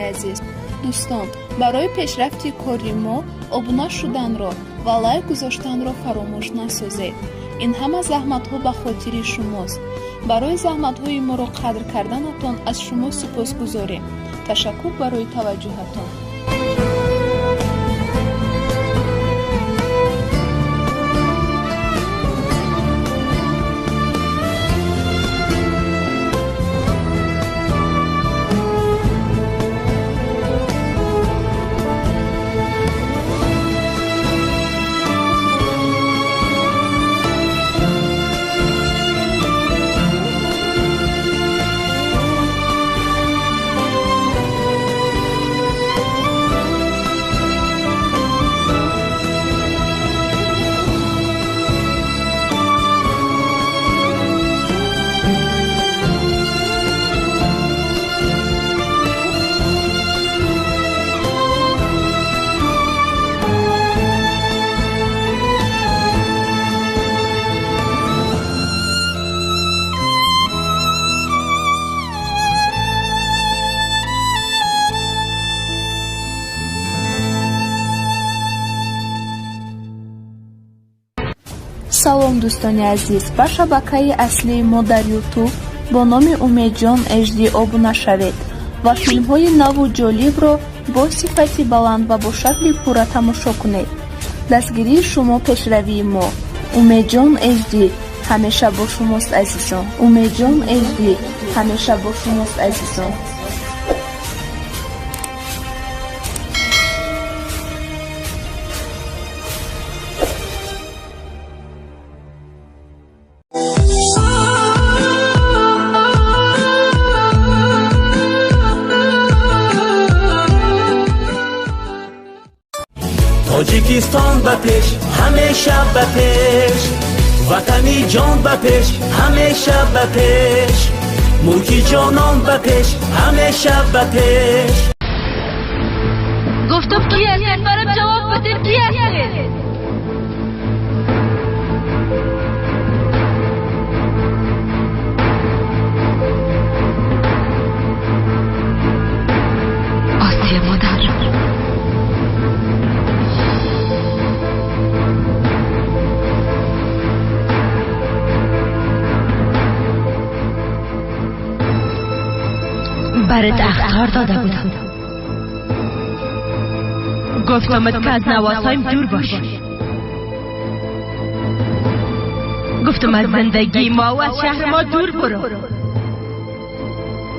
азиз, дӯстон, барои пешрафти кори мо обуна шуданро ва лайк гузоштанро фаромӯш насозед. Ин ҳама заҳматҳо ба хотири шумост. Барои заҳматҳои моро қадр карданатон аз шумо сипосгузорем. Ташаккур барои таваҷҷӯҳатон. Салом, дӯстони азиз, ба шабакаи аслии мо дар Ютуб бо номи Умедҷон HD обуна шавед ва филмҳои наву ҷолибро бо сифати баланд ва бо шакли пурра тамошо кунед. Дастгирии шумо пешравии мо. Умедҷон HD ҳамеша бо шумост, азизон. Умедҷон HD ҳамеша бо шумост, азизон. Тоҷикистон ба пеш, ҳамеша ба пеш, ватани ҷон ба пеш, ҳамеша ба пеш, мулки ҷонон ба пеш, ҳамеша ба пеш. گفتم کی هستید؟ برام جواب بدید، کی هستید؟ آسیه مادر، برات اخطار داده بودم. گفتمت که از نواسایم دور باش. گفتم از زندگی ما و از شهر ما دور برو.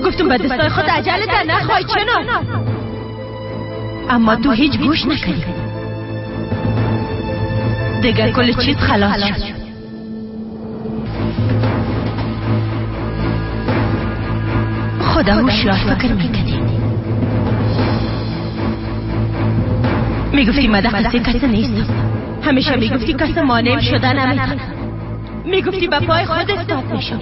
گفتم به دستای خود عجله در نخوای چنان، اما تو هیچ گوش نکردی. دیگر کل چیز خلاص شد. خدا هوشیار فکر میکردی. میگفتی من در قصه کسی نیستم. همیشه میگفتی کسی مانعم شده نمیتونم. میگفتی به پای خود استاد میشم،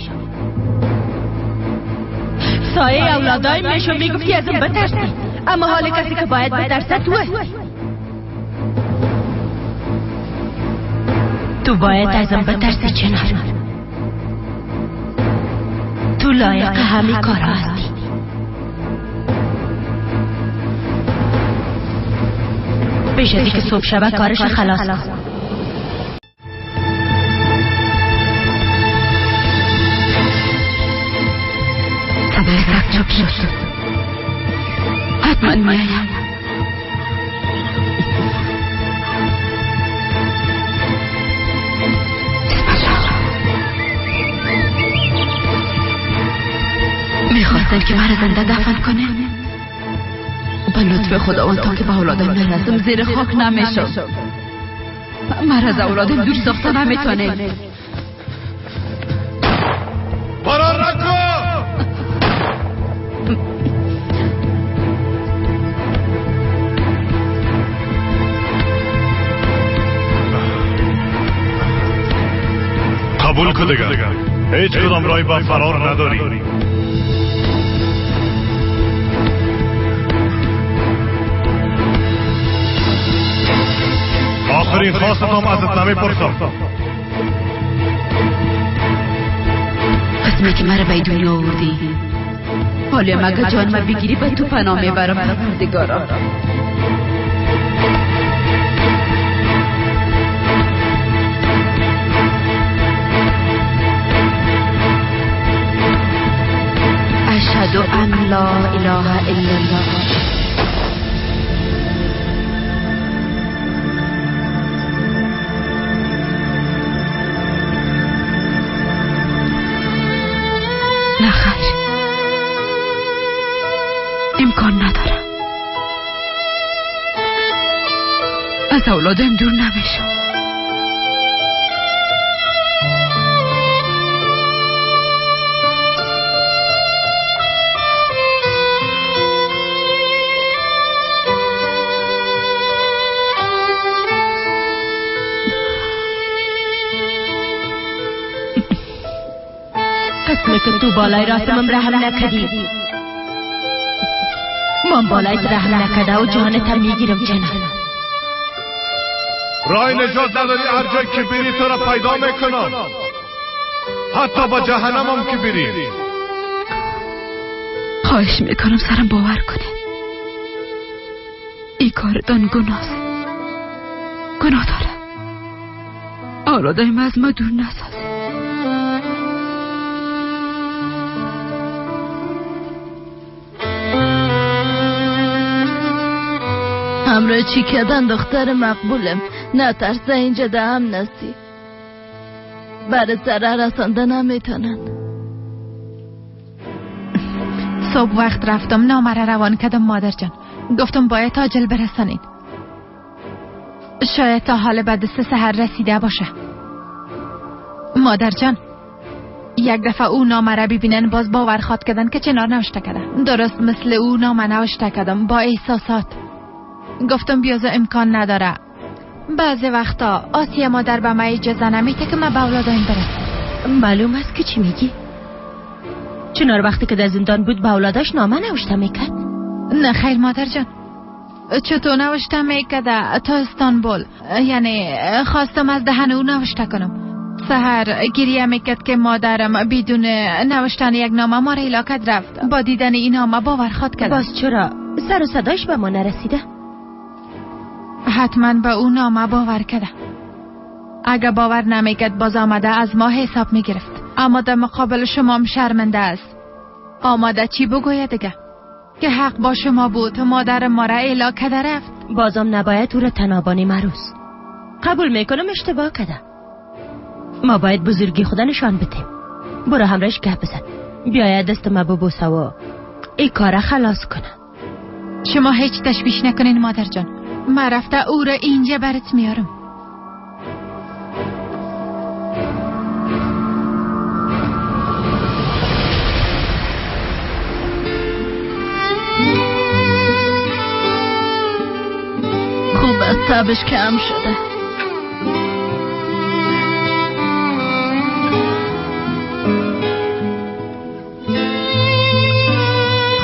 سایه اولادایم میشم. میگفتی ازم بترسی، اما حال کسی که باید بترسه تو هستی. تو باید ازم بترسی چنار. تو لایق همه کارها هستی. پیش از اینکه صبح شبه کارش خلاص کن. صدای سگ چپ شد. حتما میایم. میخواستن که مرا زنده دفن کنه. به لطف خداوند تا که به اولادم نرسم زیر خاک نمیشم. مرا از اولادم دور ساخته نمیتونه. فرار نکن! قبول کن دیگر، هیچ کدام رای به فرار نداری. آخرین خواستم ازت نمیپرسم. قسمی که مرا به دنیا آوردی، حالا مگه جان ما بگیری به تو پناه میبرم پروردگارا. اشهد ان لا اله الا الله. نه خیر، امکان نداره. از اولادم دور نمیشم. قسمه که تو بالای راستمم رحم نکدی. من بالای رحم نکده و جانتم میگیرم جنان. رای نجات نداری، هر جای که بری تو را پیدا میکنم، حتی با جهنمم که بری. خواهش میکنم سرم باور کنه، این کارتان گناه، گناه داره. اولادای من از ما دور نسازه. همراه چی کردن دختر مقبولم، نه ترسه اینجا ده هم نستی برای ضرر رسانده نمیتونن. صبح وقت رفتم نامه را روان کردم مادر جان، گفتم باید تاجل برسانید، شاید تا حال بعد 3 سحر رسیده باشه. مادر جان یک دفعه او نامه را ببینن باز باور خواد کردن که چنار نوشته کرده. درست مثل او نامه نوشته کردم با احساسات. گفتم بیازه امکان نداره. بعضی وقتا آسیه مادر به من اجازه نمیده که من به اولادایم برسم. معلوم است که چی میگی؟ چنار وقتی که در زندان بود به اولاداش نامه نوشته میکرد؟ نه خیر مادر جان، چطور نوشته میکرده تا استانبول، یعنی خواستم از دهن او نوشته کنم. سحر گریه میکرد که مادرم بدون نوشتن یک نامه ما را هلاکت رفت. با دیدن این نامه باور خواد کرد. باز چرا سر و صداش به ما نرسیده؟ حتما به او نامه باور کرده. اگه باور نمیکرد باز آمده از ما حساب میگرفت. اما در مقابل شما شرمنده است. آماده چی بگوید دیگه؟ که حق با شما بود، مادر ما را اعلا کرده رفت. بازم نباید او را تنابانی مروز. قبول میکنم اشتباه کرده. ما باید بزرگی خدا نشان بدیم. برو همراهش گپ بزن، بیاید دست ما ببوسه و این کار خلاص کنه. شما هیچ تشویش نکنین مادر جان، من رفته او را اینجا برات میارم. خوب از تبش کم شده.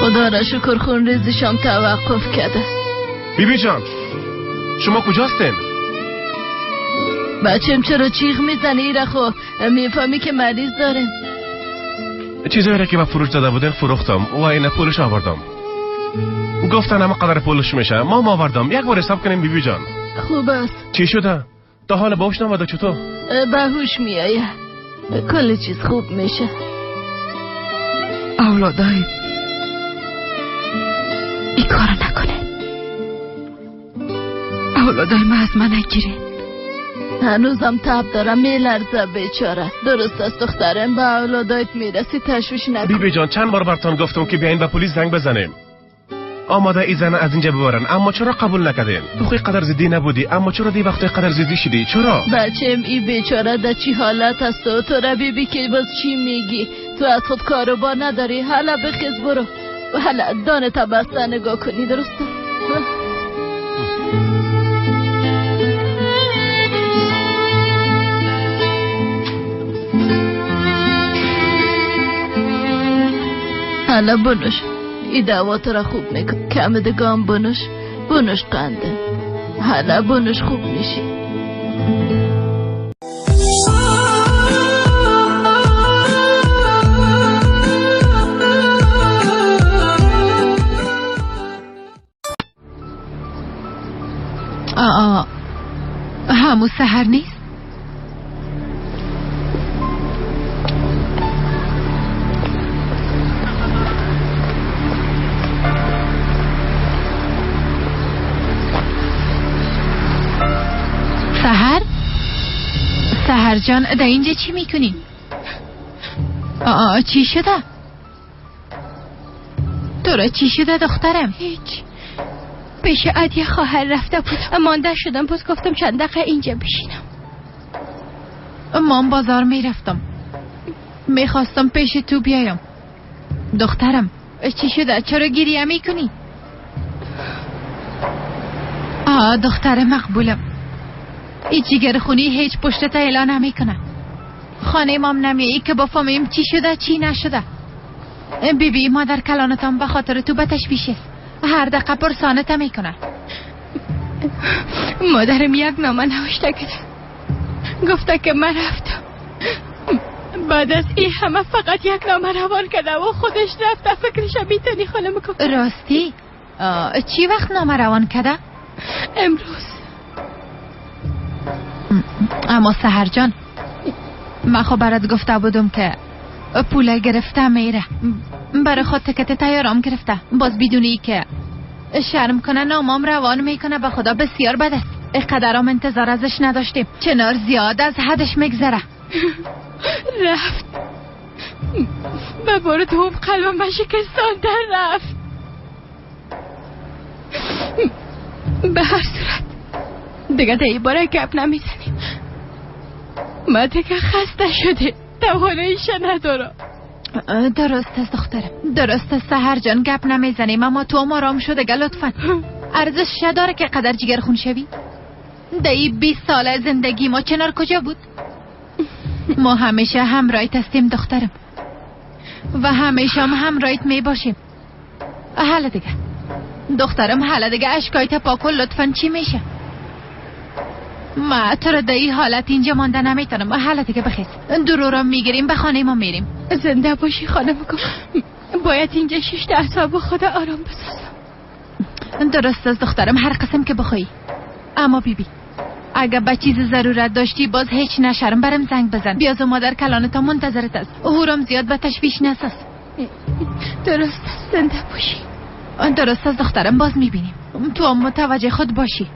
خدا را شکر خون ریزشم توقف کرده. بیبی جان شما کجاستین؟ بچم چرا چیغ میزنی؟ ایره خو میفهمی که مریض داریم. چیزایی را که به فروش داده بودن فروختم و این پولش آوردم. گفتن اما قدر پولش میشه، ما آوردم. یک بار حساب کنیم بیبی جان. خوب است. چی شده؟ تا حال باهوش نامده چطور؟ باهوش میایه، کل چیز خوب میشه. اولادای این کارو نکنه. اولادای ما از من نگیره. هنوزم تب دارم میلرزه بیچاره. درست است دخترم، به اولادایت میرسی تشویش نکن. بیبی جان چند بار براتون گفتم که بیاین به پلیس زنگ بزنیم. آماده ای زن از اینجا ببرن، اما چرا قبول نکردین؟ تو خیلی قدر زدی نبودی، اما چرا دی وقتی قدر زدی شدی؟ چرا؟ بچم ای بیچاره در چی حالت است و تو را بیبی که باز چی میگی؟ تو از خود کاروبار نداری. حالا بخیز برو، حالا دانه تا بسته نگاه کنی، درسته؟ حالا بنوش، ای دوا تو را خوب میکن. کم دگام بنوش، بنوش قنده. حالا بنوش خوب میشی. سحر جان در اینجا چی میکنی؟ چی شده؟ تو را چی شده دخترم؟ هیچ. پیش عدیه خواهر رفته بود، مانده شدم، پس گفتم چند دقیقه اینجا بشینم. من بازار میرفتم، میخواستم پیش تو بیایم. دخترم چی شده؟ چرا گریه میکنی؟ دختر مقبولم، ای جگر خونی هیچ پشتت اعلان نمیکنه. خانه مام نمیایی که بفهمیم چی شده چی نشده. بی بی مادر کلانتان به خاطر تو به تشویش است، هر دقیقه پرسانت میکنه. مادرم یک نامه نوشته کرده، گفته که من رفتم. بعد از این همه فقط یک نامه روان کرده و خودش رفته. فکرش میتونی خانم کن. راستی چی وقت نامه روان کرده؟ امروز. اما سحر جان من خب برات گفته بودم که پول گرفته میره، برای خود تکت تیارام گرفته، باز بدونی که شرم کنه نامام روان میکنه. به خدا بسیار بد است، اینقدرام انتظار ازش نداشتیم. چنار زیاد از حدش میگذره. رفت به بار دوم قلبم شکستانده رفت. به هر صورت دیگه در این باره گپ نمیزنیم. ما دیگه خسته شده، تواناییش ندارم. درست است دخترم، درست است سحر جان، گپ نمیزنیم، اما تو آرام شو دیگه لطفا. ارزش داره که قدر جگر خون شوی؟ در این 20 سال زندگی ما چنار کجا بود؟ ما همیشه همراهیت هستیم دخترم و همیشه هم همراهیت می باشیم. حالا دیگه دخترم، حالا دیگه اشکایت پاک لطفا. چی میشه؟ ما تو رو در این حالت اینجا مانده نمیتونم. حالا دیگه بخیز، درو رو میگیریم به خانه ما میریم. زنده باشی خانم کن، باید اینجا 6 اعصاب خدا آرام بسازم. درست است دخترم، هر قسم که بخوایی. اما بی بی اگه به چیز ضرورت داشتی باز هیچ نشرم، برم زنگ بزن. بیاز و مادر کلانتا منتظرت است. هورم زیاد به تشویش نساز. درست است، زنده باشی. درست است دخترم، باز میبینیم. تو هم متوجه خود باشی.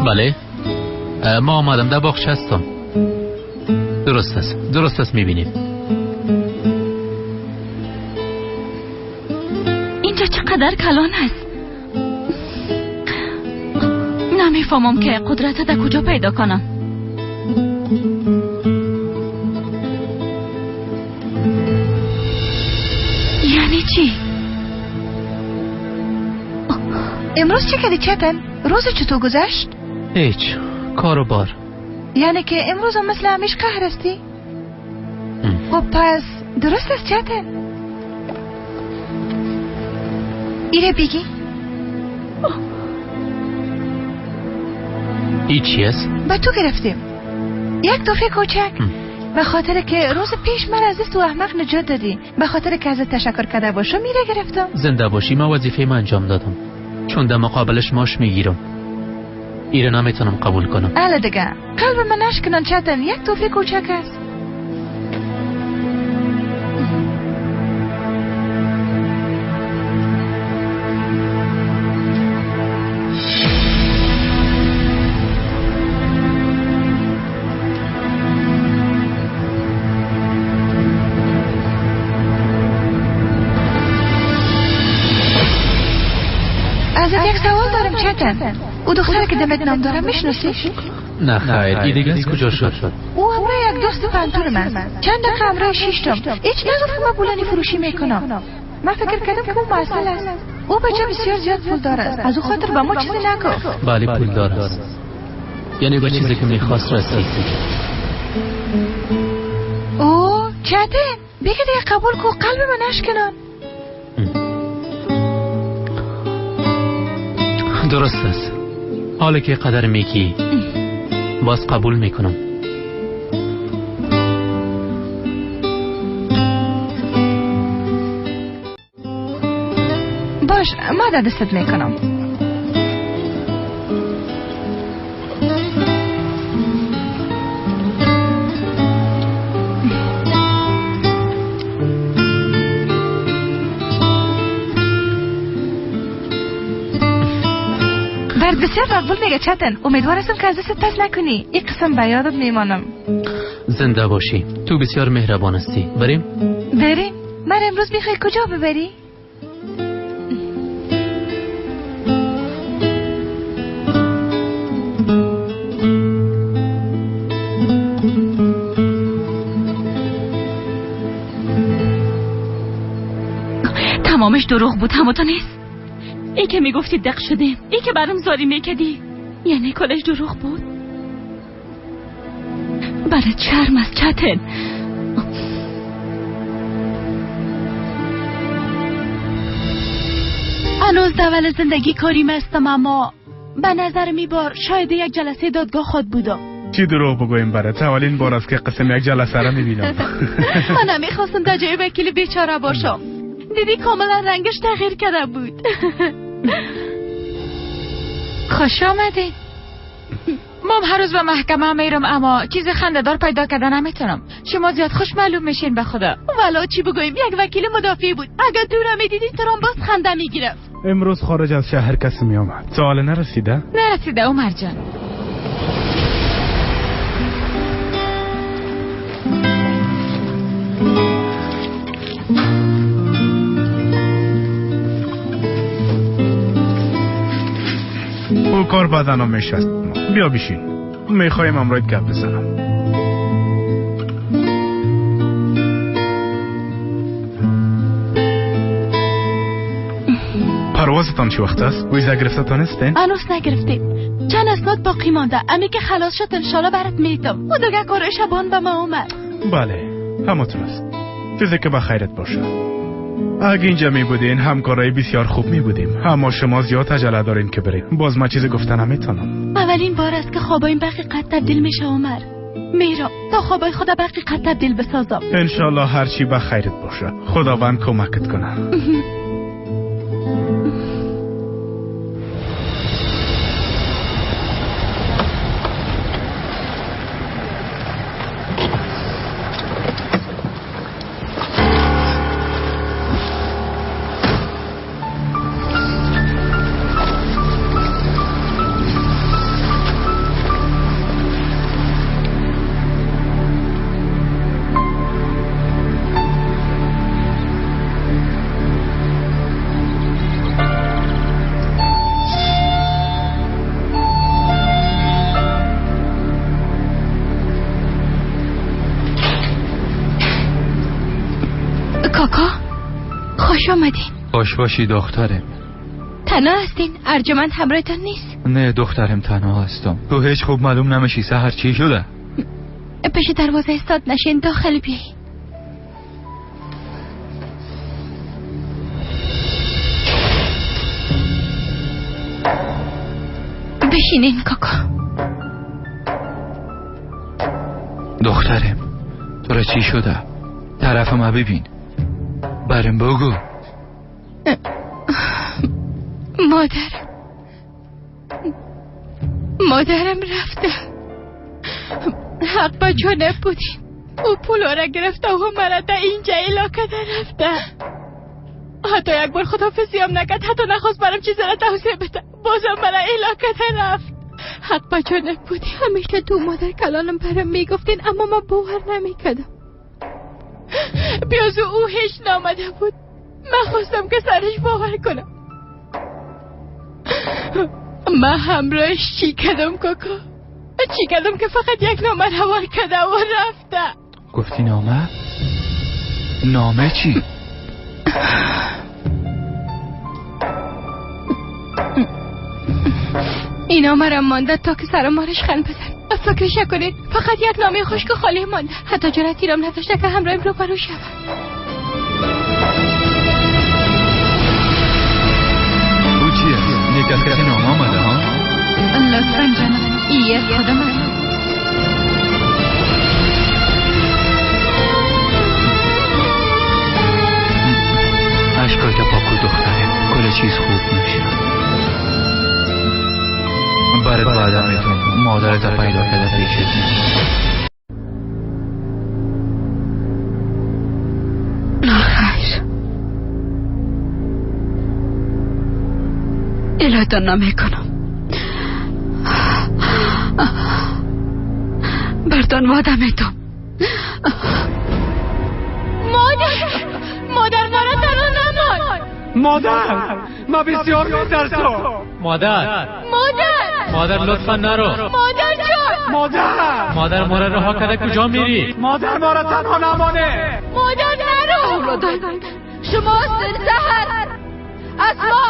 بله ما آمدم، در باغچه هستم. درست است، درست است، میبینیم. اینجا چقدر کلان است. نمیفهمم که قدرت در کجا پیدا کنم. یعنی چی؟ امروز چه کردی چتن؟ روز چطور گذشت؟ هیچ، کار و بار. یعنی که امروز هم مثل همیش قهر هستی؟ خب پس درست است چتن. ایره بگی. ای چی است؟ با تو گرفتیم یک تحفه کوچک، به خاطر که روز پیش من از دست تو احمق نجات دادی، به خاطر که ازت تشکر کرده باشم میره گرفتم. زنده باشی، من وظیفه من انجام دادم، چون در مقابلش ماش میگیرم. ایره نمیتونم قبول کنم. اله دیگه قلب من نشکنن چتن، یک تحفه کوچک است. ازت یک سوال دارم چتن. او دختره که دمت نام دارم میشناسیش؟ نه خیر، ای دیگه از کجا شد؟ او همراه یک دوست پنتورم است. چند دقیقه همراه شیشتم. هیچ نگفت که من بولانی فروشی میکنم. من فکر کردم که او محصل است. او بچه بسیار زیاد پول داره است. از او خاطر به ما چیزی نگفت. بله پول دار است. یعنی به چیزی که میخواست رسید. او چتن بگه دیگه قبول کو، قلب من نشکنن. درست است. حالا که قدر میگی باز قبول میکنم. باش، ما در دستت میکنم. برد بسیار مقبول میگه چتن. امیدوار هستم که از دستت پس نکنی. این قسم به یادت میمانم. زنده باشی، تو بسیار مهربان هستی. بریم؟ بریم. من امروز میخوای کجا ببری؟ تمامش دروغ بود، همو تو نیست؟ ای که میگفتی دق شدیم، ای که برام زاری میکدی، یعنی کلش دروغ بود. برای چرم از چتن. هنوز اول زندگی کاریم هستم، اما به نظر می بار شاید یک جلسه دادگاه خود بودم. چی دروغ بگویم برات؟ اولین بار است که قسم یک جلسه را میبینم. من نمیخواستم در جای وکیل بیچاره باشم. دیدی کاملا رنگش تغییر کرده بود. خوش آمدید. مام هر روز به محکمه میرم، اما چیز خنده‌دار پیدا کردن نمیتونم. شما زیاد خوش معلوم میشین به خدا. والا چی بگویم، یک وکیل مدافع بود. اگر تو را میدیدی تو را باز خنده میگرفت. امروز خارج از شهر کسی میآمد. سوال نرسیده؟ نرسیده عمر جان. او کار بعدا میشست. بیا بشین، میخوایم امروز گپ بزنم. پروازتان چه وقت است؟ ویزا گرفتتان هستین؟ هنوز نگرفتیم. چند اسناد باقی مانده. امی که خلاص شد انشالله برات میتم. و دیگه کار شبان به ما اومد. بله، همتون است. چیزی که به خیرت باشه. اگه اینجا می بودین همکارای بسیار خوب می بودیم، اما شما زیاد عجله دارین که برین. باز من چیزی گفتن نمیتونم. اولین بار است که خوابایم به حقیقت تبدیل میشه عمر. میرم تا خوابای خدا به حقیقت تبدیل بسازم. انشالله هرچی به خیرت باشه. خداوند کمکت کنه. کاکا خوش آمدین. خوش باشی دخترم. تنها هستین؟ ارجمند همراهتان نیست؟ نه دخترم تنها هستم. تو هیچ خوب معلوم نمیشی سحر چی شده؟ پیش دروازه استاد نشین، داخل بیایین. بشینین کاکا. دخترم تو را چی شده؟ طرف ما ببین، برم بگو. مادرم رفته. حق با جانب بودیم. او پولا را گرفته و مرا در اینجا علاقه رفته. حتی یک بار خداحافظی هم نکرد، حتی نخواست برام چیزی را توضیح بده. بازم مرا علاقه رفت. حق با جانب بودیم. همیشه تو مادر کلانم برام میگفتین، اما ما باور نمیکردم. بیازو او هیچ نامده بود. من خواستم که سرش باور کنم. من همراهش چی کردم کاکا؟ چی کردم که فقط یک نامه روان کرده و رفته. گفتی نامه؟ نامه چی؟ این نامه را مانده تا که سر مارش خند بزن. فکرش نکنید فقط یک نامه خشک خالی مانده. حتی جرأتی رام نداشته که همراهیم روبرو شود. او چیه؟ نیک از کسی نامه آمده. لطفا جانم، ای از خودم است. اشکایت پاکو دختره، کل چیز خوب میشه. برات وعده میتونم مادرت پیدا کرده پیشت می‌کنم. نه خیر، الهتان نمیکنم. برتان وعده میتم. مادر، مادر ما را تنها نمان. مادر، ما بسیار میترسم. مادر، مادر، مادر لطفا نرو. مادر جان، مادر، مادر ما را رها کرده کجا میری؟ مادر ما را تنها نمانه. مادر نرو. اولادای شما سهر، اسما،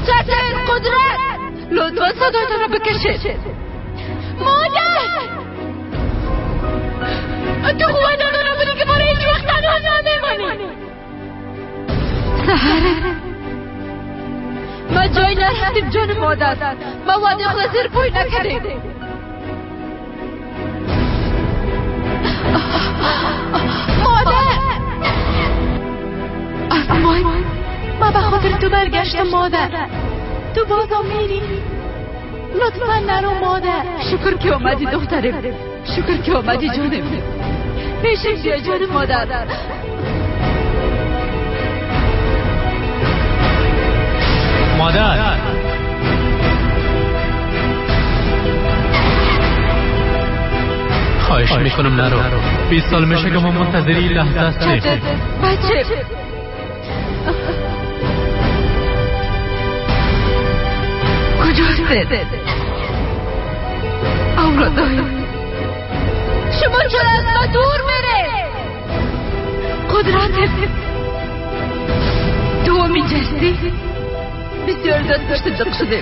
چتر، قدرت، لطفا صدایتان را بکشید. مادر، تو خوب داده بودی که ما را هیچ وقت تنها نمیمانی. سهر، ما جای نرفتیم جان مادر. ما وعده خود زیر پای نکردیم. مادر، اسمای، ما به خاطر تو برگشتم مادر. تو بازم میری؟ لطفا نرو مادر. شکر که آمدی دخترم، شکر که آمدی جانم. پیشم بیا جان مادر. مادر، خواهش میکنم نرو. 20 سال میشه که ما منتظری لحظه هستیم. بچه، کجاست؟ اولادای شما چرا از ما دور میره؟ قدرت تو میجستی؟ بسیار زیاد پشت دق شده.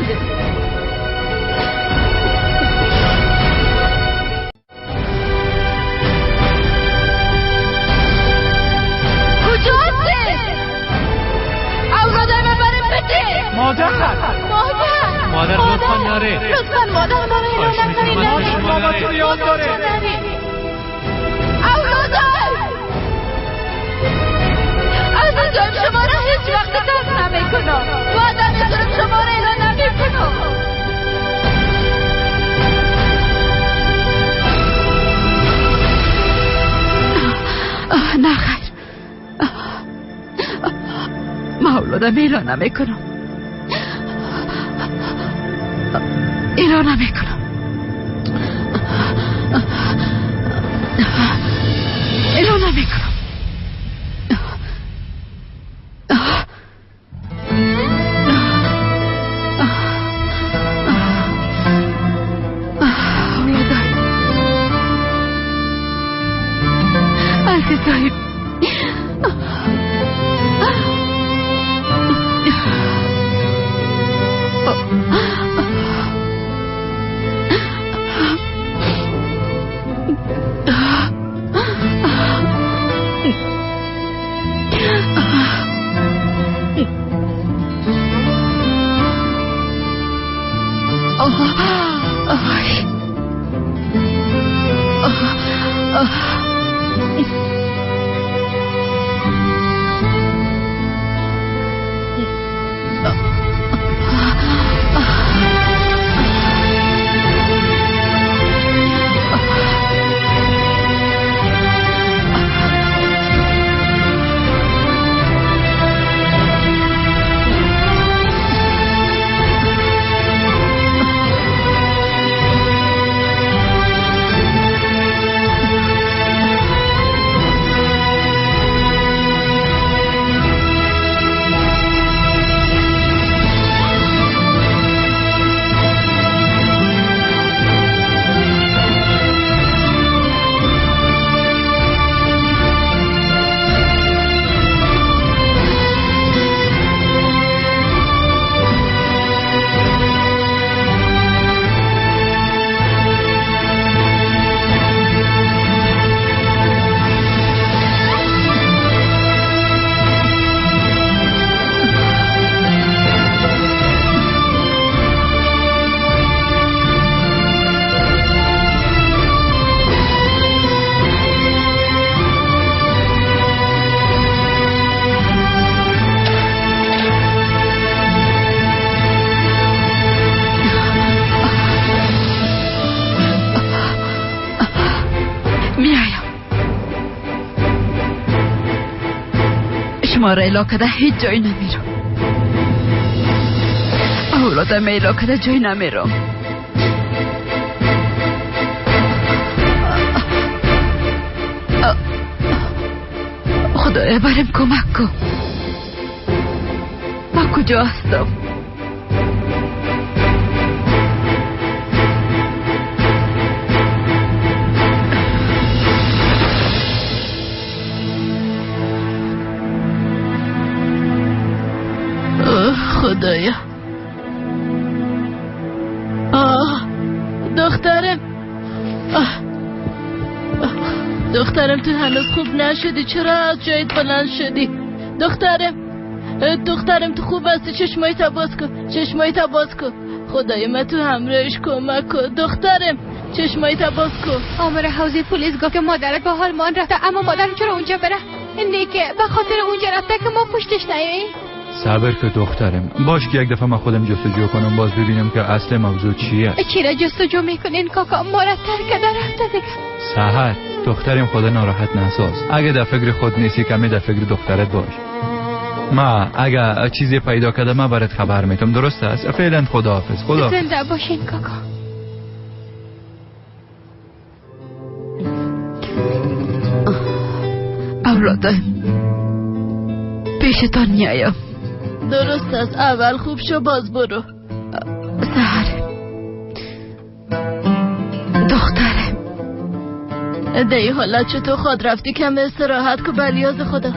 کجاست؟ اولادای من برم بده. مادر، مادر، مادر لطفا نره. لطفا مادر ما رو ایران نکنی. مادر، بابا تو یاد داره. اولادای عزیزم، شما را هیچ وقت ترک نمیکنم. وعده میکنم شما را اعلان نمیکنم. نه خیر، ما اولادم اعلان نمیکنم، اعلان نمیکنم، اعلان نمیکنم. عزیزایم، شما را اعلا کده هیچ جایی نمیرم. اولادم اعلا کده جایی نمیرم. خدایا برم کمک کن. من کجا هستم؟ خدایا. آه دخترم، دخترم تو هنوز خوب نشدی، چرا از جایت بلند شدی؟ دخترم، دخترم تو خوب هستی؟ چشمایت باز کن، چشمایت باز کن. خدای من تو همراهش کمک کن. دخترم چشمایت باز کن. آمر حوزه پلیس گفت که مادرت به آلمان رفته، اما مادرم چرا اونجا بره؟ نه که به خاطر اونجا رفته که ما پشتش نیاییم. صبر که دخترم، باش که یک دفعه من خودم جستجو کنم، باز ببینم که اصل موضوع چیه. چی را جستجو میکنین کاکا؟ ما را ترک کرده رفته دیگه. سحر دخترم، خدا ناراحت نساز. اگه در فکر خود نیستی کمی در فکر دخترت باش. ما اگه چیزی پیدا کرده من برات خبر میتم، درست است؟ فعلا خداحافظ. خدا زنده باشین کاکا. اولادم پیشتان میایم. درست است، اول خوب شو باز برو. سحر دخترم، دی حالا چطور خود رفتی؟ کم استراحت که بلیاز خدا.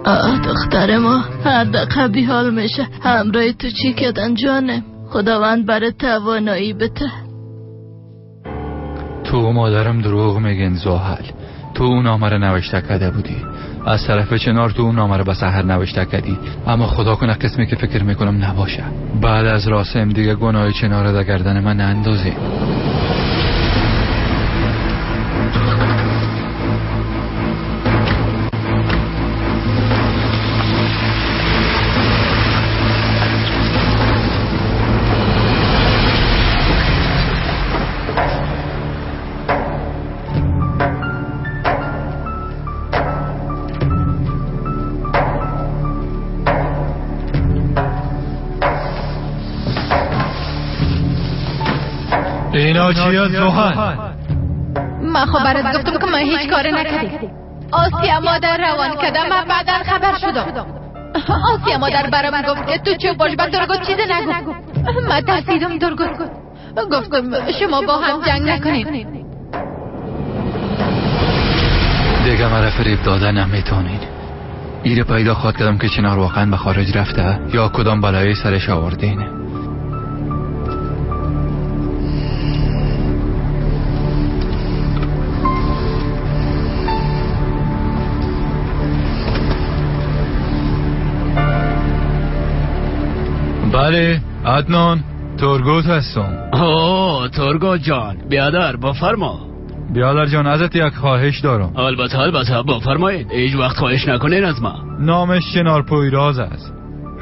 آه دختر ما هر دقیقه بیحال میشه. همراه تو چی کردن جانم؟ خداوند برای توانایی بده. تو مادرم دروغ میگن زحل. تو اون نامه رو نوشته کرده بودی، از طرف چنار تو اون نامه رو به سحر نوشته کردی، اما خدا کنه قسمی که فکر میکنم نباشه. بعد از راسم دیگه گناه چنار رو در گردن من نندازی. اینا چیه زحل؟ من خب برات گفتم که من هیچ کار نکردم. آسیا مادر روان کرده، من بعدا خبر شدم. آسیا مادر برام گفت که تو چه باش، به درگوت چیز نگو. من ترسیدم درگوت. گفتم شما با هم جنگ نکنین. دیگه مرا فریب داده نمیتونین. ایره پیدا خواد کردم که چنار واقعا به خارج رفته یا کدام بلایی سرش آوردین. بله عدنان، تورگوت هستم. اوه تورگوت جان، بیادر بفرما. بیادر جان ازت یک خواهش دارم. البته البته بفرمایید، هیچ وقت خواهش نکنین از ما. نامش چنار پویراز است.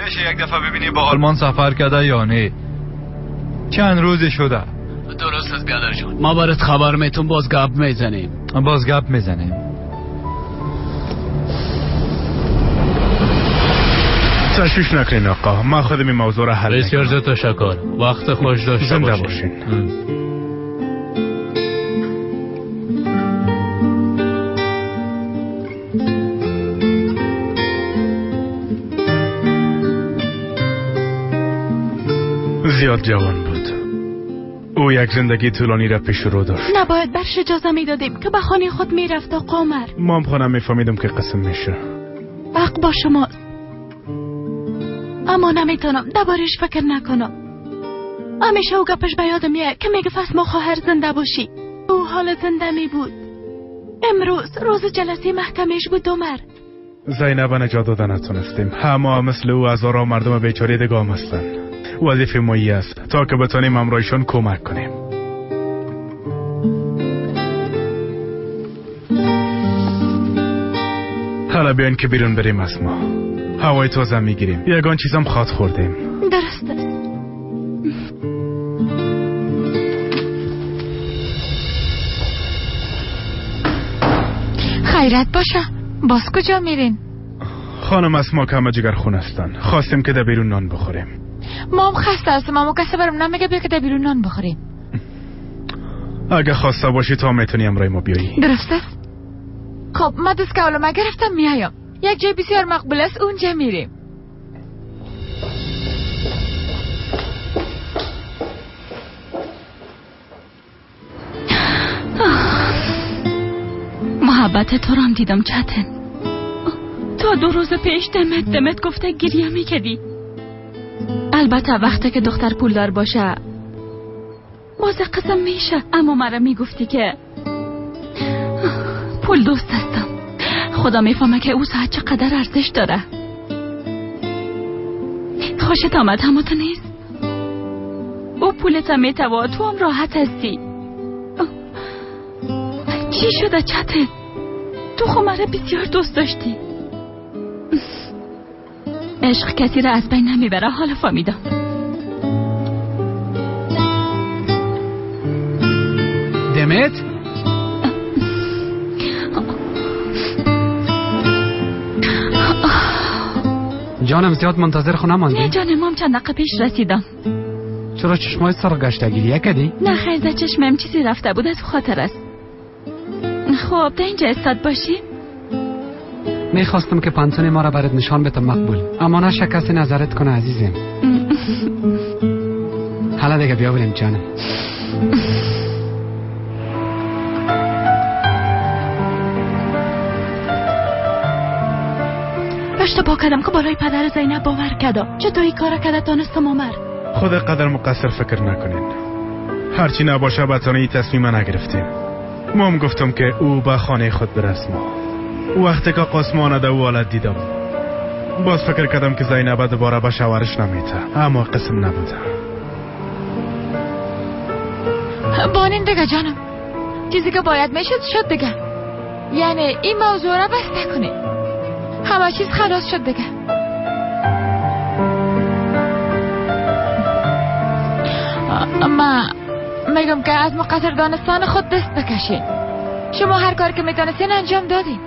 میشه یک دفعه ببینی با آلمان سفر کرده یا نه؟ چند روز شده. درست است بیادر جان، ما برات خبر میتون، باز گپ میزنیم. باز گپ میزنیم. تشویش نکنین آقا، من خودم این موضوع را حل. بسیار زیاد تشکر، وقت خوش داشته زنده باشین. زیاد جوان بود. او یک زندگی طولانی را پیش رو داشت. نباید برش اجازه میدادیم که به خانه خود میرفت آقا عمر. ما هم خانم میفهمیدم که قسم میشه. حق با شماست، اما نمیتونم دربارش فکر نکنم. همیشه او گپش به یادم میاد که میگه فصل ما خواهر زنده باشی. او حال زنده می بود. امروز روز جلسه محکمهش بود عمر. زینب نجات داده نتونستیم. همه مثل او هزارها مردم بیچاره دیگه هم هستن. وظیفه ما است تا که بتونیم همراهشان کمک کنیم. حالا بیاین که بیرون بریم از ما. هوای تازه میگیریم، یگان چیزم خواد خوردیم. درست است. خیرت باشه. باز کجا میرین؟ خانم اسما که همه جگرخون هستن. خواستیم که در بیرون نان بخوریم. ما هم خسته هستم، اما کسی برم نمیگه بیا که در بیرون نان بخوریم. اگه خواسته باشی تا میتونی امرای ما بیایی. درست است. خب ما دست که ما گرفتم میایم. یک جای بسیار مقبول است، اونجا میریم. محبت تو رو هم دیدم چتن. تا 2 روز پیش دمت گفته گریه میکردی. البته وقتی که دختر پولدار باشه باز قسم میشه، اما مرا میگفتی که پول دوست هستم. خدا میفهمه که او ساعت چقدر ارزش داره. خوشت آمد همه تو نیست؟ او پولت هم میتوا، تو هم راحت هستی. چی شده چته؟ تو خب مرا بسیار دوست داشتی. عشق کسی را از بین نمیبره. حالا فهمیدم. دمت؟ جانم زیاد منتظر خونه ماندی؟ نه جانم، مام چند دقیقه پیش رسیدم. چرا چشمای سر گشته گریه کردی؟ نه خیر، در چشمم چیزی رفته بود، از خاطر است. خب در اینجا استاد باشی؟ میخواستم که پانتون ما را برات نشان بدم مقبول، اما نشه کسی نظرت کنه عزیزم. حالا دیگه بیا بریم جانم. اشتباه کردم که بالای پدر زینب باور کردم. چطور این کار کرده تانستم عمر؟ خود قدر مقصر فکر نکنین. هرچی نباشه بتانه این تصمیم نگرفتیم. ما هم گفتم که او به خانه خود برسم. وقتی که قاسمانه در او حالت دیدم باز فکر کردم که زینب دوباره به شوهرش نمیته، اما قسم نبوده. بانین دیگه جانم، چیزی که باید میشد شد دیگه. یعنی این موضوع را بسته کنید، همه چیز خلاص شد دیگه. ما میگم که از مقصر دانستان خود دست بکشین. شما هر کار که میتونستین انجام دادین.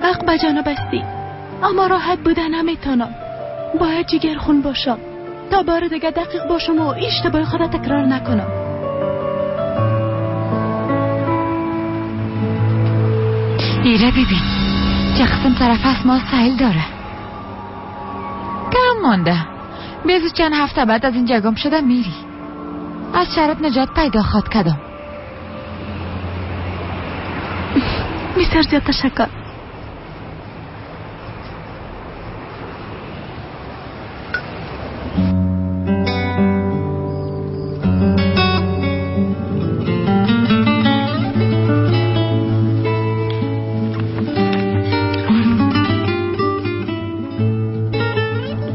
حق به جانب هستی، اما راحت بوده نمیتونم. باید جگر خون باشم تا بار دیگه دقیق باشم و اشتباه خود تکرار نکنم. ایره ببین چه قسم طرف از ما سهیل داره. کم مانده، بیزو چند هفته بعد از اینجا گم شده میری. از شرط نجات پیدا خواد کردم. بسیار زیاد تشکر.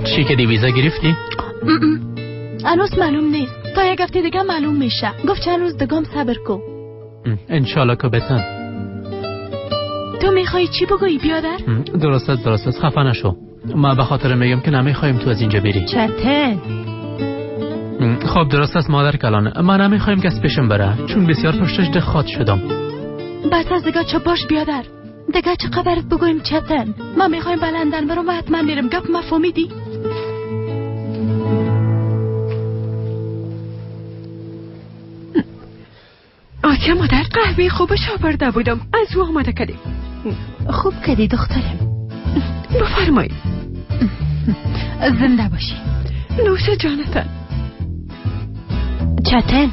چی که دی ویزا گرفتی؟ هنوز معلوم نیست. تا یک هفته دیگه معلوم میشه. گفت چند روز دیگه صبر کن. انشالله که بتن. تو میخوای چی بگویی بیادر؟ درست است، درست است، خفه نشو. ما به خاطر میگم که نمیخوایم تو از اینجا بری. چته؟ خب درست است مادر کلان، ما نمیخوایم کس پیشم بره چون بسیار پشتش دخات شدم. بس از دیگه چه باش بیادر. دیگه چه خبرت بگویم چتن؟ ما میخوایم به لندن برم و حتما میرم. گپ مفهومیدی؟ آسیا مادر قهوه خوبش آورده بودم، از او آماده کردیم. خوب کردی دخترم. بفرمایید. زنده باشی. نوش جانتن. چتن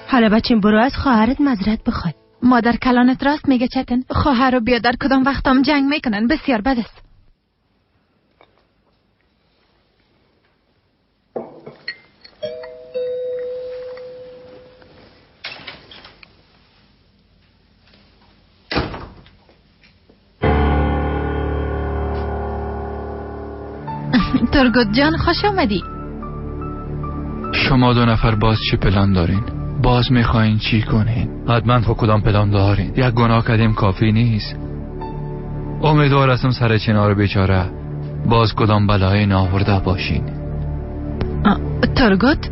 حالا بچیم برو از خواهرت معذرت بخوای. مادر کلانت راست میگه چتن. خواهر و بیادر کدام وقتام جنگ میکنن، بسیار بد است. ترگوت جان خوش آمدی. شما 2 نفر باز چی پلان دارین؟ باز میخواین چی کنین؟ حتما خب کدام پلان دارین؟ یک گناه کردیم کافی نیست. امیدوار هستم سر چنار بیچاره باز کدام بلای ناورده باشین. ترگوت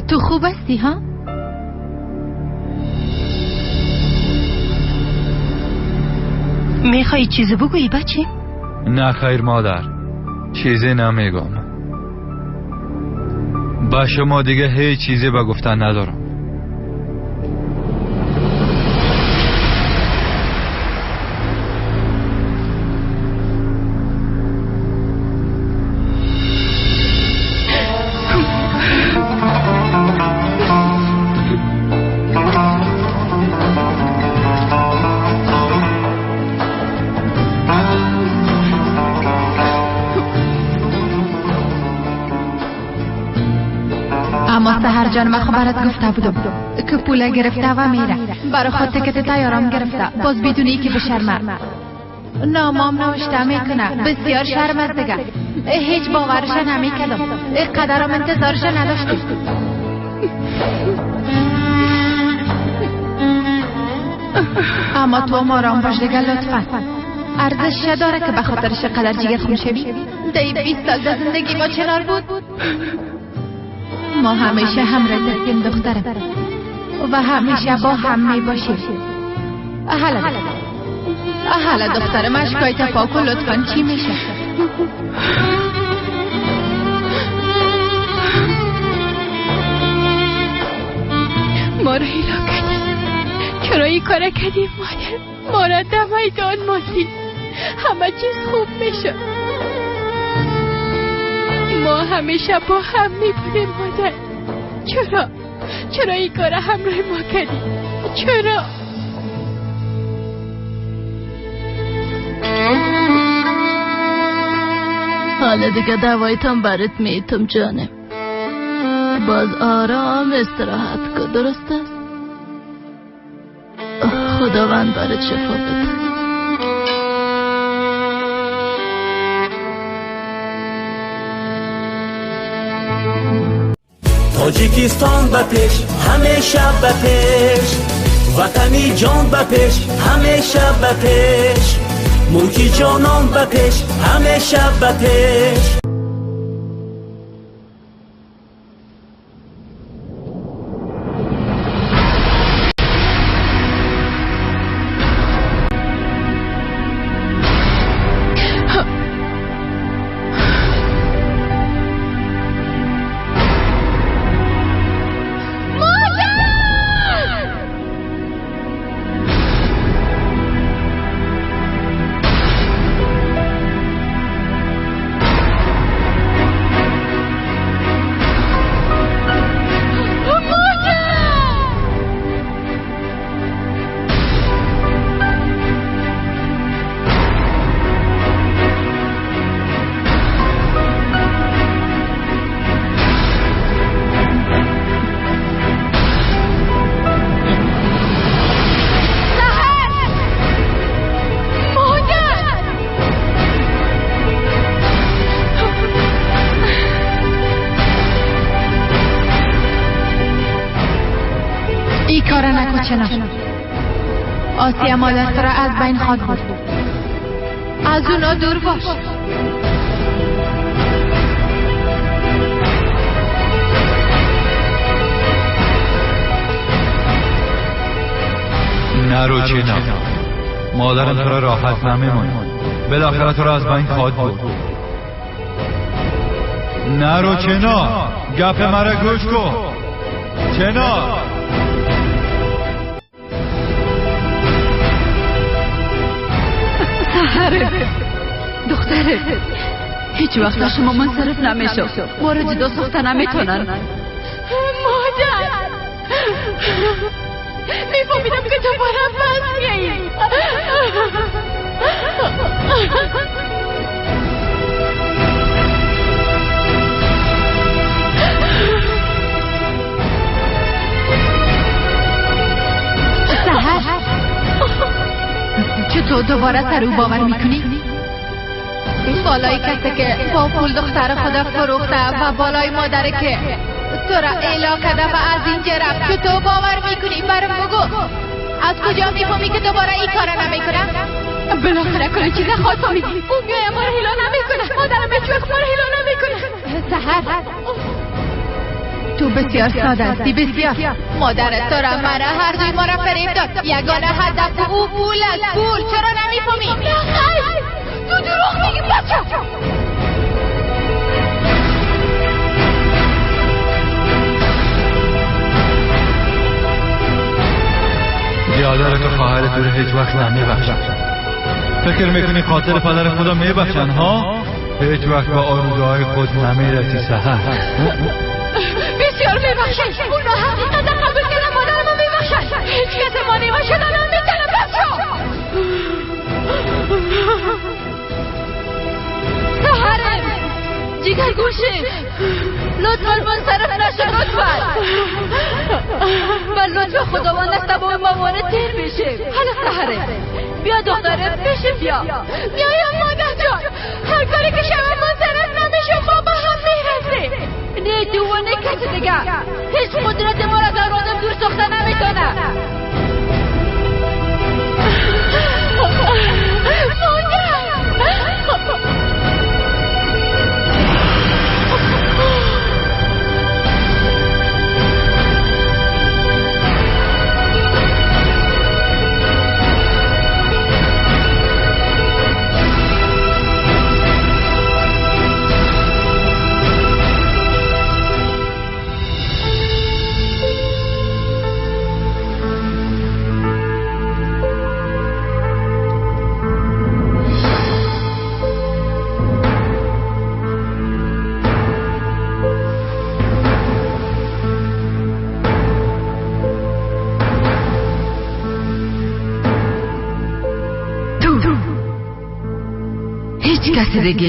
تو خوب هستی ها؟ میخوای چیزی بگویی بچه؟ نه خیر مادر، چیزی نمیگم. با شما دیگه هیچ چیزی به گفتن ندارم. جان من خبرت گفته بودم که پول گرفته و میره برای خود تکت تیارم گرفته، باز بدون که بشرمه نامام نوشته میکنه. بسیار شرم است دیگه، هیچ باورش نمیکردم، قدرم انتظارش نداشتم. اما تو آرام باش دیگه لطفا. ارزش داره که به خاطرش قدر جگر خون شوی؟ دی 20 سال در زندگی ما چنار بود. ما همیشه همراه هستیم دخترم و همیشه با هم می باشیم. حالا دخترم اشکای پاک و لطفا چی میشه؟ ما رو هیلا کردی، چرا این کار کردی مادر؟ ما را در میدان ماندی، همه چیز خوب میشه. ما همیشه با هم میبودیم مادر. چرا این کار همراه ما کردی؟ چرا؟ حالا دیگه دوایتم برات میتم جانم. باز آرام استراحت کن، درست است؟ خداوند برات شفا بده. تاجیکستان به پیش، همیشه به پیش، وطنی جان به پیش، همیشه به پیش، ملکی جانان به پیش، همیشه به پیش. آسیه مادر تو را از بین خواد بود. از اونا دور باش. نرو چینا، مادرم تو را راحت نمیمونه، بالاخره تو را از بین خواد بود. نرو چینا، گپ مرا گوش کن. چینا سحره دختره، هیچ وقت از شما منصرف نمیشم. ما رو جدا ساخته نمیتونن. مادر میفهمیدم که دوباره پس میایی. سحر چطور دوباره سر او باور میکنی؟ بالای کسی که با پول دختر خود فروخته و بالای مادره که تو را اعلا کرده و از اینجا رفت، چطور باور میکنی؟ برام بگو از کجا میفهمی که دوباره این کار نمیکنم؟ بالاخره کنه چیز خواهد فهمیدی. او میای ما را هیلا نمیکنه. مادرم هیچ وقت ما را هیلا نمیکنه. سحر تو بسیار ساده هستی، بسیار. مادرت تو را، مرا، هر دوی ما را فریب داد. یگانه هدف او پول است، پول. چرا نمیفهمی؟ نه خیر، تو دروغ میگی بچه. بیادرت و خواهرت رو هیچ وقت نمیبخشم. فکر میکنی خاطر پدر خدا میبخشن ها؟ هیچ وقت به آرزوهای خود نمیرسی سحر. بسیار میبخشن. اونا حقیقت قبول کردن، مادرم رو میبخشن. هیچ کس مانع ما شدن نمیتونم بچه. سحرم، جیگر گوشه، لطفاً منصرف نشو، لطفاً. من لطف خداوند است با موانع تیر میشه. حالا سحره بیا دختره، بشین بیا. میایم مادر جان، هر کاری که شما منصرف نمیشه ما با هم میرسیم. نه تو و نه کسی دیگه. هیچ قدرت ما را در آدم دور ساخته نمیتونه. مادر کسی دیگه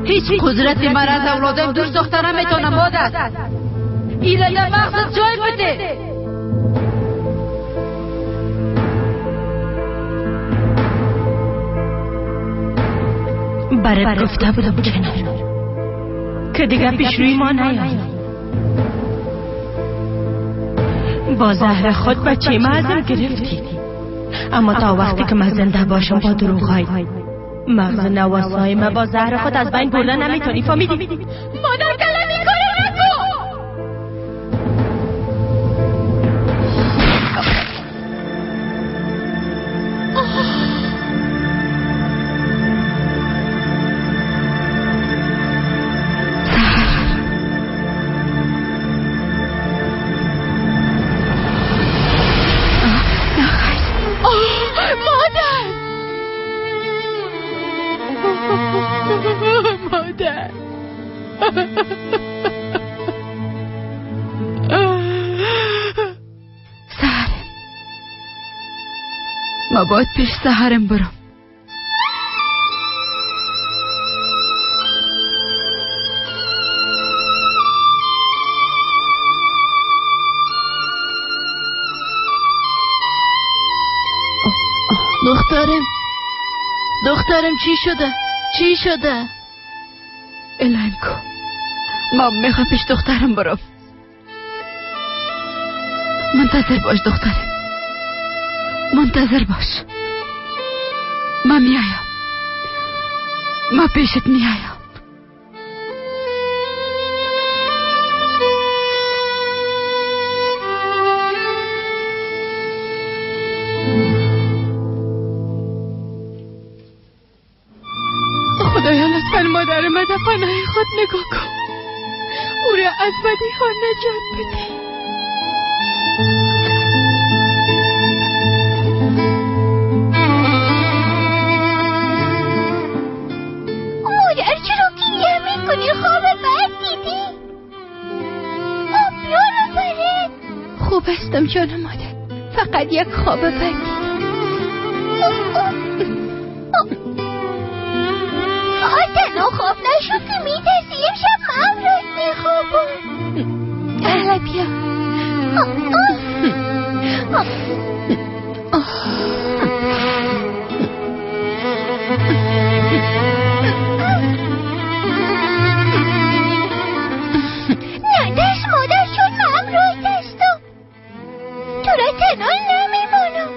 هیچ قدرت مرا از اولادم دور ساخته نمیتونه مادر. ایلا در مغزت جای بده. برات گفته بودم کنار که دیگه پیش روی ما نیایی. با زهر خود بچه ما ازم گرفتی، اما تا وقتی که من زنده باشم با دروغ‌های مغز نواسای ما با زهر خود از بین برده نمیتونی. فهمیدی؟ مادر کلم این کارو نکن. سحر، ما باید پیش سحرم برم. دخترم، دخترم چی شده؟ چی شده؟ الهیم کو، ما میخوام پیش دخترم برم. منتظر باش دخترم، منتظر باش. ما میایم، ما پیشت میایم. خدایا لطفاً مادر من در پناه خود نگاه کن، او را از بدی ها نجات بده. مادر چرا گریه میکنی؟ خواب بد دیدی؟ آبیارو بره. خوب هستم جان مادر، فقط یک خواب بد دیدم. تنها خواب نشد که میترسی امشب من راست میخوابم. اهلا بیا. نه دست مادر چون من راست هستم، تو را تنها نمیمانم.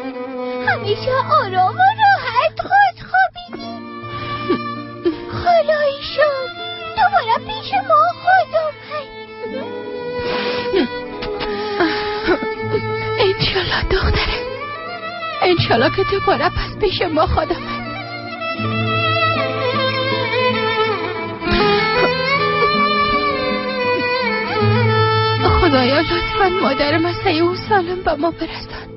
همیشه آرام و راحت خود خوابیدی. خالایشم دوباره پیش ما خودم. انشالله که دوباره پس پیش ما خواهد آمد. خدایا لطفاً مادر مسیح و سالم به ما برسان.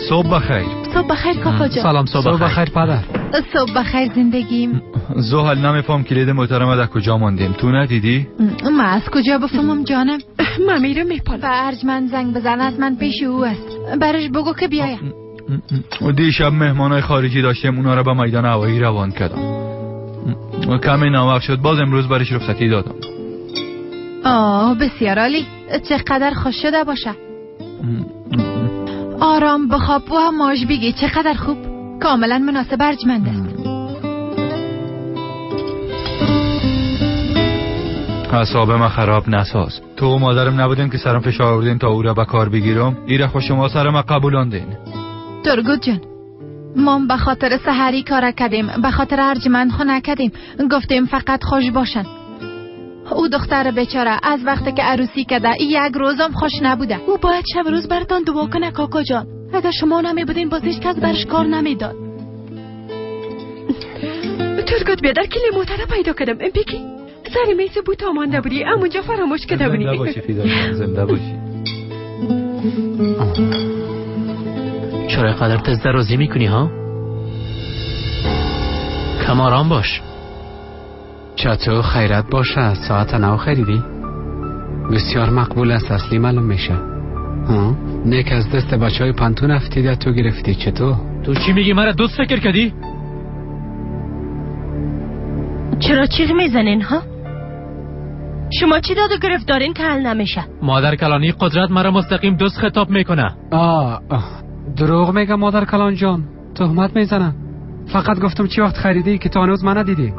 صبح بخیر. صبح بخیر کاکا جان. سلام، صبح بخیر پدر. صبح بخیر زندگیم. زحل نمیفهم کلید محترمه در کجا ماندیم، تو ندیدی؟ من از کجا بفهمم جانم؟ من میرم میپالم. به ارجمند زنگ بزن، از من پیش او است، برش بگو که بیایم. دیشب مهمانای خارجی داشتیم، اونا را به میدان هوایی روان کردم. کمی ناوقت شد، باز امروز برش رخصتی دادم. آه بسیار عالی، چقدر خوش شده باشه. آرام بخواب و ماش بگی، چقدر خوب، کاملا مناسب ارجمند است. اعصاب من خراب نساز. تو و مادرم نبودین که سرم فشار آوردین تا او را به کار بگیرم؟ ایره خوش شما سر ما قبولاندین. ترگوت جان، ما به خاطر سحری کار کردیم، به خاطر ارجمند خو نکردیم. گفتیم فقط خوش باشن. او دختر بیچاره از وقتی که عروسی کرده یک روزم خوش نبوده. او باید شب روز براتان دعا کنه کاکا جان. اگر شما نمی بودین باز هیچ کس برش کار نمیداد. ترگوت بیادر کلی موتره پیدا کردم. بگی سر میز بود آمانده بودی، همونجا فراموش کرده بودی. زنده باشی فیدا جان، زنده باشی. چرا اینقدر تز درازی میکنی ها؟ کم آرام باش. چطور خیرت باشه، ساعت نو خریدی؟ بسیار مقبول است، اصلی معلوم میشه. نیک از دست بچه های پانتون افتیده تو گرفتی. چطور؟ تو چی میگی؟ مرا دوست فکر کردی؟ چرا چیغ میزنین ها؟ شما چی داد و گرفت دارین که حل نمیشه؟ مادر کلانی قدرت مرا مستقیم دوست خطاب میکنه. آه دروغ میگه مادر کلان جان، تهمت میزنه. فقط گفتم چی وقت خریدی که تا هنوز من ندیدی.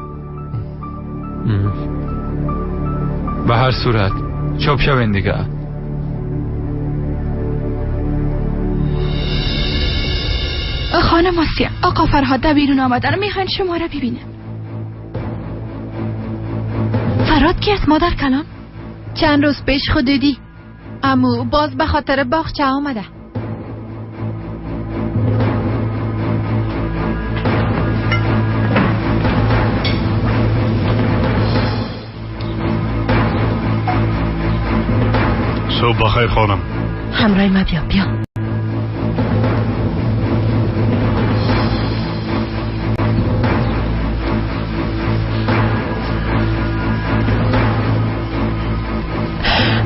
به هر صورت چاپ شوین دیگه. خانم آسیا، آقا فرهاد در بیرون آمدن، میخواین شما را ببینه. فرهاد کی است مادر کلان؟ چند روز پیش خود دیدی، امو باز به خاطر باغچه آمده. صبح بخیر خانم. همراه ما بیا بیا.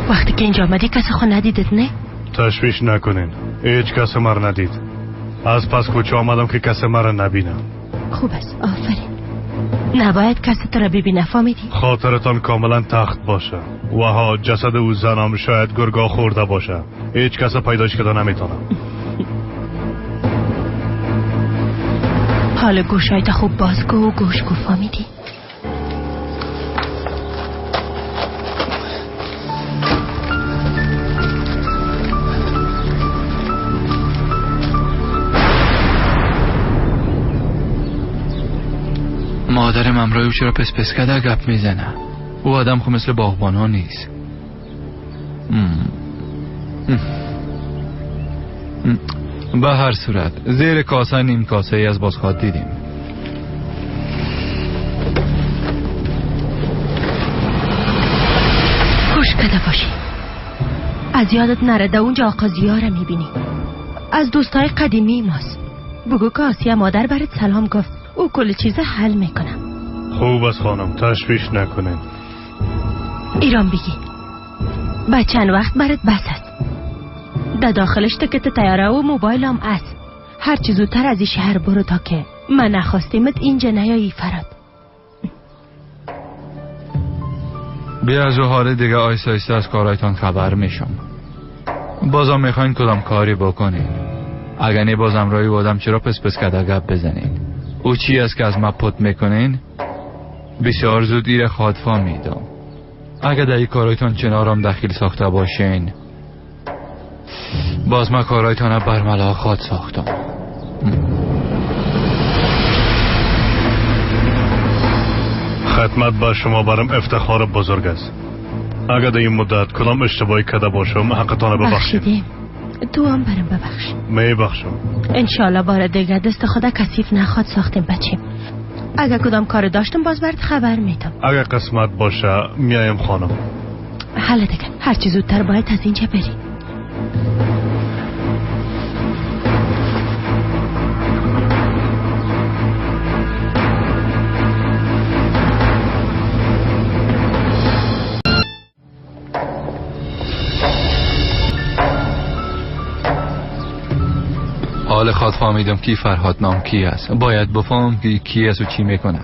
وقتی که اینجا آمدی کسی خود ندیدت نه؟ تشویش نکنین، هیچ کس مرا ندید. از پس کوچه آمدم که کسی مرا نبینه. خوب است، آفرین. نباید کسی تو را ببینه، فهمیدی؟ خاطرتان کاملا تخت باشه. وها جسد او زنم شاید گرگا خورده باشه. هیچ کس پیداش کرده نمیتونم. حال گوشایت خوب باز کو و گوش کو، فهمیدی؟ مادرم امرای او چرا پس پس کده گپ میزنه؟ او آدم خو مثل باغبان ها نیست. به هر صورت زیر کاسه نیم کاسه ای از بازخواد دیدیم. خوش کده باشی، از یادت نره در اونجا آقا ضیا را میبینی، از دوستای قدیمی ماست. بگو که آسیا مادر برات سلام گفت، او کل چیز حل میکنه. خوب است خانم، تشویش نکنین. ایران بگی با چند وقت برات بس است. در داخلش تکت تیاره و موبایل هم است. هر چی زودتر از این شهر برو تا که من نخواستیمت اینجا نیایی فراد. بیا از حال دیگه آیسته آیسته از کارایتان خبر میشم. بازم میخواین کدام کاری بکنین؟ اگر نه بازم رای بادم چرا پس پس کده گپ بزنین؟ او چی است که از ما پت میکنین؟ بسیار زود ایره خاطفا میدم. اگر در این کارایتان چنارم دخیل ساخته باشین، باز ما کارایتان برملا خواد ساختم. خدمت با شما برم افتخار بزرگ است. اگر در این مدت کدام اشتباهی کرده باشم حقتان ببخشید. تو هم برم ببخش. میبخشم. انشالله بار دیگه دست خدا کثیف نخواد ساختیم بچیم. اگر کدام کار داشتم باز برات خبر میدم. اگر قسمت باشه میایم خانم. حالا دیگه هرچی زودتر باید از اینجا بری. حال خواد فهمیدم کی فرهاد نام کی است. باید بفهم که کی است و چی میکنه.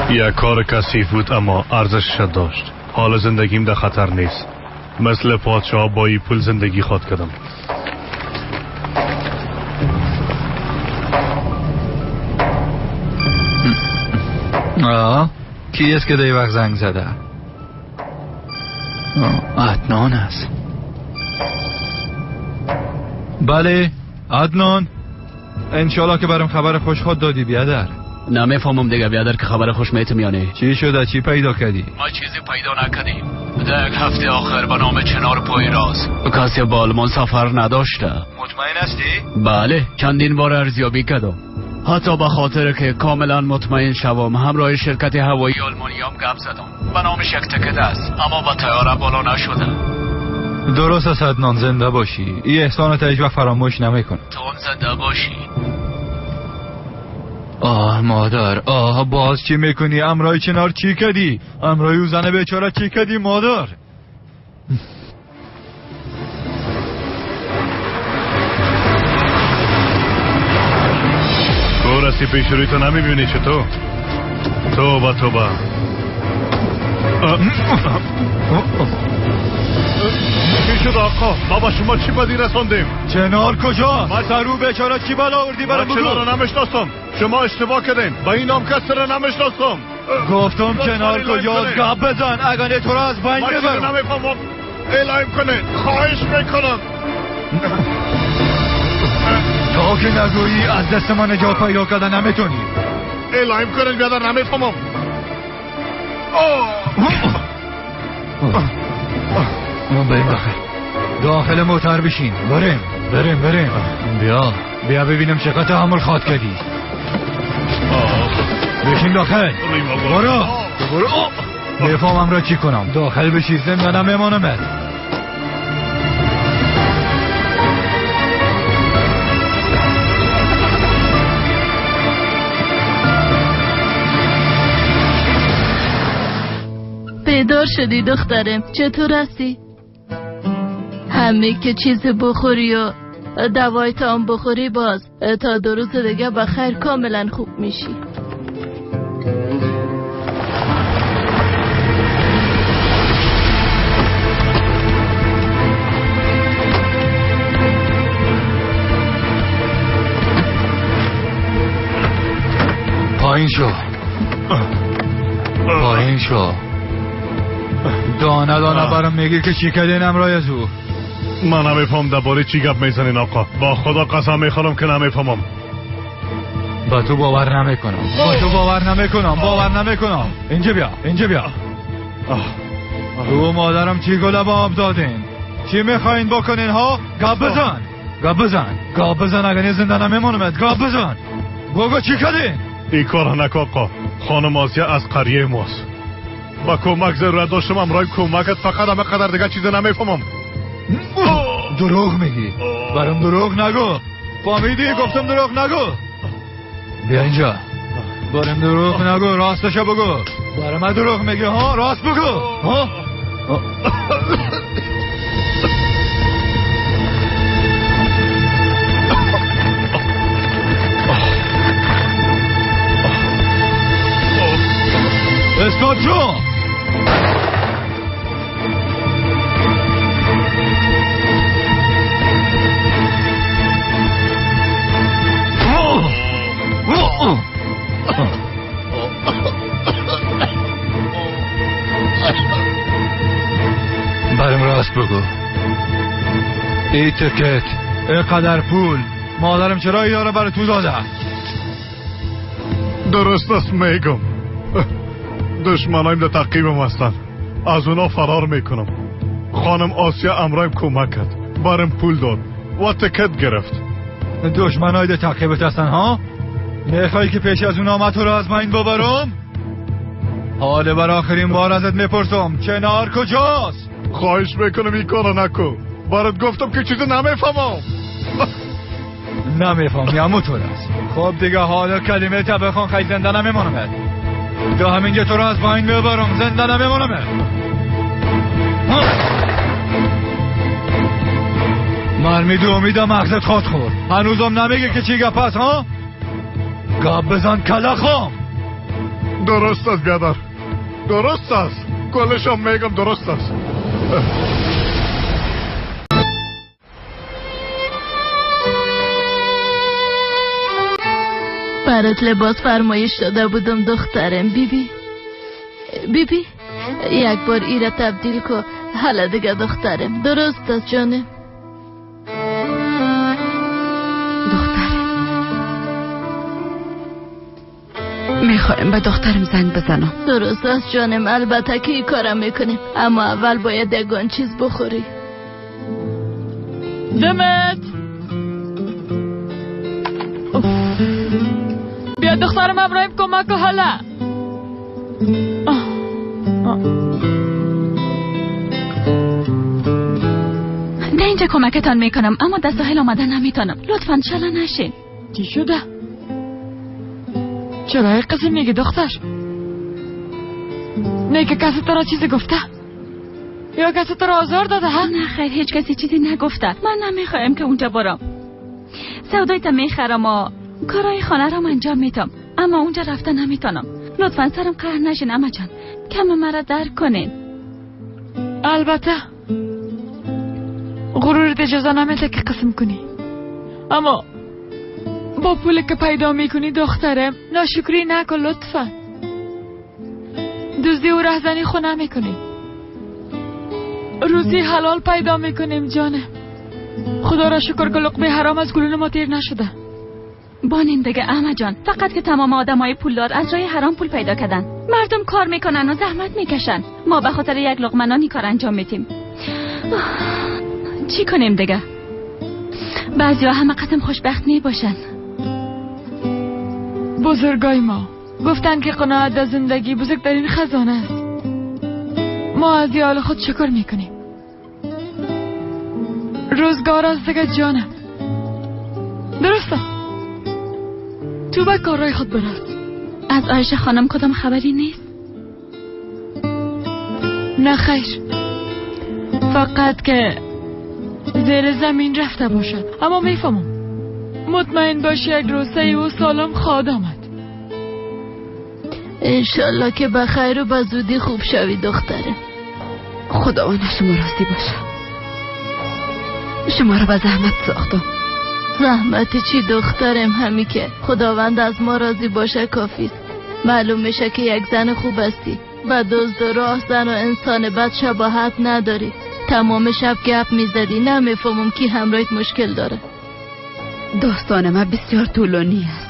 یک کار کثیف بود اما ارزشش داشت. حال زندگیم در خطر نیست. مثل پادشاه با این پول زندگی خواد کردم. کی است که در وقت زنگ زده؟ عدنان است. بله عدنان، انشالله که برام خبر خوش خود دادی بیادر. نمیفهمم دیگه بیادر که خبر خوش میتم یا نه. چی شده؟ چی پیدا کردی؟ ما چیزی پیدا نکردیم. در یک هفته آخر به نام چنار پای راز کسی با آلمان سفر نداشته. مطمئن هستی؟ بله، چندین بار ارزیابی کردم. حتی به خاطر که کاملا مطمئن شوم همراه شرکت هوایی آلمانی هم گپ زدم. به نامش یک تکت است اما با طیاره بالا نشده. درست است عدنان، زنده باشی. این احسانت هیچ وقت فراموش نمیکنم. تو هم زنده باشی. آه مادر، آه باز چی میکنی؟ امرای چنار چی کردی؟ امرای او زن بیچاره چی کردی مادر؟ تو رسی پیش روی تو نمیبینی چطور؟ توبه توبه. چی شد آقا؟ بابا شما چی بدی رساندیم؟ چنار کجا؟ ما سرو بیچاره چی بلا آوردی برام بگو؟ من چنار رو نمیشناسم. شما اشتباه کردین. با این نام کسی رو نمیشناسم. گفتم چنار کجاست؟ گپ بزن اگر تو رو از بین ببرم. من نمیفهمم. اعلام کنه خواهش میکنم. تا که نگویی از دست من نجات پیدا کردن نمیتونی. اعلام کنن بیادر نمیفهمم. من بریم داخل. داخل موتر بشین. بریم بریم بریم. بیا بیا ببینم چقدر تحمل خواد کردی. بشین داخل. برو برو. میفهمم را چی کنم. داخل بشی زنده نمیمانمت. بیدار شدی دخترم؟ چطور هستی؟ همه که چیز بخوری و دوای تا هم بخوری باز تا 2 روز دیگه بخیر کاملا خوب میشی. پایین شو، پایین شو. دانه دانه برام میگی که چی کردین امرای از او. من نمیفهم درباره چی گپ میزنین آقا. با خدا قسم میخورم که نمیفهمم. با تو باور نمیکنم، با تو باور نمیکنم، باور نمیکنم. اینجا بیا، اینجا بیا. تو مادرم چی گله با آب دادین؟ چی میخواین بکنین ها؟ گپ بزن، گپ بزن، گپ بزن. اگه زنده نمیمونمت. گپ بزن، بگو چی کردین؟ این کار نکن آقا. خانم آسیا از قریه ماست. با کمک ضرورت داشتم امرای کمکت فقط همه قدر دیگه چیز نمیفهمم. دروغ میگی. برام دروغ نگو. فهمیدی؟ گفتم دروغ نگو. بیا اینجا. برام دروغ نگو، راستشو بگو. برام دروغ میگی ها؟ راست بگو ها؟ استاد جو. برم راست بگو. ای تکت، اینقدر پول، مادرم چرا اینا رو برای تو داده؟ درست است میگم. دشمنایم در تعقیبم هستن، از اونا فرار میکنم. خانم آسیا امرایم کمک کرد، برم پول داد و تکت گرفت. دشمنای در تعقیبت هستن ها؟ میخوای که پیش از اونا تو رو از من ببرم؟ حالا بر آخرین بار ازت میپرسم، چنار کجاست؟ خواهش میکنم این کارو نکن. برات گفتم که چیزی نمیفهمم. نمیفهمی همونطور است. خب دیگه حالا کلمه تا بخوان خیلی زنده نمیمانمت. تا همینجا تو رو از پایین میبرم، زنده نمیمانمت. مرمی دومیدم مغزت خواد خورد. هنوزم نمیگه که چی گپ است ها؟ گپ بزن کلخم. درست است بیادر، درست است. کلشم میگم درست است. برات لباس فرمایش داده بودم دخترم. بیبی بیبی یک بار ایره تبدیل کو. حالا دیگه دخترم درست است جانم. دخترم میخوایم به دخترم زنگ بزنم. درست است جانم، البته که این کارم میکنیم، اما اول باید یگان چیز بخوری. دمت بیا دخترم ابراهیم کمک حالا. ده اینجا کمکتان میکنم، اما در ساحل آمدن نمیتونم. لطفا شلا نشین. چی شده؟ چرا این قضیه میگی دختر؟ نه که کسی تو را چیزی گفته یا کسی تو را آزار داده؟ ها؟ نه خیر، هیچ کسی چیزی نگفته. من نمیخوایم که اونجا برم. سودایت میخرم و کارای خانه را انجام میدم، اما اونجا رفته نمیتونم. لطفا سرم قهر نشین اما جان، کم مرا درک کنین. البته غرورت اجازه نمیده که قسم کنی، اما با پولی که پیدا میکنی دخترم ناشکری نکن لطفا. دزدی و رهزنی خو نمیکنی، روزی حلال پیدا میکنیم جانم. خدا را شکر که لقمه حرام از گلون ما تیر نشده. بانین دیگه احمد جان، فقط که تمام آدمای پولدار از راه حرام پول پیدا کردن. مردم کار میکنن و زحمت میکشن، ما به خاطر یک لقمه نان کار انجام میدیم. چی کنیم دیگه؟ بعضیا همه قسم خوشبخت میباشن. بزرگای ما گفتن که قناعت در زندگی بزرگترین خزانه است. ما از یال خود شکر میکنیم. روزگار از دیگه جانم. درسته، تو به کارهای خود برس. از عایشه خانم کدام خبری نیست؟ نه خیر، فقط که زیر زمین رفته باشد. اما میفهمم، مطمئن باش یک روز او سالم خواهد آمد. انشالله که بخیر و به زودی خوب شوی دختره. خداوند شما راضی باشه. شما را به زحمت ساختم. زحمت چی دخترم؟ همی که خداوند از ما راضی باشه کافیست. معلوم میشه که یک زن خوب هستی و دزد و راه زن و انسان بد شباهت نداری. تمام شب گپ میزدی، نمیفهمم کی همراهت مشکل داره. داستان من بسیار طولانی است.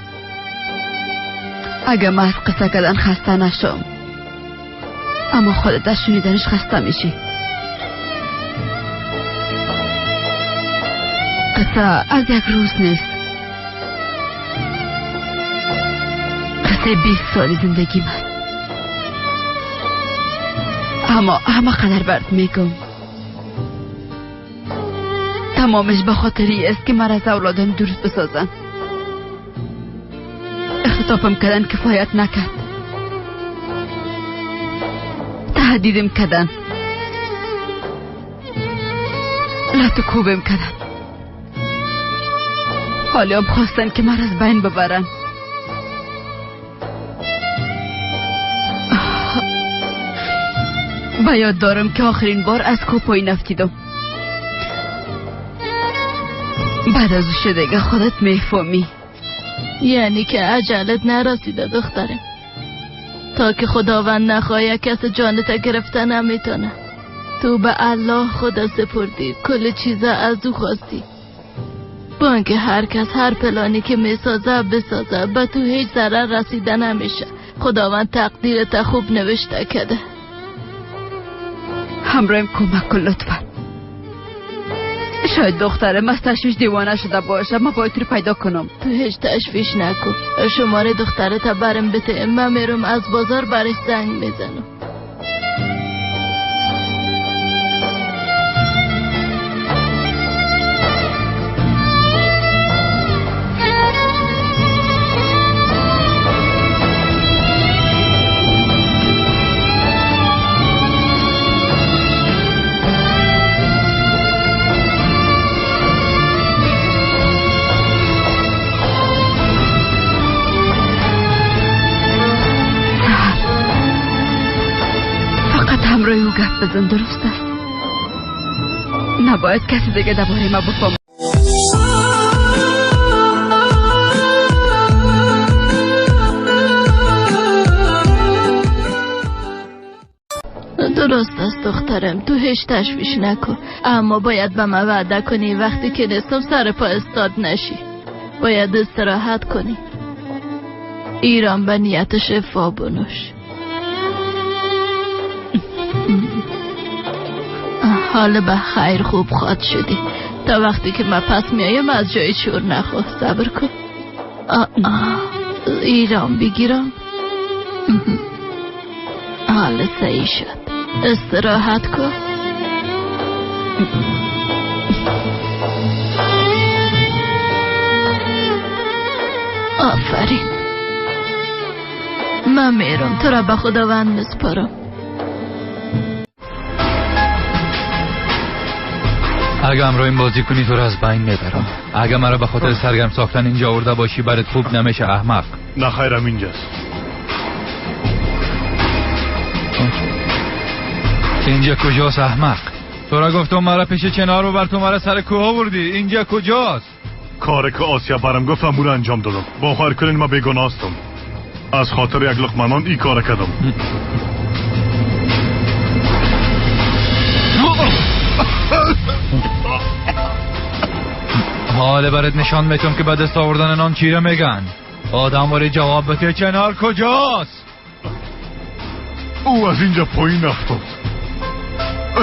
اگه من از قصه کردن خسته نشم، اما خودت از شنیدنش خسته میشی. قصه از یک روز نیست، قصه 20 سال زندگی من. اما همه قدر برد میگم تمامش به خاطری است که مرا از اولادم دور بسازن. اختطافم کردن کفایت نکرد، تهدیدم کردن، لط و کوبم کردن. حالا هم خواستن که مرا از بین ببرن. به یاد دارم که آخرین بار از کوه پایین افتیدم. بعد از او دیگه خودت میفهمی. یعنی که عجلت نرسیده دختره. تا که خداوند نخواهی کس جانت گرفته نمیتونه. تو به الله خدا سپردی، کل چیزا از او خواستی. با اینکه هر کس هر پلانی که میسازه بسازه، به تو هیچ ضرر رسیده نمیشه. خداوند تقدیرت خوب نوشته کرده. همراهیم کمک کن لطفا. شاید دخترم از تشویش دیوانه شده باشه، من باید رو پیدا کنم. تو هیچ تشویش نکن، شماره دخترت برم بده، من میرم از بازار برش زنگ میزنم. همراه او گپ بزن، درست است؟ نباید کسی دیگه درباره ما بفهمه. درست است دخترم، تو هیچ تشویش نکن، اما باید به من وعده کنی وقتی که نیستم سر پا استاد نشی. باید استراحت کنی. ایران به نیت شفا بنوش. حال به خیر خوب خواد شدی. تا وقتی که من پس میایم از جای چور نخواه. صبر کن. ایران بگیرم. حال صحیح شد. استراحت کن. آفرین. من میرم، تو را به خداوند میسپارم. اگه امرو این بازی کنی تو رو از بین میبرم. اگه مرا به خاطر سرگرم ساختن اینجا آورده باشی برات خوب نمیشه احمق. نه خیرم اینجاست. اینجا کجاست احمق؟ تو را گفتم مرا پیش چنار ببر، تو مرا سر کوه آوردی. اینجا کجاست؟ کاری که آسیا برم گفتم اون انجام دادم. باور کنین من بیگناه هستم. از خاطر یک لقمه نان این کار کردم. حالا برات نشان میتم که به دست آوردن نان چی را میگن. آدم واری جواب بده چنار کجاست؟ او از اینجا پایین افتاد.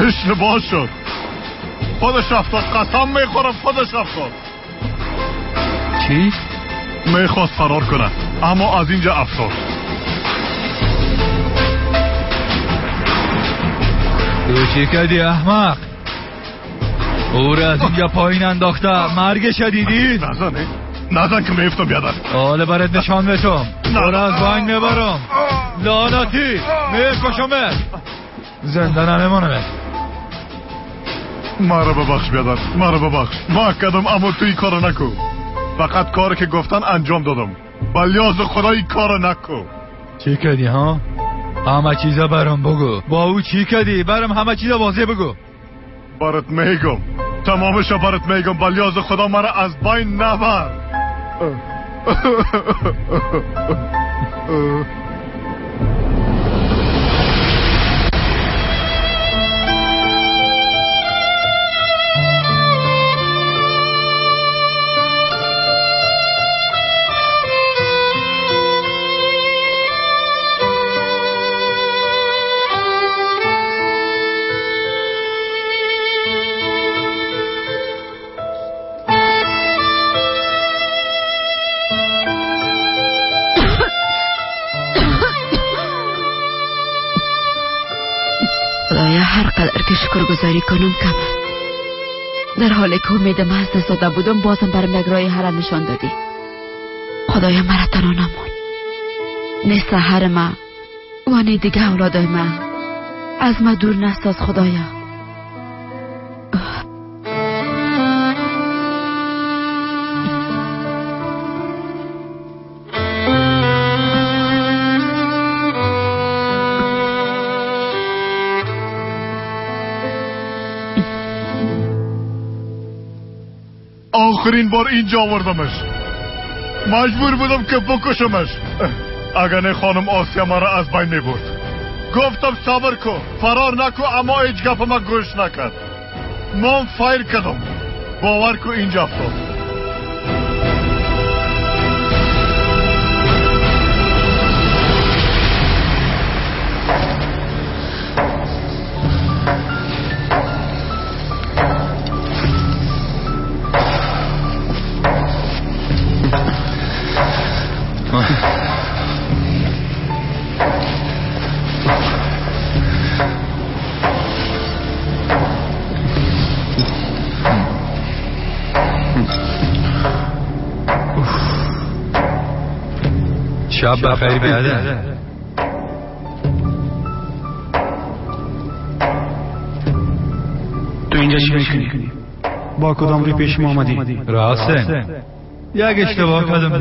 اشتباه شد. خودش افتاد، قسم میخورم خودش افتاد. چی؟ میخواست فرار کنه اما از اینجا افتاد. تو چی کردی احمق؟ او را از اینجا پایین انداخته. مرگش دیدی؟ نزن نزن که میفتم بیادر. حالا برات نشان میتم. او را از بین میبرم. لعنتی میکشمت. زنده نمیمانمت. مرا ببخش بیادر، مرا ببخش. ما کردم اما تو این کارو نکن. فقط کاری که گفتن انجام دادم. بلیاز خدا این کارو نکن. چی کردی ها؟ همه چیزا برام بگو. با او چی کردی؟ برام همه چیزا واضح بگو. برات میگم، تمامشو برات میگم. بلیاز خدا مرا از بین نبر. شکرگزاری کنم کم است. در حالی که امیدم از دست داده بودم بازم برم یک راه حل نشان دادی. خدایا مرا تنها نمان. نه سحر ما و نه دیگه اولادای ما از ما دور نساز خدایا. آخرین بار اینجا آوردمش. مجبور بودم که بکشمش. اگر نه خانم آسیا مرا از بین میبرد. گفتم صبر کن، فرار نکن، اما هیچ گپ ما گوش نکرد. من فایر کردم، باور کو اینجا افتاد. شب بخیر بیادر. تو اینجا چی میکنی؟ با کدام روی پیش ما آمدی؟ راسم یک اشتباه کردم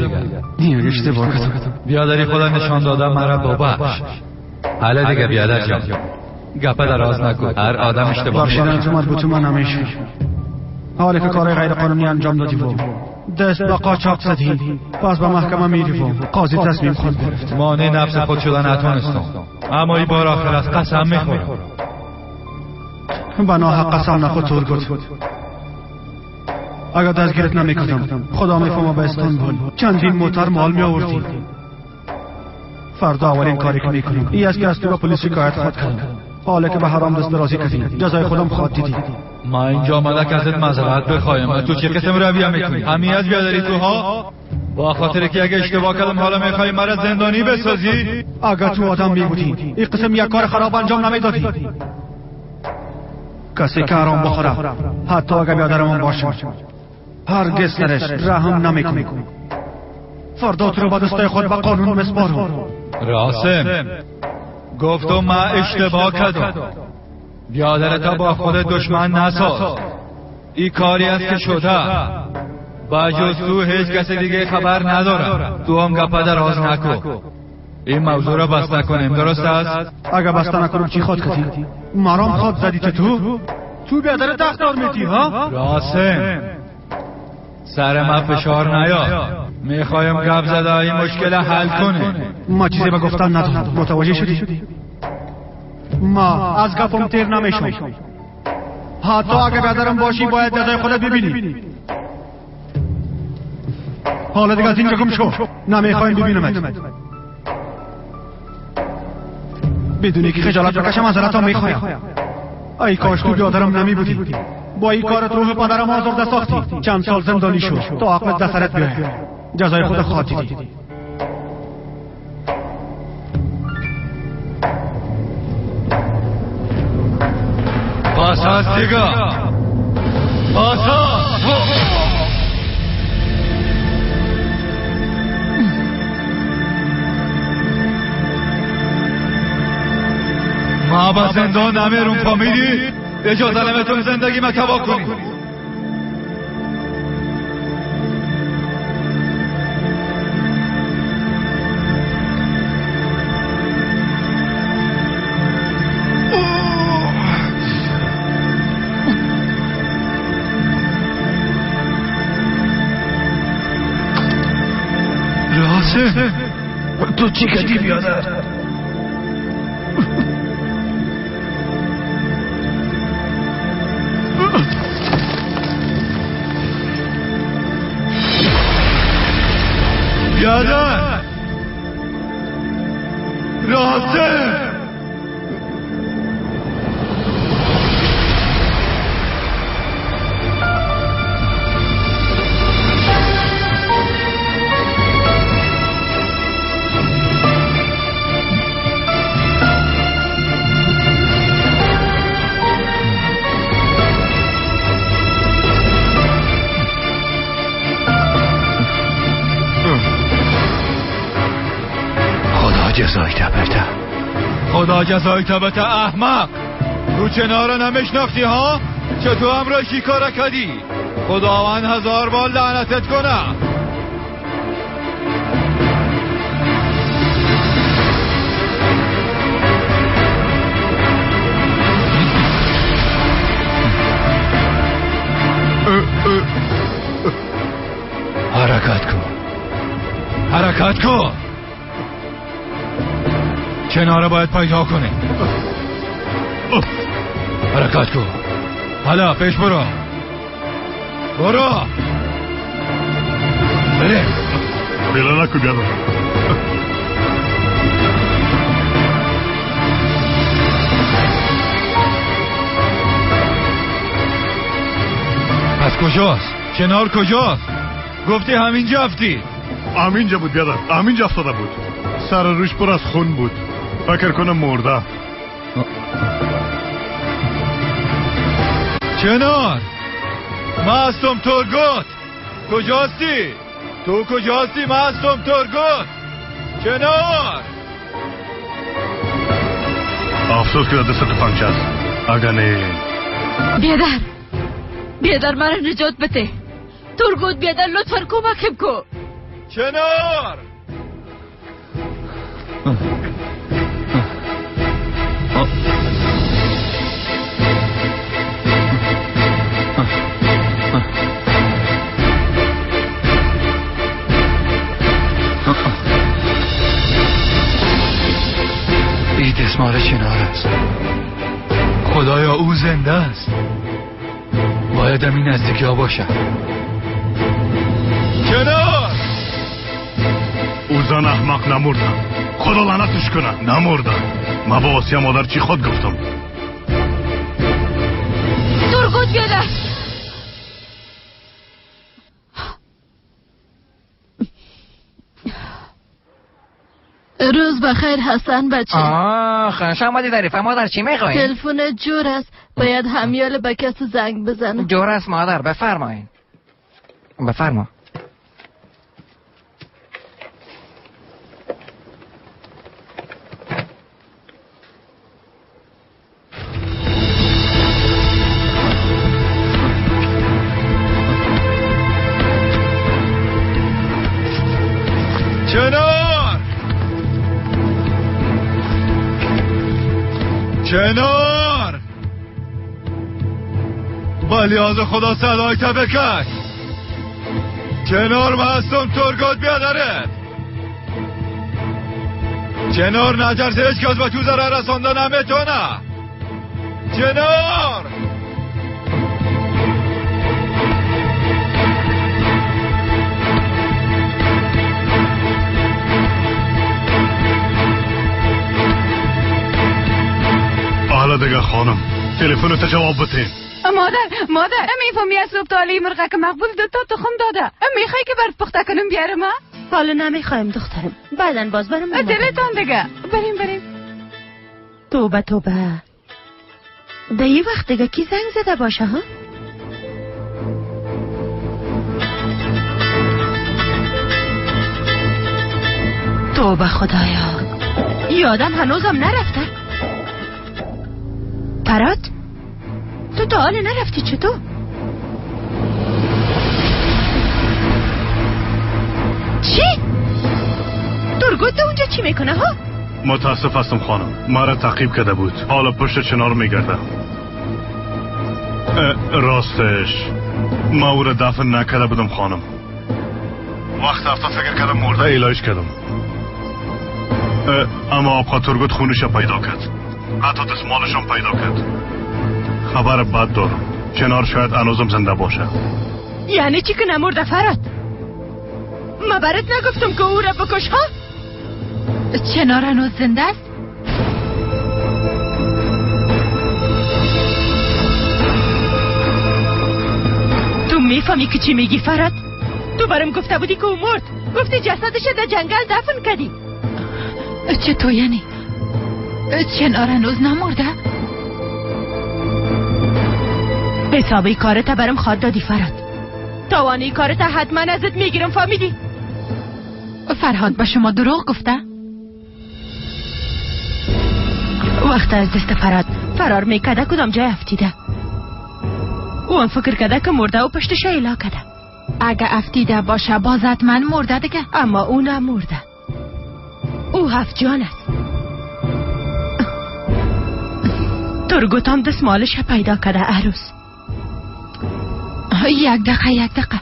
دیگه. یک اشتباه کردم. بیادری خدا نشان دادم مرا ببخش. حالا دیگه بیادر جان گپه دراز نکن، هر آدم اشتباه میکنه. بخشیدن تو مربوط من نمیشه. حالی که کار غیر قانونی انجام دادی و دست به قاچاق زدی، پس به محکمه میری و قاضی تصمیم خود گرفت. مانع نفس خود شدن نتونستم، اما این بار آخر از قسم میخورم. به ناحق قسم نخود تورگوت. اگر دستگیرت نمیکردم خدا میفهمه به استانبول چندین موتر مال میآوردی. فردا اولین کاری که میکنم این است که از تو به پلیس شکایت خواهد کنم. حالا که به حرام دست درازی کردی جزای خودم خواهد دیدی. ما اینجا آمده که ازت معذرت بخوایم. تو چه قسم رویه میکنی؟ همین از بیادری تو ها؟ با خاطر که اگه اشتباه کردم حالا میخوای مرا زندانی بسازی؟ اگر تو آدم میبودی این قسم یک کار خراب انجام نمیدادی. کسی که حرام بخوره حتی اگر بیادرمان باشه هرگز سرش رحم نمیکنی. فردا تو رو با دستای خود به قانون مسپارم. راسم گفتم من اشتباه کردم. بیادرتا با خود دشمن نساز. این کاری است که شده. بجز تو هیچ کس دیگه خبر نداره. تو هم گپه دراز نکن. این موضوع را بسته کنیم، درست است؟ اگر بسته نکنم چی خواد کردی؟ مرام خواد زدی که تو بیادر تختار میتی ها؟ راسم سر من فشار نیاد. میخوایم گپ زده این مشکل حل کنیم. ما چیزی به گفتن ندارم، متوجه شدی؟ ما از گپم تیر نمیشم. حتی اگه بیادرم باشی باید جزای خودت ببینی. حالا دیگه از اینجا گم شو، نمیخوایم ببینمت. بدونی که خجالت بکشم از تا میخوایم. ای کاش تو بیادرم نمی بودی. با این کارت روح پدرم آزرده ساختی. چند سال زندانی شو تا عقلت در سرت بیاید. جزای خود خواهد دیدی. پس از دیگه پس ما با زندان نمیرم، فهمیدی؟ اجازه نمیتونی زندگی ما تباه کنی. راسه تو چی کردی بیادر؟ بیادر راسه جزای تبته، خدا جزای تبته. احمق تو چنارا نمیشناختی ها؟ چطور هم را شکار کردی؟ خداوند هزار بار لعنتت کنه. حرکت کن، حرکت کن. چناره باید پیدا کنه. حرکت کن. حالا پیش برو. برو. بریم. بلا نکن بیادر. پس کجاست؟ چنار کجاست؟ گفتی همینجا افتی. همینجا بود بیادر، همینجا افتاده بود. سر روش پر از خون بود. فکر کنم مرده. چنار، من هستم تورگوت. کجاستی؟ تو کجاستی؟ من هستم تورگوت. چنار. افسوس که دست تفنگچه است. اگه نه. بیادر، بیادر مرا نجات بده. تورگوت بیادر لطفا کمکم کن. چنار. این دستمال چنار است. خدایا او زنده است. باید همین نزدیکی ها باشد. چنار. او زن احمق نمرده. خدا لعنتش کنه نمرده. ما با آسیا مادر چی خود گفتم. تورگوت بیادر. روز بخیر حسن بچه. آه شما ظریفه مادر چی میخواین؟ تلفن جور است، باید همیال به کسی زنگ بزنم. جور است مادر، بفرمایین. بفرما. چنار، چنار، با لیاز خدا صدای تا بکش. چنار من هستم تورگوت بیادرت. چنار نترسه، هیچ کس به تو ضرر رسانده نمیتونه. چنار. حالا دیگه خانم تلفن تو جواب بده. مادر، مادر میفهمی از صبح تا حالا مرغه که مقبول دو تا تخم داده. میخوای که برات پخته کنم بیارم؟ حالا نمیخوایم دخترم، بعدن باز برم. دلتان دیگه. بریم بریم. توبه توبه. در یه وقت دیگه کی زنگ زده باشه ها؟ توبه خدایا، یادم هنوزم نرفته. فراد تو تا حال نرفتی چطور؟ چی؟ تورگوت اونجا چی میکنه ها؟ متاسف هستم خانم، مرا تعقیب کرده بود. حالا پشت چنار میگردم. راستش ما او را دفن نکرده بودم خانم. وقت افتاد فکر کردم مرده، ایلایش کردم. اما آقا تورگوت خونش پیدا کرد، حتی دستمالشم پیدا کرد. خبر بد دارم، چنار شاید هنوزم زنده باشه. یعنی چی که نمرده فراد؟ ما برات نگفتم که او را بکش ها؟ چنار هنوز زنده است؟ تو میفهمی که چی میگی فراد؟ تو برام گفته بودی که او مرد. گفتی جسدش در جنگل دفن کردی. چطور یعنی؟ چنار هنوز نمرده؟ حسابی کارت برام خواد دادی فراد. توانی کارت حتما ازت میگیرم، فهمیدی؟ فرهاد به شما دروغ گفته؟ وقت از دست فراد فرار میکرده کدام جای افتیده. او هم فکر کرده که مرده و پشتش ایلا کرده. اگه افتیده باشه باز حتما مرده دیگه. اما او نمرده، او هفت جان است. تورگوت هم دستمالش پیدا کرده عروس. یک دقیقه یک دقیقه.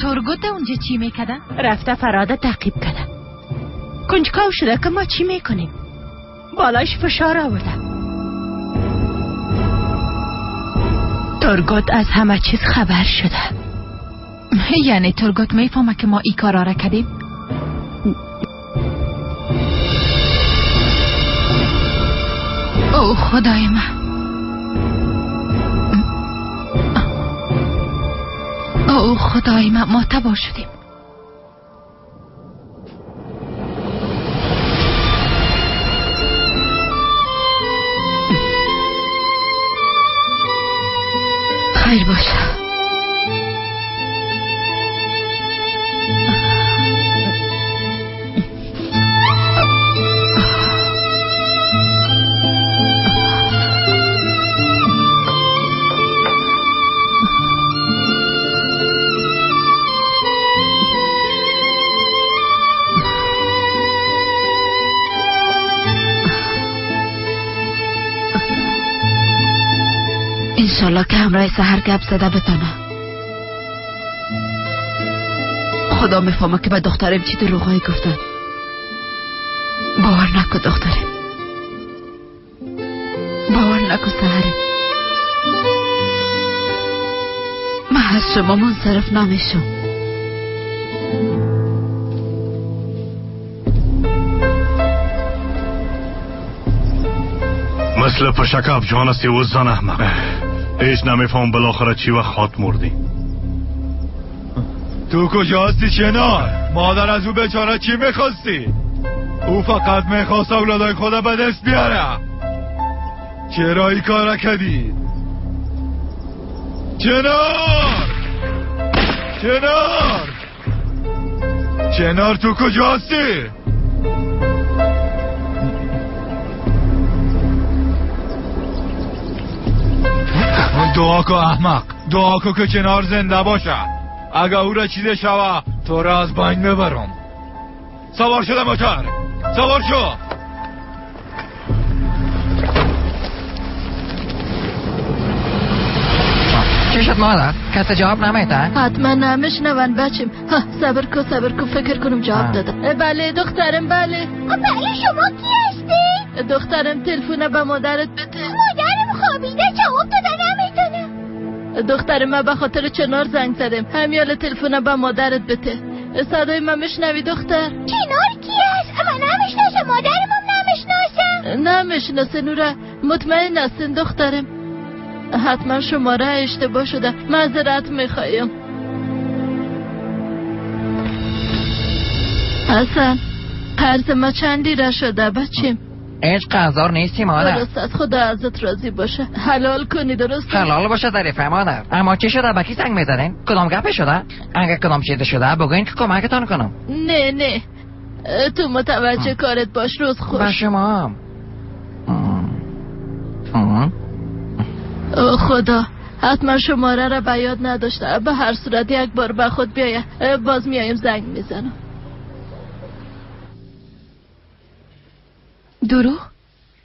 تورگوت اونجا چی میکرده؟ رفته فراده تعقیب کرده. کنجکاو شده که ما چی میکنیم. بالاش فشار آورده. ترگوت از همه چیز خبر شده. یعنی ترگوت میفهمه که ما ای کارا را کردیم؟ او خدای من، او خدای من، ما تباه شدیم. خیر باشه. انشالله که همراه سحر گپ زده بتانه. خدا میفهمه که به دخترم چی دروغایی گفتن. باور نکن دخترم، باور نکن سحرم. من از شما منصرف نمیشم. مثل پشک افجان هستی و زن احمق. هیچ نمیفهم بالاخره چی وقت خات مردی. تو کجا هستی چنار؟ مادر از او بیچاره چی میخواستی؟ او فقط میخواست اولادای خدا به دست بیاره. چرا این کار کردی؟ چنار! چنار! چنار تو کجا هستی؟ دعا کن احمق، دعا کن که چنار زنده باشه. اگه او را چیزه شوه تو را از بین میبرم. سوار شده موتر، سوار شو. چی شد مادر؟ کسی جواب نمیده؟ حتما نمیشنون بچیم. صبر کن صبر کن، فکر کنم جواب داده. بله دخترم، بله. بله شما کی هستی؟ دخترم تلفن به مادرت بده. مادرم خوابیده، جواب داده نمیتونه. دخترم من به خاطر چنار زنگ زدم. همیال تلفن به مادرت بده. صدای من میشنوی دختر؟ چنار کی است؟ من نمیشناسم، مادرم هم نمیشناسم. نمیشناسه نوره، مطمئن هستین دخترم؟ حتما شماره اشتباه شده، معذرت میخوایم. حسن قرض ما چند لیره شده بچیم؟ هیچ قرضدار نیستی مادر. درست است، خدا ازت راضی باشه. حلال کنی درست؟ حلال باشه ظریفه مادر. اما چی شده؟ با کی زنگ میزنین؟ کدام گپ شده؟ اگه کدام چیز شده بگوین که کمکتان کنم. نه نه، تو متوجه کارت باش. روز خوش. با شما. او خدا، حتما شماره را به یاد نداشته. به هر صورت یک بار به خود بیایه، باز میایم زنگ میزنم. دروغ؟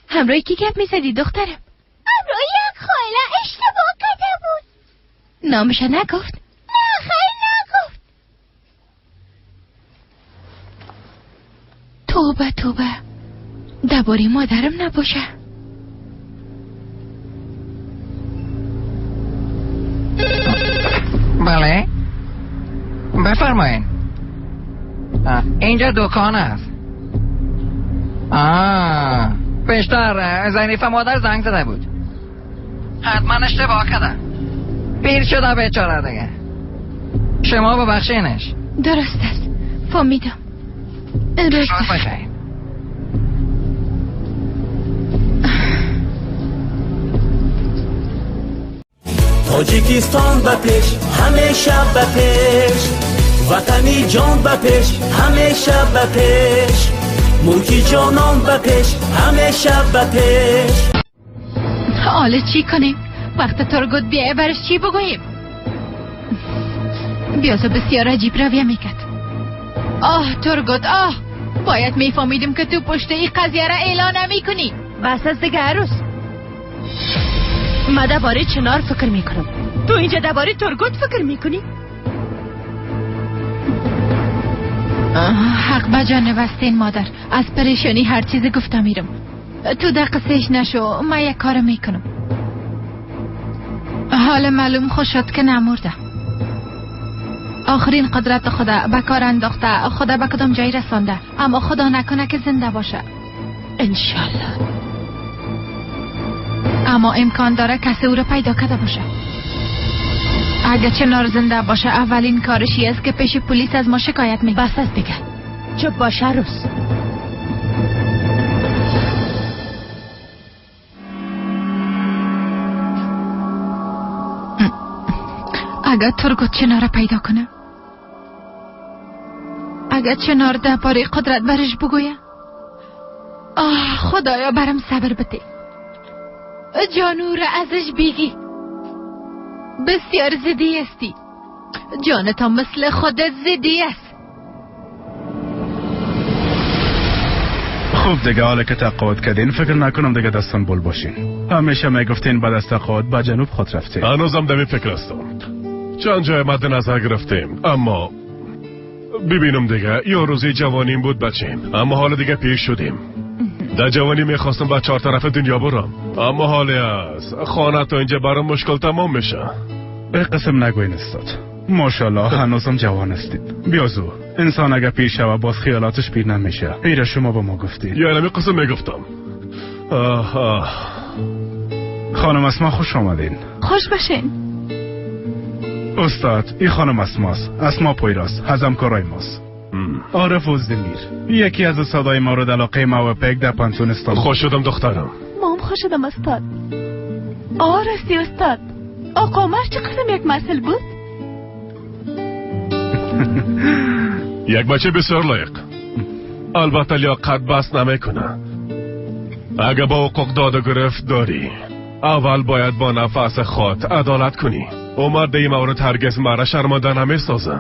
همراه کی گپ میزدی دخترم؟ همراه یک خاله اشتباه کرده بود. نامش نگفت؟ نه خیر نگفت. توبه توبه، درباره مادرم نباشه. بله بفرمایین. اینجا دکان است. بیشتر ظریفه مادر زنگ زده بود. حتما اشتباه کرده. پیر شده بیچاره دیگه. شما ببخشینش. درست است، فهمیدم. درست است. تاجیکستان به پیش، همیشه به پیش. وطنی جان به پیش، همیشه به پیش. ملکی جانان به پیش، همیشه به پیش. حالا چی کنیم؟ وقت ترگوت بیایه برش چی بگوییم؟ بیازو بسیار عجیب رویه میکرد. آه ترگوت، آه باید میفهمیدیم که تو پشت این قضیه را اعلان نمیکنی. بس از دیگه عروس، ما درباره چنار فکر میکنم، تو اینجا درباره ترگوت فکر میکنی؟ حق به جانب استین مادر، از پریشانی هر چیزی گفتم میرم. تو در قصهش نشو، من یک کار میکنم. حال معلوم خوشت که نمرده. آخرین قدرت خدا به کار انداخته، خدا به کدام جایی رسانده، اما خدا نکنه که زنده باشه. انشالله. اما امکان داره کسی او رو پیدا کرده باشه. اگه چنار زنده باشه اولین کارشی است که پیش پلیس از ما شکایت میکنه. بس است دیگه، چپ باشه روز. اگه ترگوت چنار پیدا کنه، اگه چنار درباره قدرت برش بگویه، آه خدایا برم صبر بده، جانو را ازش بگی. بسیار زدی هستی، جانتا مثل خودت زدی است. خوب دیگه حالا که تقاعد کردین فکر نکنم دیگه دستان بول باشین. همیشه میگفتین بعد از تقاعد به جنوب خود رفتین. هنوزم دمی فکر هستم. چند جای مد نظر گرفتیم، اما ببینم دیگه. یا روزی جوانیم بود بچیم، اما حالا دیگه پیر شدیم. در جوانی میخواستم به چهار طرف دنیا برم، اما حالی از خانه تا اینجا برام مشکل تمام میشه. به قسم نگوین استاد، ماشاءالله هنوزم جوان هستید. بیازو انسان اگه پیر شوه باز خیالاتش پیر نمیشه. ایره شما به ما گفتید. یا نمی قسم میگفتم. خانم اسما خوش آمدین. خوش باشین. استاد این خانم اسماست، اسما پویراست، هزمکارای ماست. عارف اوزدمیر یکی از استادای مورد علاقه ما و پک در پانتون استانبول. خوش شدم دخترم. مام خوش شدم استاد. آه راستی استاد، آقا عمر چه قسم یک مسئله بود؟ یک بچه بسیار لایق. البته لیاقت بس نمیکنه. اگه با حقوق داد و گرفت داری، اول باید با نفس خود عدالت کنی. عمر در این مورد هرگز مرا شرمنده نمیسازه.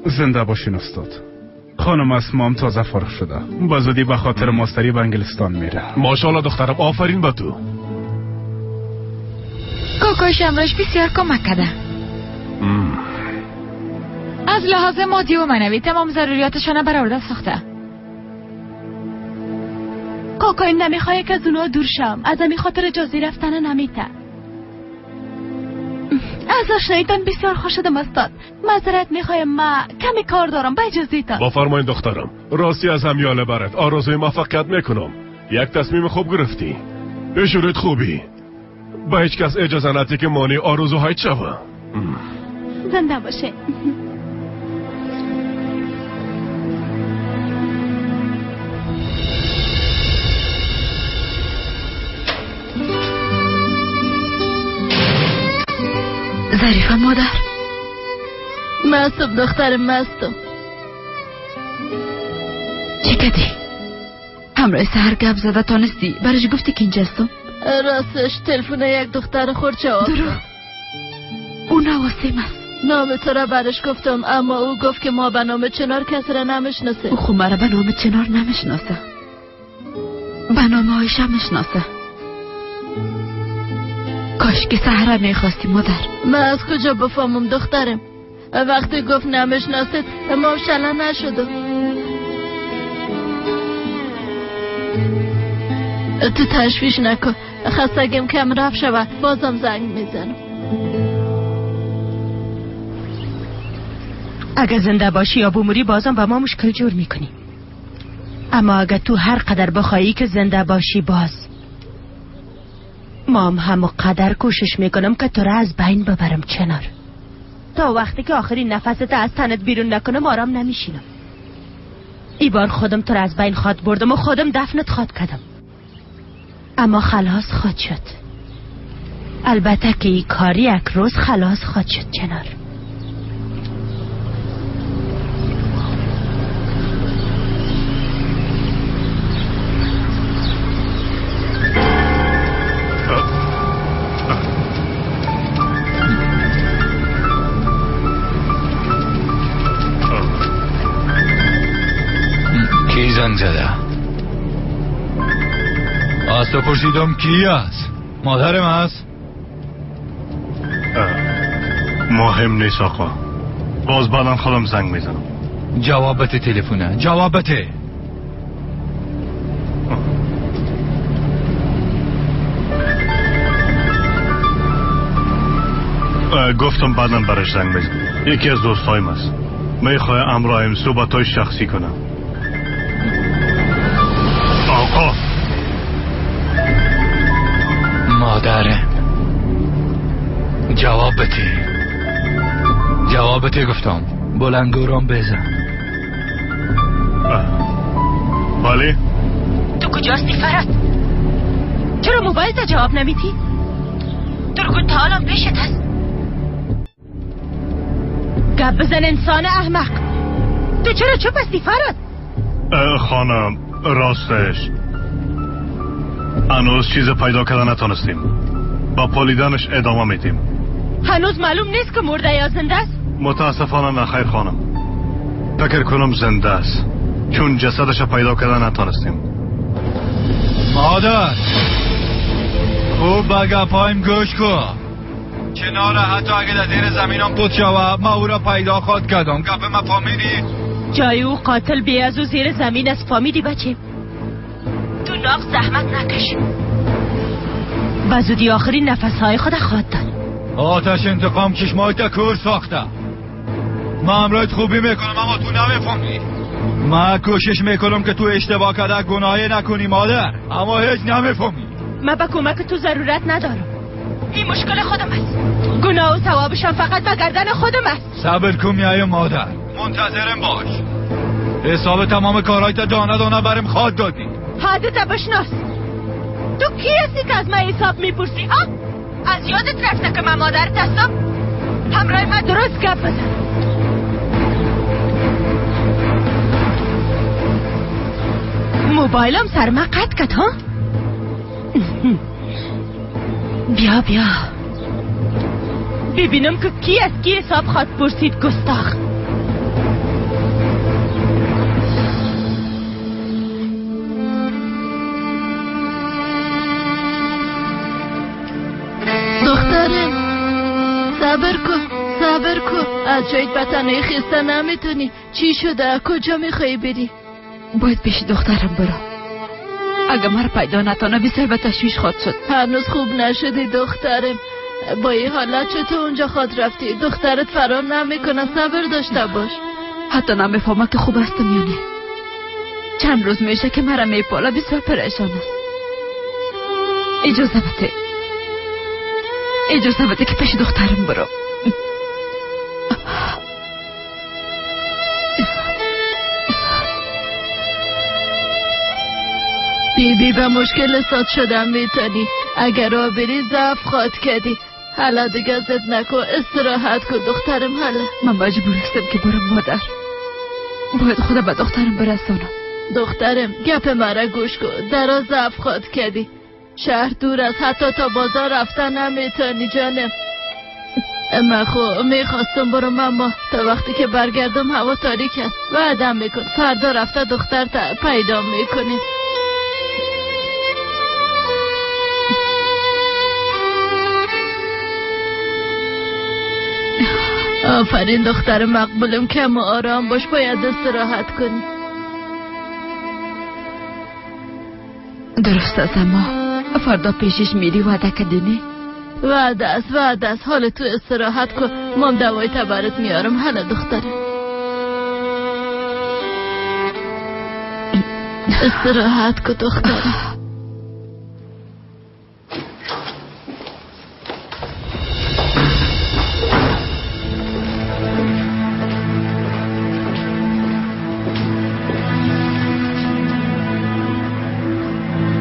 زنده باشین استاد. خانم اسمام تازه فارغ شده، با زودی به خاطر ماستری به انگلستان میره. ماشاءالله دخترم، آفرین به تو. کوکوش امروز بسیار کمک کرده. از لحاظ مادی و معنوی تمام ضروریاتشان برآورده ساخته. کاکایم نمیخواه که از اونا دور شم، از همین خاطر اجازه رفتن نمیته. از آشناییتان بسیار خوش شدم استاد. معذرت میخوایم، ما کمی کار دارم، به اجازهتان. بفرمایید دخترم. راستی از همیاله برات آرزوی موفقیت میکنم. یک تصمیم خوب گرفتی، بشورت خوبی. به هیچ کس اجازه ندی که مانع آرزوهایت شوه. زنده باشه. ظریفه مادر. مستم دخترم، مستم. چه کدی؟ همراه سهر گپ زده تانستی؟ برش گفتی که اینجاستم؟ راستش تلفن یک دختر خورد جواب. درو او نواسیم است. نام تو را برش گفتم، اما او گفت که ما به نام چنار کسی را نمیشناسه. او خو مرا به نام چنار نمیشناسه، به نام عایشه میشناسه. کاش که سهره میخواستی مادر. من از کجا بفهمم دخترم؟ وقتی گفت نمیشناسید ما شله نشدم. تو تشویش نکن، خستگیم کم رفت شود بازم زنگ میزنم. اگه زنده باشی یا بموری بازم به ما مشکل جور میکنی، اما اگه تو هر قدر بخوایی که زنده باشی باز مام هم قدر کوشش میکنم که تو را از بین ببرم چنار. تا وقتی که آخرین نفست از تنت بیرون نکنم آرام نمیشینم. ای بار خودم تو را از بین خواد بردم و خودم دفنت خواد کردم، اما خلاص خواد شد. البته که ای کاری یک روز خلاص خواد شد چنار. زده از تو پرسیدم کی است؟ مادرم است؟ مهم نیست آقا، باز بعدا خودم زنگ میزنم. جواب بده تلفونه، جواب بده. گفتم بعدم برش زنگ بزن. یکی از دوستایم است، میخواه امرایم صحبتای شخصی کنم. آقا مادرم جواب بده، جواب بده گفتم. بلندگورم بزن. بله تو کجاستی فراد؟ چرا موبایل تا جواب نمیدی؟ تو تا حالم پیشت هست. گپ بزن انسان احمق. تو چرا چپ هستی فراد؟ خانم راستش هنوز چیز پیدا کردن نتانستیم. با پالیدنش ادامه میدیم. هنوز معلوم نیست که مرده یا زنده است؟ متاسفانه نه خیر خانم، فکر کنم زنده است، چون جسدش پیدا کردن نتانستیم. مادر خوب به گپایم گوش کن. چناره حتی اگه در زیر زمینم پوت شوه ما او را پیدا خواد کردم. گپ ما فهمیدی؟ جای او قاتل بی از او زیر زمین است. فهمیدی بچه؟ تو ناق زحمت نکش. به زودی آخرین نفسهای خود خواد داد. آتش انتقام چشمای تا کور ساخته. من امرایت خوبی میکنم اما تو نمیفهمی. من کوشش میکنم که تو اشتباه کرده گناهی نکنی مادر، اما هیچ نمیفهمی. من به کمک تو ضرورت ندارم. این مشکل خودم است. گناه و ثوابشم فقط به گردن خودم است. صبر کن میای مادر، منتظرم باش. حساب تمام کارهای تا دانه دانه برم خواد دادی. حدت بشناس. تو کی هستی که از من حساب میپرسی؟ ها؟ از یادت رفته که من مادرت هستم؟ همراه من درست گپ بزن. موبایلم سر من قطع کرد ها؟ بیا بیا ببینم که کی از کی حساب خواد پرسید. گستاخ. دخترم صبر کن، صبر کن. از جایت به تنهایی خسته نمیتونی. چی شده؟ کجا میخوایی بری؟ باید پیش دخترم برم. اگه مرا پیدا نتانه بسیار به تشویش خواد شد. هنوز خوب نشدی دخترم. با این حالت چطور اونجا خواد رفتی؟ دخترت فرار نمیکنه، صبر داشته باش. حتی نمیفهمه که خوب هستم یا نه. چند روز میشه که مرا میپاله، بسیار پریشان است. اجازه بده، اجازه بده که پیش دخترم برم. بی بی به مشکل ساد شدم میتونی. اگر را بری ضعف خواد کردی. حالا دیگه زد نکن، استراحت کن دخترم. حالا من مجبور هستم که برم مادر. باید خودم به دخترم برسانم. دخترم گپ مرا گوش کن. درا ضعف خواد کردی. شهر دور است، حتی تا بازار رفتن نمیتونی جانم. من خو میخواستم برم اما تا وقتی که برگردم هوا تاریک است. وعدم میکن فردا رفته دختر تا پیدا میکنیم. آفرین دختر مقبولم، کم و آرام باش، باید استراحت کنی. درست است اما فردا پیشش میری وعده کردی نه؟ وعده است، وعده است. حال تو استراحت کن، مام دوای تبرت میارم. حالا دختره استراحت کن دختره.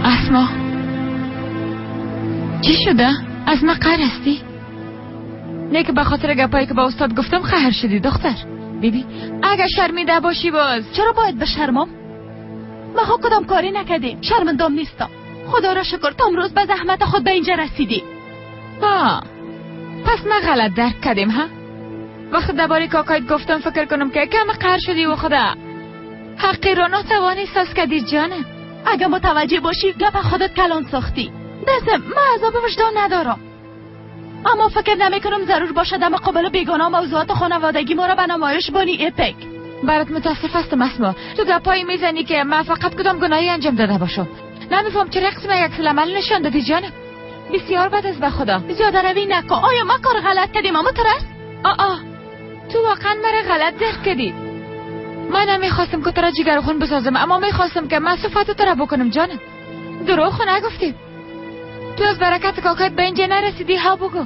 اسما چی شده؟ از ما قهر هستی؟ نه که به خاطر گپایی که با استاد گفتم قهر شدی دختر. بیبی اگه شرمیده باشی باز چرا باید بشرمم؟ ما خود کدام کاری نکردیم، شرمندم نیستم. خدا را شکر تا امروز به زحمت خود به اینجا رسیدی. آه پس ما غلط درک کردیم ها؟ وقتی درباره کاکایت گفتم فکر کنم که کم قهر شدی و خدا حقی را نتوانی ساز کردی جانم. اگه متوجه باشی گپ خودت کلان ساختی. دستم من عذاب وجدان ندارم، اما فکر نمی کنم ضرور باشد در مقابل بیگانه موضوعات خانوادگی ما را به نمایش بانی. اپک برات متاسف هستم اسما. تو گپایی میزنی که من فقط کدام گناهی انجام داده باشم. نمیفهم چرا قسم یک عمل نشان دادی جانم. بسیار بد است به خدا. زیاده روی نکن. آیا ما کار غلط کردیم اما ترس؟ آ تو واقعا مرا غلط درک کردی. من نمیخواستم که تو را جگر خون بسازم، اما میخواستم که من صفات تو را بکنم جانم. دروغ خو نگفتی. تو از برکت کاکایت به اینجا نرسیدی. ها بگو.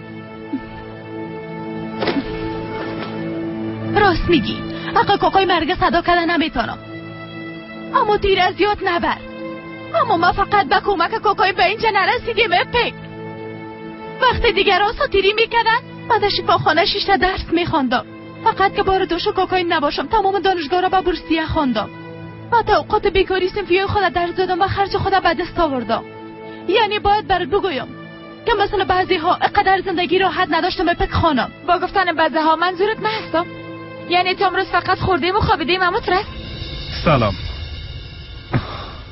راست میگی. حق کاکای مرگ صدا کردن نمیتونم، اما تیر از یاد نبر. اما ما فقط به کمک کاکای به اینجا نرسیدیم اپک. وقتی دیگران ساتیری میکردن من در شفاخانه 6 تا درس میخواندم. فقط که بار دوش کاکای نباشم تمام دانشگاه را به بورسیه خواندم. من تا اوقات بیکاری صنفی خود درس دادم و خرج خود به دست آوردم. یعنی باید برات بگویم که مثل بعضی ها اقدر زندگی راحت نداشتم اپک خانم. با گفتن بعضی ها منظورت من هستم؟ یعنی تو امروز فقط خوردیم و خوابیدیم اما ترس؟ سلام.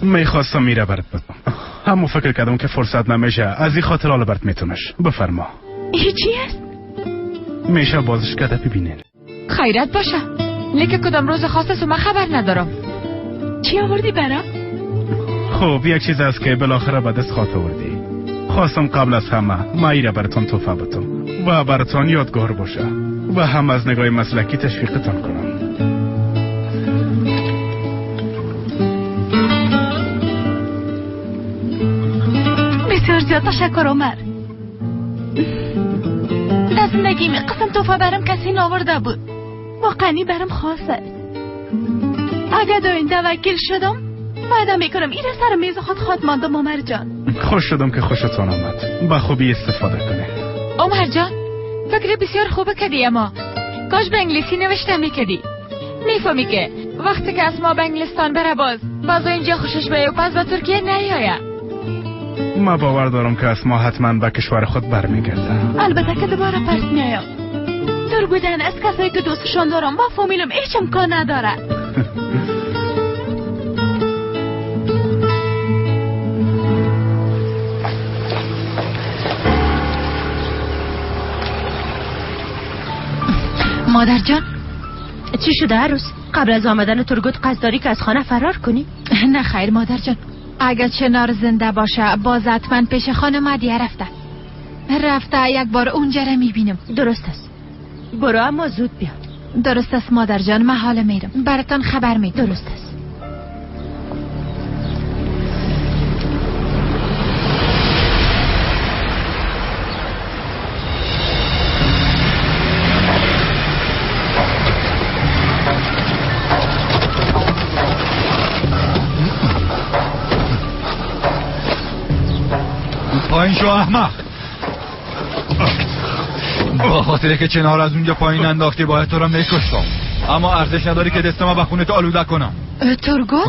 میخواستم میره برات بدم، اما فکر کردم که فرصت نمیشه، از این خاطر حالا برات میتونش. بفرما. هیچی هست؟ میشه بازش کرده ببینین. خیرت باشه، لیکن کدام روز خاص است و من خبر ندارم. چی آوردی برام؟ خب یک چیز است که بالاخره به دست خاطر آوردی. خواستم قبل از همه ما ایره براتون تحفه بدم و براتون یادگار باشه و هم از نگاه مسلکی تشویقتان کنم. بسیار زیاد تشکر عمر. در زندگی می قسم تحفه برم کسی ناورده بود. واقعا برم خاص است. اگه داینده وکیل شدم وعده میکنم ایره سر میز خود ماندم. عمر جان خوش شدم که خوشتان آمد. به خوبی استفاده کنه. عمر جان فکر بسیار خوبه کردی، اما کاش به انگلیسی نوشته میکردی. میفهمی که وقتی که اسما به انگلستان بره باز اینجا خوشش بیاد و پس به ترکیه نیاید. ما باور دارم که اسما حتما به کشور خود برمیگرده. البته که دوباره پس میایم. دور بودن از کسایی که دوستشان دارم با فامیلم هیچ امکان نداره. مادر جان چی شده عروس؟ قبل از آمدن ترگوت قصد داری که از خانه فرار کنی؟ نه خیر مادر جان، اگر چنار زنده باشه باز حتما پیش خانم هدیه رفته یک بار اونجا را میبینم. درست است، برو اما زود بیا. درست است مادر جان، من حالا میرم براتان خبر میدم. درست است. پایین شو احمق. با خاطره که چنار از اونجا پایین انداختی باید تو را میکشتم، اما ارزش نداری که دستم به خونت آلوده کنم. ترگوت؟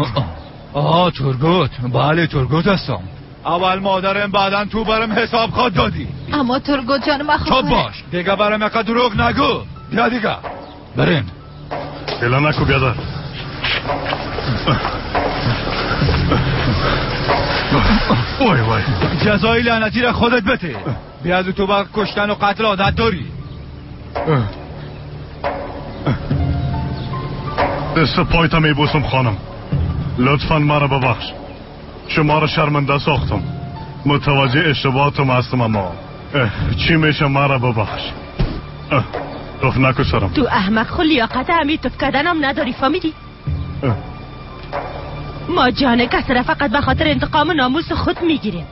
آه ترگوت، بله ترگوت هستم. اول مادرم بعدا تو برم حساب خواد دادی. اما ترگوت جان من چپ باش دیگه، برم یکا دروغ نگو. بیا دیگه بریم. الا نکو بیادر. وای وای جزای لعنتی را خودت بده. بیا تو با کشتن و قتل عادت داری. دست پایتا میبوسم خانم، لطفا مرا ببخش، شما را شرمنده ساختم. متوجه اشتباهاتم هستم، اما چی میشه مرا ببخش. تف نکو سرم. تو احمق خو لیاقت همی تف کردنم نداری، فهمیدی؟ ما جان کس را فقط به خاطر انتقام ناموس خود میگیریم.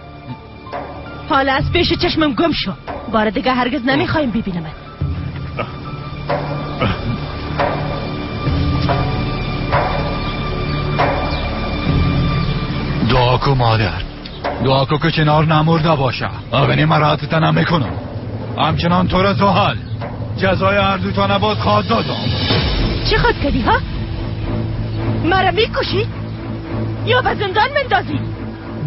حالا از پیش چشمم گم شو، بار دیگه هرگز نمیخوایم ببینمت. دعا کو مادر، دعا کو که چنار نمرده باشه. اونی مراحتت نمیکنم، همچنان تو را زحل جزای هر دو تا نباز خواد دادم. چی خود کردی ها؟ مرا میکشی یا به زندان مندازی؟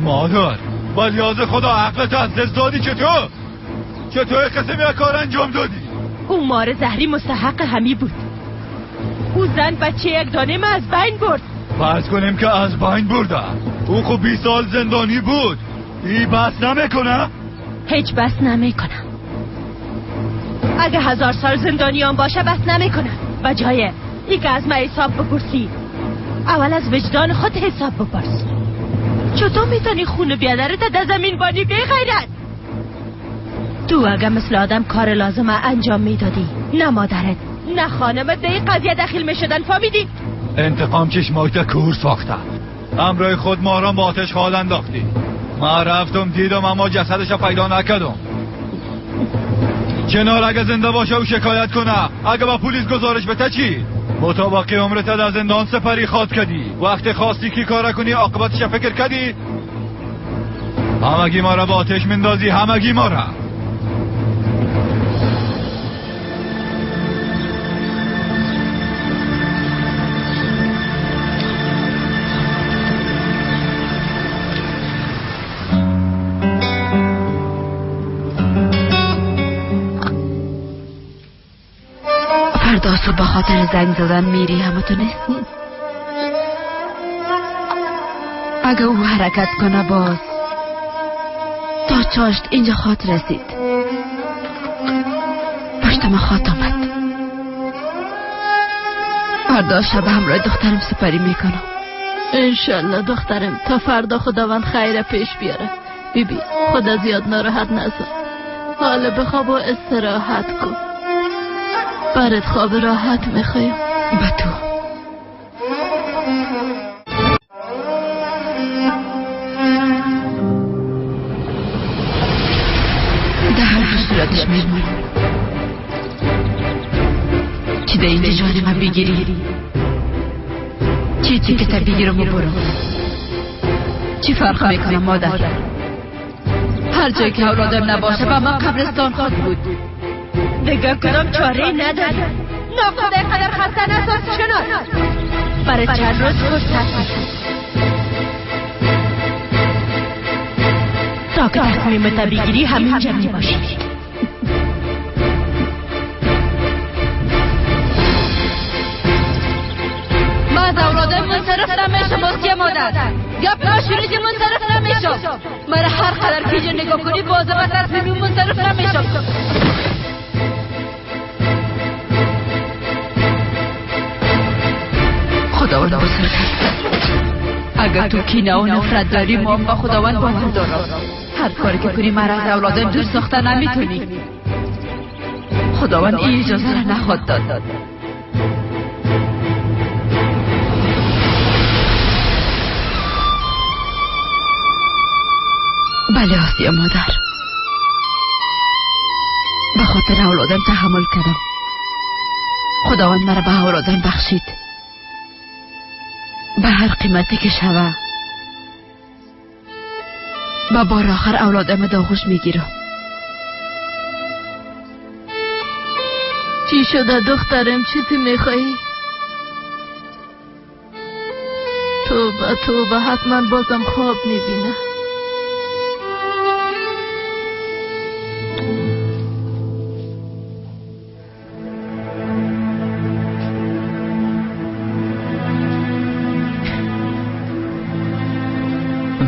مادر با لیاز خدا عقلت از دست دادی. چطور قسم یک کار انجام دادی؟ او مار زهری مستحق همی بود. او زن بچه یک دانه ما از بین برد. فرض کنیم که از بین برده، او خب 20 سال زندانی بود. ای بس نمیکنه؟ هیچ بس نمیکنه. اگه 1000 سال زندانیان باشه بس نمیکنه. به جای ای که از من حساب بپرسی، اول از وجدان خود حساب بپرس. چطور میتونی خون بیادرت در زمین بانی بی غیرت؟ تو اگه مثل آدم کار لازمه انجام میدادی، نه مادرت نه خانمت به این قضیه دخیل میشدن، فهمیدی؟ انتقام چشمایت کور ساخته. همراه خود ما را با آتش خال انداختی. من رفتم دیدم اما جسدش پیدا نکردم. چنار اگه زنده باشه و شکایت کنه، اگه با پلیس گزارش بده چی؟ مطابق عمرت در زندان سپری خواد کردی. وقتی خواستی کی کار کنی عاقبتش فکر کردی؟ همگی ما را با آتش مندازی، همگی ما را. فردا صبح به خاطر زنگ زدن میری، همه تو نیستی. اگه او حرکت کنه باز تا چاشت اینجا خواد رسید. پشت ما خواد آمد. فردا شب همراه دخترم سپری میکنم. انشالله دخترم، تا فردا خداوند خیر پیش بیاره. بیبی خدا زیاد ناراحت نزن. حالا بخواب و استراحت کن. برات خواب راحت میخوایم. با تو. در هر دو صورتش میمونم. چی در اینجا جان من بگیری، چی تیکت بگیرم و برم، چی فرق میکنم مادر؟ هر جایی که اولادم نباشه با من قبرستان خواهد بود. دیگه کدام چاره نداری. ناخدای قدر خسته نساز چنار. برای چند روز فرصت میدم تا که تصمیمت بگیری همینجا میباشی. من از اولادم منصرف نمیشم آسیه مادر. گپ ناشونیدی منصرف نمیشم. مرا هر قدر که نگاه کنی بازم از تصمیمی منصرف نمیشم. خداوند بزرگ است. اگر تو کینه و نفرت داری ما با خداوند باور دارم. هر کاری که کنی مرا از اولادم دور ساخته نمیتونی. خداوند این اجازه را نخواد داد. بله آسیا مادر، به خاطر اولادم تحمل کردم. خداوند مرا به اولادم بخشید. به هر قیمتی که شوه به بار آخر اولادم داغوش میگیرم. چی شده دخترم؟ چیزی میخوایی؟ توبه توبه، حتما بازم خواب میبینه.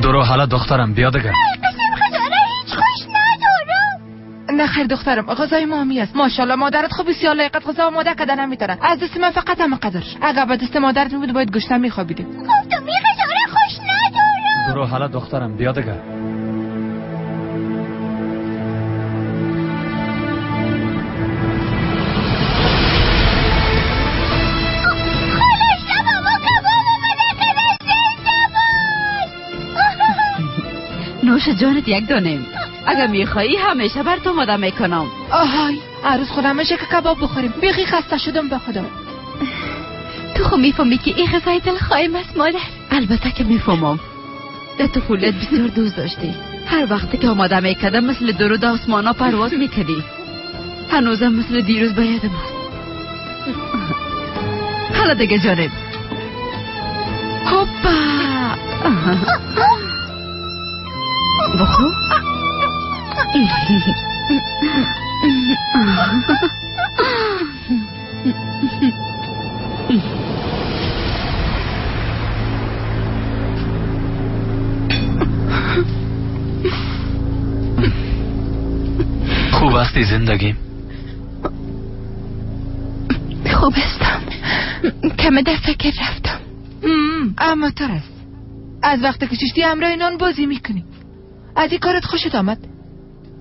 درو حالا دخترم بیا دیگه. هیچ خوش ندارم. نه خیر دخترم، غذای مامی است. ماشاءالله مادرت خوب بسیار لایقت غذا آماده کردن نمیتونه. از دست من فقط هم قدر. اگه به دست مادرت میبود باید گشنه میخوابیدی. گفتم این غذا را خوش ندارم. درو حالا دخترم بیا دیگه. نوش جانت یک دانیم. اگر میخوایی همیشه بر تو آماده میکنم. آهای عروس خودم میشه که کباب بخوریم. بیخی خسته شدم به خودم. تو خو میفهمی که این غذای دلخواهم است مادر؟ البته که میفهمم. در طفولیت بسیار دوست داشتی. هر وقتی که آماده میکردم مثل درود آسمانا پرواز میکردی. هنوزم مثل دیروز به یادم است. حالا دیگه جانب. هوپا بخور. خوب هستی زندگی؟ خوب هستم. کم در فکر رفتم. اما ترس از وقتی که چشتی همراه نان بازی میکنی. از این کارت خوشت آمد؟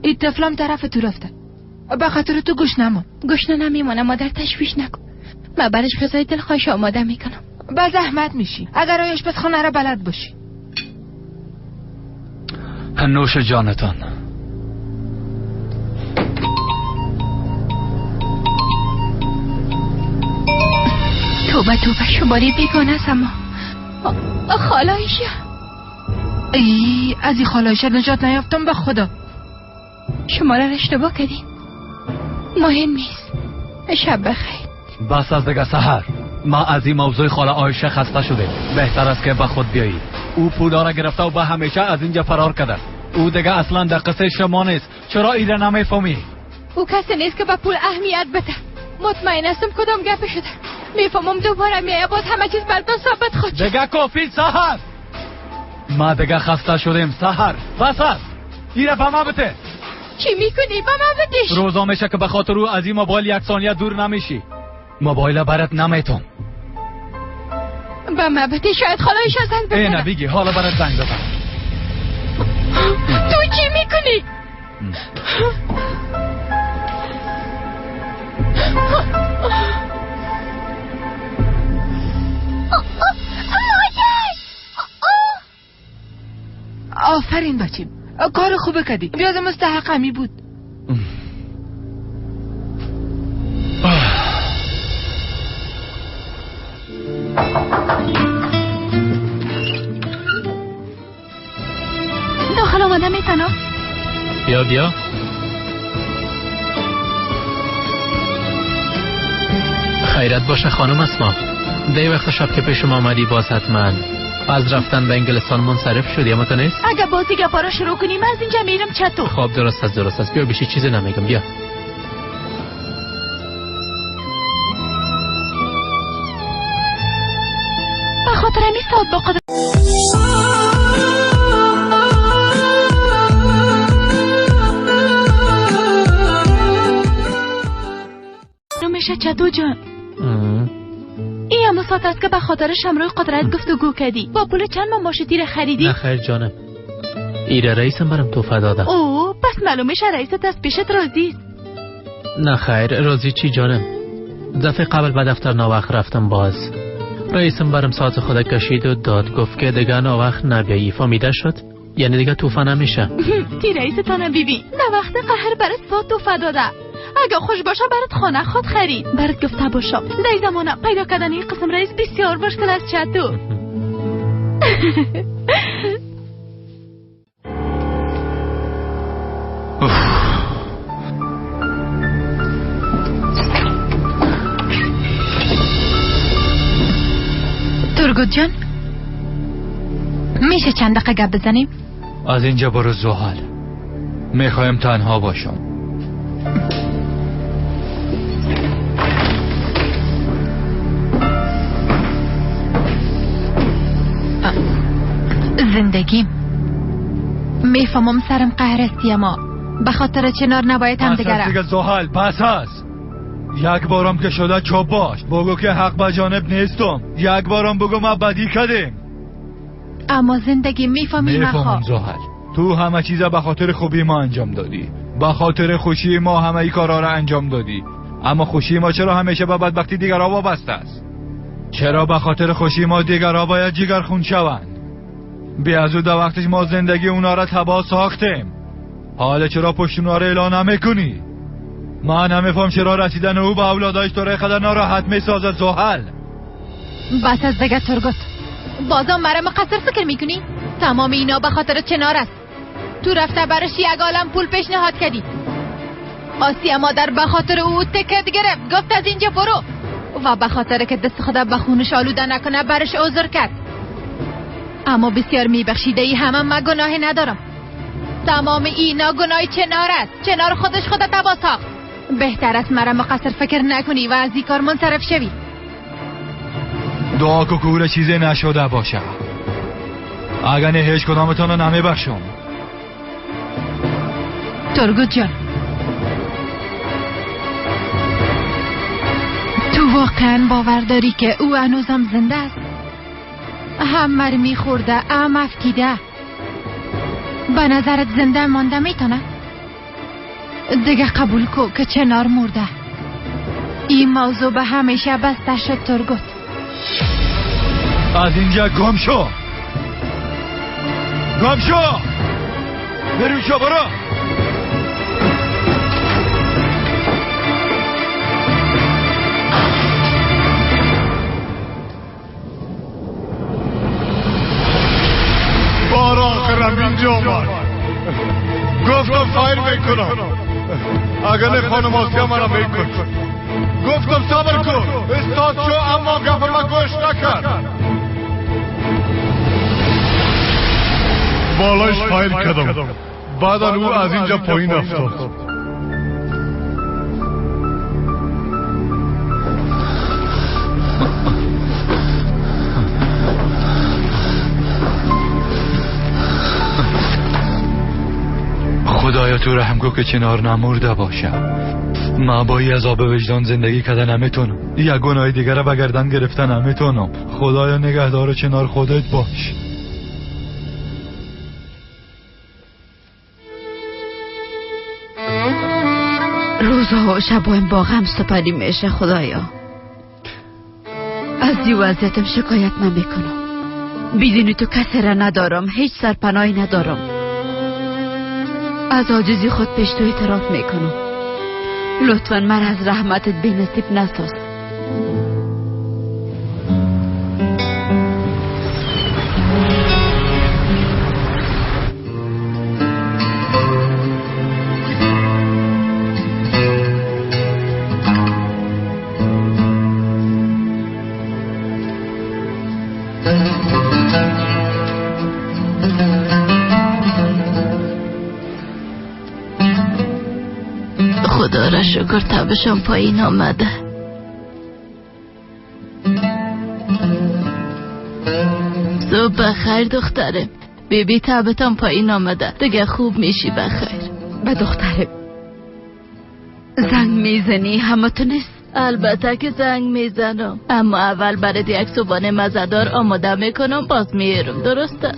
این طفلم طرف تو رفته، به خاطر تو گوش نمان. گشنه نمیمانم مادر، تشویش نکن. من برش غذای دلخواهش آماده میکنم. به زحمت میشی اگر آشپز خانه را بلد باشی. نوش جانتان. توبه توبه، شماری بیگانه است اما خاله عایشه. ای از این خاله عایشه نجات نیافتم به خدا. شما را اشتباه کردین، مهم نیست. شب بخیر. بس از دیگه سحر، ما از این موضوع خاله عایشه خسته شده. بهتر است که به خود بیایی. او پولا را گرفته و به همیشه از اینجا فرار کرده. او دیگه اصلا در قصه شما نیست. چرا ایره نمیفهمی؟ او کسی نیست که به پول اهمیت بده. مطمئن هستم کدام گپ شده. میفهمم دوباره میایه، باز همه چیز براتون ثابت خواهد شد. دیگه کافی سحر، ما دیگه خسته شدیم سحر. بس است، ایره به ما بده. چی میکنی؟ به من بدش. روزا میشه که به خاطر او از این موبایل یک ثانیه دور نمیشی. موبایل برات نمیتون. به من بده، شاید خاله عایشه زنگ بزنه. نه بگی حالا برات زنگ بزن. تو چی میکنی؟ آفرین بچیم، کار خوبه کردی. بیاز مستحق همی بود. داخل آمده میتنم. بیا بیا. خیرت باشه خانم اسما. دی وقت شب که پیش ما آمدی باز حتما از رفتن به انگلستان منصرف شدی، اما تو نیست؟ اگه بازی گپا را شروع کنیم از اینجا میرم چطور؟ خب درست است درست است، بیا بشی، چیزی نمیگم، بیا. به خاطر همین ساعت با قدرت میشه چطور جان؟ این همون ساعت است که به خاطر شمروی قدرت گفتگو کردی. با پول چند ماه ماشین تیر خریدی؟ نه خیر جانم، ایره رئیسم برام توفه داده. اوه پس معلومه رئیست از پیشت راضی است. نه خیر، راضی چی جانم؟ دفعه قبل به دفتر ناوقت رفتم، باز رئیسم برام ساعت خود کشید و داد، گفت که دیگه ناوقت نبیایی. فهمیده شد؟ یعنی دیگه توفه نمیشه. تی رئیستانم ببین، نه وقت قهر برات ساعت توفه داده. اگه خوش باشه برات خانه خود خرید. برات گفته باشم در زمانه پیدا کردن این قسم رئیس بسیار مشکل است چطور. ترگوت جان، میشه چند دقیقه گپ بزنیم؟ از اینجا برو زحل، میخوایم تنها باشم. زندگیم میفهمم سرم قهر استی، اما به خاطر چنار نباید هم دیگره. دیگه زحل پس هست. یک بارم که شده چوب باش، بگو که حق به جانب نیستم. یک بارم بگو ما بدی کردیم. اما زندگی میفهمی میفهمم زحل، تو همه چیزا به خاطر خوبی ما انجام دادی، به خاطر خوشی ما همه ای کارا را انجام دادی. اما خوشی ما چرا همیشه به بدبختی دیگرها وابسته است؟ چرا به خاطر خوشی ما دیگرها باید جگر خون شوند؟ بی از او وقتش ما زندگی اونا را تباه ساختیم. حالا چرا پشت اونا را اعلان نمیکنی؟ من نمیفهم چرا رسیدن او به اولادایش تو را قدر ناراحت میسازد زحل. بس از دیگه ترگوت، بازم مرا مقصر فکر میکنی؟ تمام اینا به خاطر چنار است. تو رفته برش یک عالم پول پیشنهاد کردی. آسیه مادر به خاطر او تکت گرفت، گفت از اینجا برو، و به خاطر که دست خدا به خونش آلوده نکنه برش عذر کرد. اما بسیار میبخشیده ای همه، من گناه ندارم. تمام اینا گناه چنار است. چنار خودش خود تباه ساخت. بهتر است مرا مقصر فکر نکنی و از این کار منصرف شوی. دعا کو کوره چیزی نشده باشه. اگر نه هیچ کدامتان رو نمیبخشم. ترگوت جان، تو واقعا باور داری که او هنوزم زنده است؟ هم مرمی خورده هم افتیده. به نظرت زنده مانده میتونه؟ دیگه قبول کو که چنار مرده. این موضوع به همیشه بسته شد ترگوت. از اینجا گم شو، گم شو، برو شو، برو. بار آخرم اینجا آمد، گفتم فایر میکنم، اگر خانم آسیا مرا میکن. گفتم صبر کن، استاد شو، اما گپ ما گوش نکرد. بالایش فایر کردم، بعدا او از اینجا پایین افتاد. خدایا تو رحم کو که چنار نمرده باشه. ما با این عذاب وجدان زندگی کردن نمیتونم، یک گناه دیگر را به گردن گرفتن نمیتونم. خدایا نگهدار چنار خودت باش. روزها و شبایم با غم سپری میشه. خدایا از این وضعیتم شکایت نمیکنم. بدون تو کسی را ندارم، هیچ سرپناهی ندارم. از عاجزی خود پیش تو اعتراف میکنم. لطفا من از رحمتت بی نصیب نساز. خدا را شکر تبشم پایین آمده. صبح بخیر دخترم. بیبی تبتم پایین آمده، دیگه خوب میشی. بخیر. به دخترم زنگ میزنی همه تو نیست؟ البته که زنگ میزنم، اما اول برای یک صبحانه مزه‌دار آماده میکنم، باز میرم. درسته؟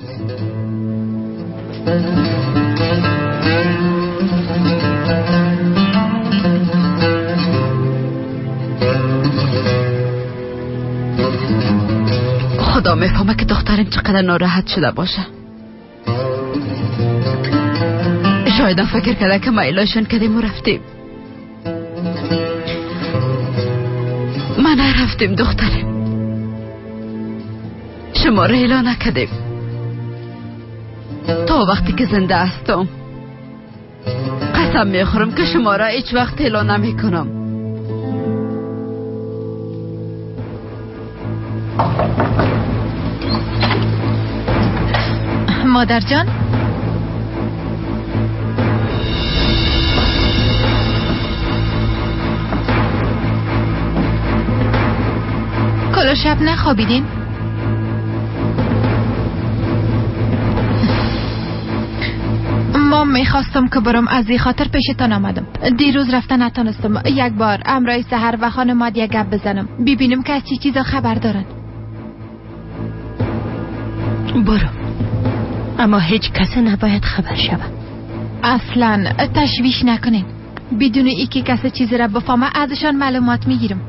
خدا میفهمه که دخترم چقدر ناراحت شده باشه. شایدم فکر کرده که ما ایلاشون کردیم و رفتیم. ما نرفتیم دخترم، شما را ایلا نکردیم. تا وقتی که زنده هستم قسم میخورم که شما را هیچ وقت ایلا نمیکنم. مادر جان، کلا شب نخوابیدین؟ ما میخواستم که برم، از این خاطر پیشتان آمدم. دیروز رفته نتانستم. یک بار امرای سحر و خانم یک گپ بزنم، ببینم که از چی چیزا خبر دارن. برو، اما هیچ کسی نباید خبر شود. اصلا تشویش نکنین. بدون ای که کسی چیزی را بفهمه ازشان معلومات میگیرم.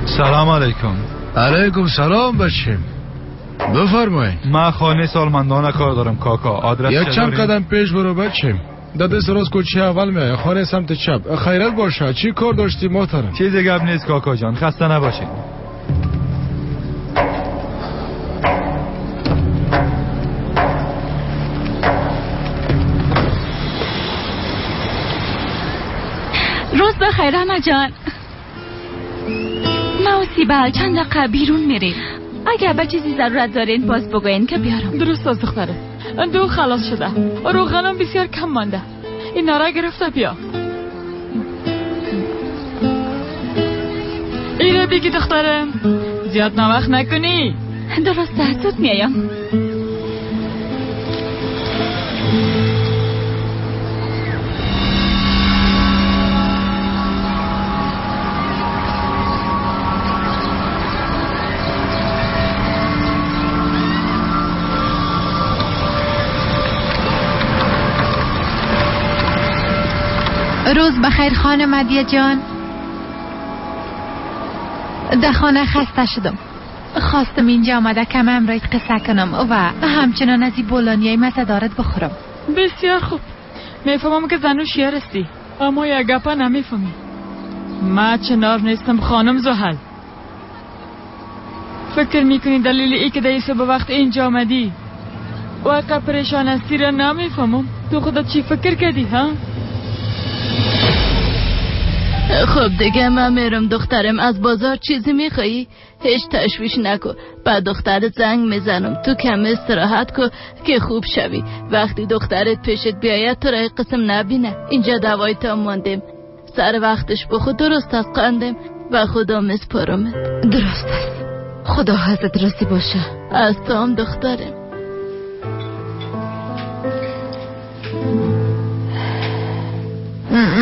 سلام علیکم. علیکم سلام بچیم، بفرمایید. من خانه سالمندانه کار دارم کاکا. آدرس یک چند قدم پیش برو بچیم، در دست راست کوچه اول میای، خانه سمت چپ. خیرت باشه، چی کار داشتی محترم؟ چیزی گپ نیست کاکا جان، خسته نباشید. روز بخیر اما جان. ما و سیبل چند دقیقه بیرون میریم. اگر به چیزی ضرورت دارین باز بگوین که بیارم. درست از دختره، دو خلاص شده، روغنم بسیار کم مانده. این را گرفته بیا. اینو بگیر. میگی دخترم؟ زیاد ناوقت نکنی. درسته، زود میایم. روز بخیر خانم هدیه جان. در خانه خسته شدم، خواستم اینجا آمده کم امرایت قصه کنم و همچنان از این بولانیای مزه دارد بخورم. بسیار خوب، میفهمم که زن و شیر هستی، اما یک گپه نمیفهمی. من چنار نیستم خانم زحل. فکر میکنی دلیل ای که در صبح وقت اینجا آمدی و اقا پریشان هستی را نمیفهمم؟ تو خودت چی فکر کردی ها؟ خب دیگه من میرم دخترم. از بازار چیزی میخوایی؟ هیچ تشویش نکن، بعد دخترت زنگ میزنم. تو کم استراحت کن که خوب شوی. وقتی دخترت پیشت بیاید تو را قسم نبینه. اینجا دوای تا ماندیم، سر وقتش بخو. درست از قندم و خدا مسپارمت. درست است، خدا حضرت راضی باشه. از تو هم دخترم.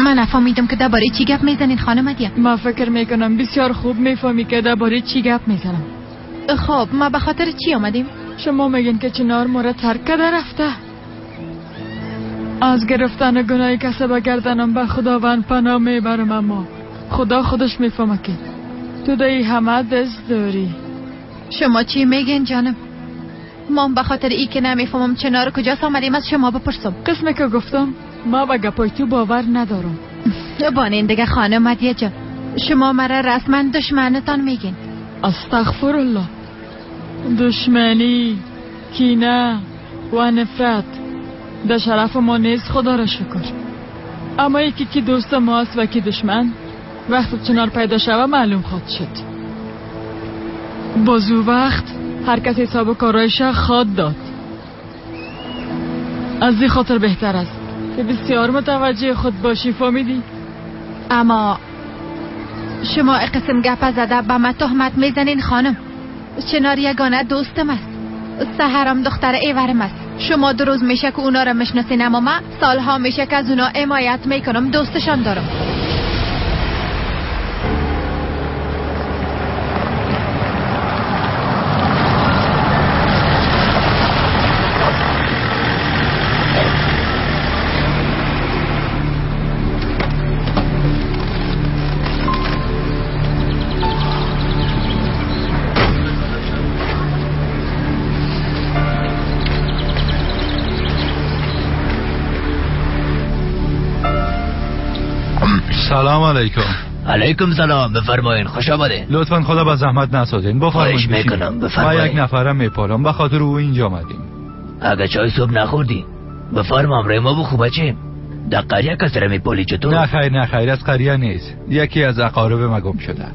من نفهمیدم که درباره چی گپ میزنین خانم هدیه. من فکر میکنم بسیار خوب میفهمی که درباره چی گپ میزنم. خب ما به خاطر چی آمدیم؟ شما میگین که چنار ما را ترک کرده رفته. از گرفتن گناه کسی به گردنم به خداوند پناه میبرم، اما خدا خودش میفهمه که تو دایی همه دست داری. شما چی میگین جانم؟ ما به خاطر ای که نمیفهمم چنار کجاست آمدیم از شما بپرسم. قسمه که گفتم ما به گپای تو باور ندارم. بانین دیگه خانم هدیه جان، شما مرا رسما دشمنتان میگین. استغفر الله. دشمنی، کینه و نفرت در شرف ما نیست، خدا را شکر. اما یکی که دوست ماست و کی دشمن، وقت چنار پیدا شوه معلوم خواهد شد. بازو وقت هر کس حساب کارایش خواد داد. از این خاطر بهتر است که بسیار متوجه خود باشی، فهمیدی؟ اما شما قسم گپ زده به من تهمت میزنین خانم. چنار یگانه دوستم است، سحرم دختر ایورم است. شما دو روز میشه که اونا را میشناسین، اما من سالها میشه که از اونا حمایت میکنم، دوستشان دارم. سلام علیکم. علیکم سلام، بفرمایین، خوش آمدین. لطفا خدا به زحمت نسازین. بفرمایین. خواهش میکنم، بفرمایین. ما یک نفرم میپالم، به خاطر او اینجا آمدیم. اگه چای صبح نخوردی بفرما امرای ما بخو بچه. در قریه کس را میپالی چطور؟ نه خیر نه خیر، از قریه نیست. یکی از اقارب ما گم شده.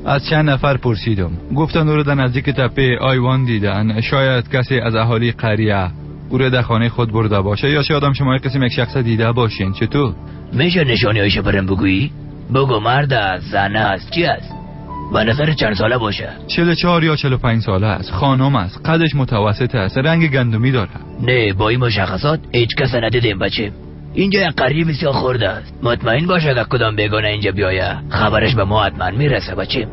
از چند نفر پرسیدم، گفتن او را در نزدیک تپه آیوان دیدن. شاید کسی از اهالی قریه او را در خانه خود برده باشه، یا شاید هم شما قسم یک شخص دیده باشین. چطور؟ میشه نشانی هایش برم بگویی؟ بگو مرد است، زن است، چی است؟ به نظر چند ساله باشه؟ 44 یا 45 ساله است، خانم است، قدش متوسط است، رنگ گندمی داره. نه با این مشخصات هیچ کس ندیدیم بچه. اینجا یک قریه بسیار خرد است. مطمئن باش اگر کدام بیگانه اینجا بیایه خبرش به ما حتما میرسه بچه.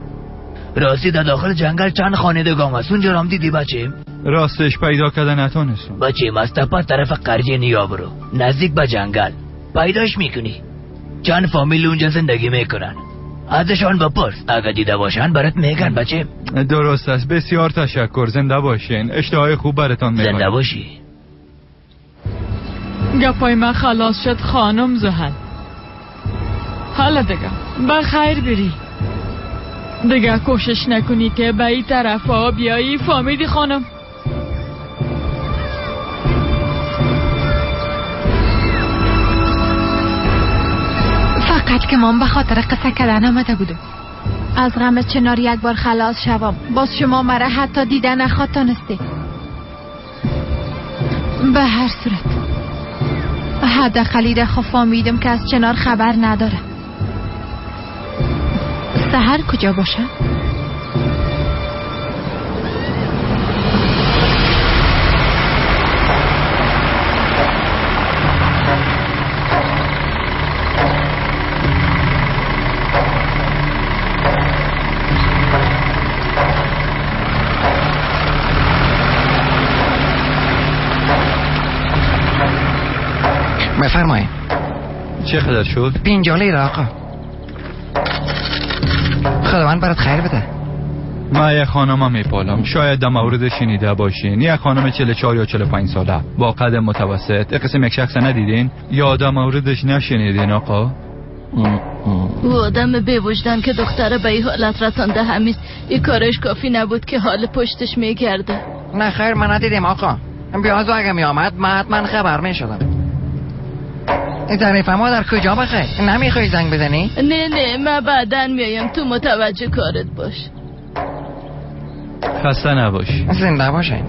راستی در داخل جنگل چند خانه دگام است، اونجا هم دیدی بچه؟ راستش پیدا کردن نتونستم بچه. از تپه طرف قریه نیا برو، نزدیک به جنگل پیداش میکنی. چند فامیل اونجا زندگی میکنن، ازشان بپرس، اگه دیده باشن برات میگن بچه. درست است، بسیار تشکر، زنده باشین، اشتهای خوب براتان میکنم. زنده باشی. گپای من خلاص شد خانم زحل. حالا دیگه بخیر بری، دیگه کوشش نکنی که به این طرف ها بیایی، فهمیدی خانم؟ فقط که من به خاطر قصه کردن آمده بودم. از غم چنار یک بار خلاص شوم، باز شما مرا حتی دیده نخواد تانستی. به هر صورت حداقل ایره خو فهمیدم که از چنار خبر نداره. سحر کجا باشه؟ بفرمایید. چقدر شد؟ 50 لیره آقا. خداوند برات خیر بده. من یه خانم میپالم، شاید در مورد شنیده باشین. یه خانم 44 یا 45 ساله با قد متوسط. قسم یک شخص ندیدین یا در موردش نشنیدین آقا؟ او آدم بی وجدان که دختره به این حالت رسانده همیست. این کارش کافی نبود که حال پشتش میگرده. نه خیر من ندیدیم آقا. بیازو اگه میآمد من حتما خبر میشدم. ظریفه مادر کجا بخیر؟ نمیخوای زنگ بزنی؟ نه نه من بعدا میایم، تو متوجه کارت باش. خسته نباش. زنده باشه.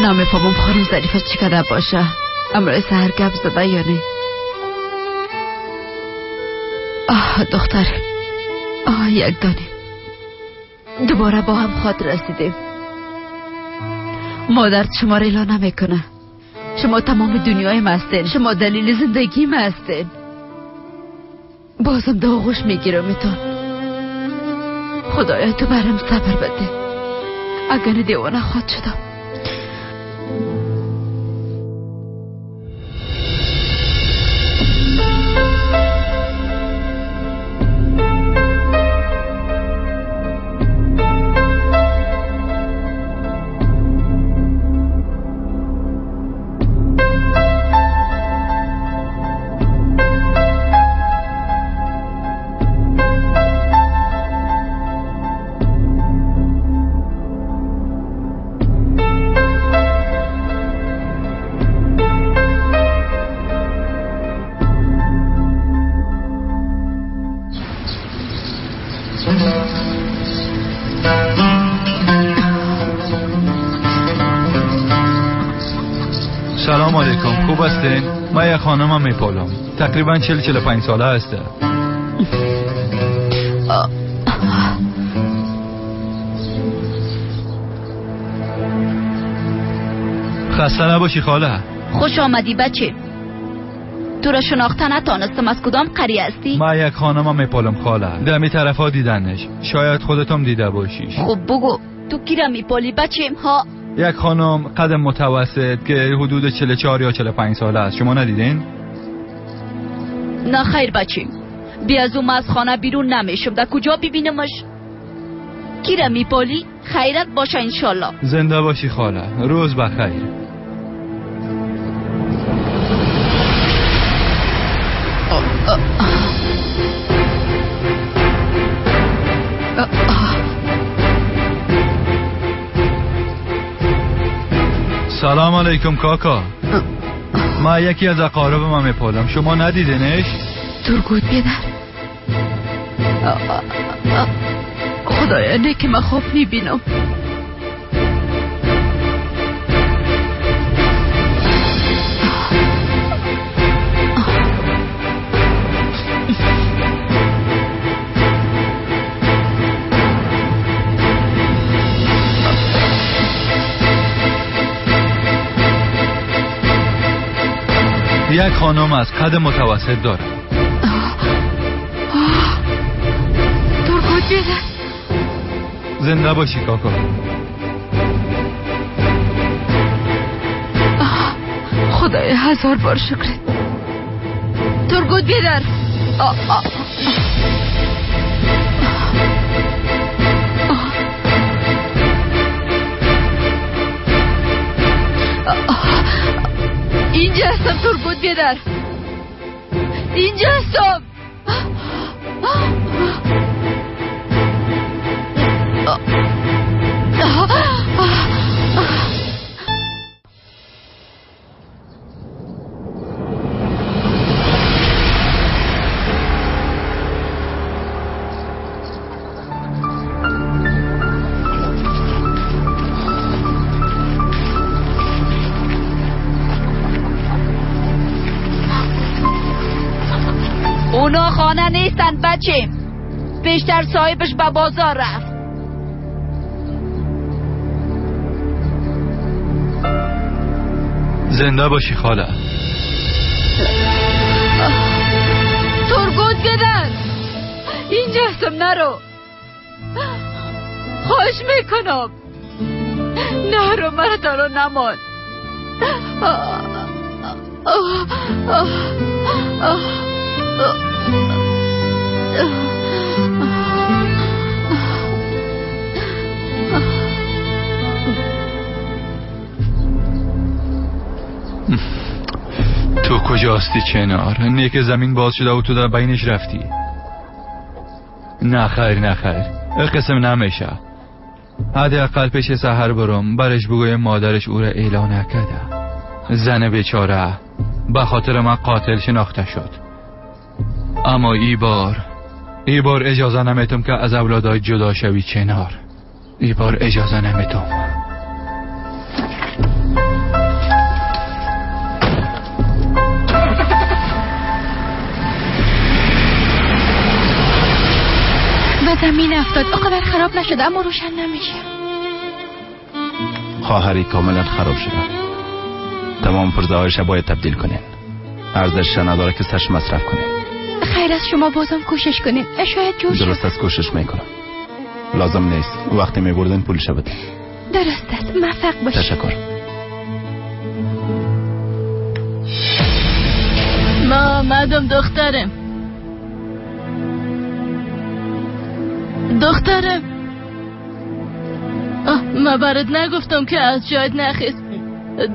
نمیفهمم خانم ظریفه چی کده باشه. امرای سحر گپ زده یا نه؟ آه دختر، آه یک دانیم دوباره با هم خاطر رسیدیم. مادر شما را اعلان نمیکنه. شما تمام دنیای ما هستین، شما دلیل زندگی ما هستین. بازم داغوش میگیرم تون. خدایا تو برم صبر بده، اگر دیوانه خواهد شدم. سلام علیکم، خوب هستین؟ من یه خانمم میپالم، تقریبا 40-45 ساله هسته. خسته نباشی خاله. خوش آمدی بچه. تو را شناخته نتانستم، از کدام قریه هستی؟ من یک خانمم میپالم خاله، دمی طرفا دیدنش، شاید خودتم دیده باشیش. خب بگو تو کی را میپالی بچیم ها؟ یک خانم قد متوسط که حدود 44 یا 45 ساله است. شما ندیدین؟ نه خیر بچیم، بی از اون از خانه بیرون نمیشم. در کجا ببینمش؟ کی را میپالی؟ خیرت باشه انشالله. زنده باشی خاله، روز بخیر. سلام علیکم کاکا. من یکی از اقارب من میپالم، شما ندیدینش؟ ترگوت بیدر. خدایا نه که من خواب میبینم. یک خانم از قد متوسط داره. ترگوت بیادر. زنده باشی کاکا. خدای هزار بار شکرت. ترگوت بیادر. اینجا هستم ترگوت بیادر، اینجا هستم. اونا خانه نیستن بچه. بیشتر صاحبش به بازار رفت. زنده باشی خاله. ترگوت بیادر، اینجا هستم، نرو. خواهش میکنم نرو، مرا تنها نمان. تو کجاستی چنار؟ نیک زمین باز شده و تو در بینش رفتی. نه خیر نه خیر، قسم نمیشه. حداقل پیش سحر برم برش بگویم مادرش او را اعلان نکرده. زن بیچاره به خاطر من قاتل شناخته شد. اما ای بار اجازه نمیتم که از اولادای جدا شوی چنار. ای بار اجازه نمیتم. و زمین افتاد. آقادر خراب نشده اما روشن نمیشه. خواهری کاملا خراب شده. تمام پرزهایش باید تبدیل کنین. ارزش نداره که سرش مصرف کنین. خیر از شما بازم کوشش کنین، شاید جور شد. درست از کوشش میکنم. لازم نیست. وقتی میبردن پولش بده. درست است. موفق باشی. تشکر. ما آمدم دخترم. دخترم، ما برات نگفتم که از جایت نخیز.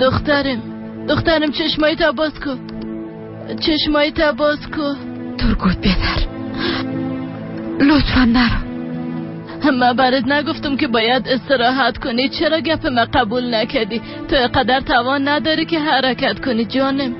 دخترم، دخترم چشمای تا باز کن، چشمای تا باز کن. ترگوت بیادر، لطفا نرو. ما برات نگفتم که باید استراحت کنی؟ چرا گپ ما قبول نکردی؟ تو قدر توان نداری که حرکت کنی جانم.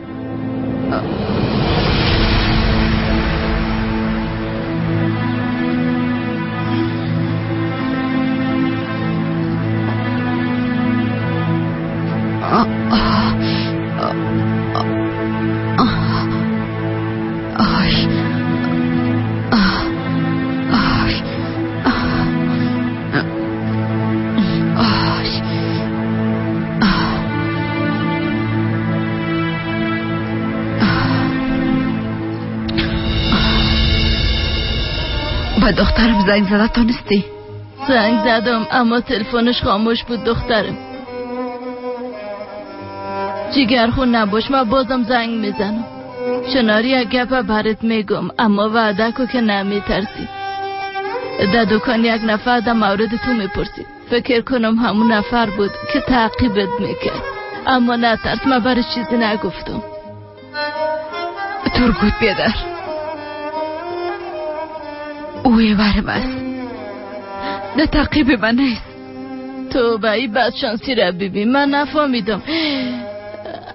به دخترم زنگ زده تونستی؟ زنگ زدم اما تلفنش خاموش بود دخترم. جیگرخون نباش، من بازم زنگ میزنم. چناری یک گپ برات میگم اما وعده کو که نمیترسی. در دکان یک نفر در مورد تو میپرسید. فکر کنم همون نفر بود که تعقیبت میکرد. اما نترس، من برای چیزی نگفتم. ترگوت بیادر، اوی برم است، نه تعقیب من نیست. تو به این بدشانسی را ببین، من نفهمیدم،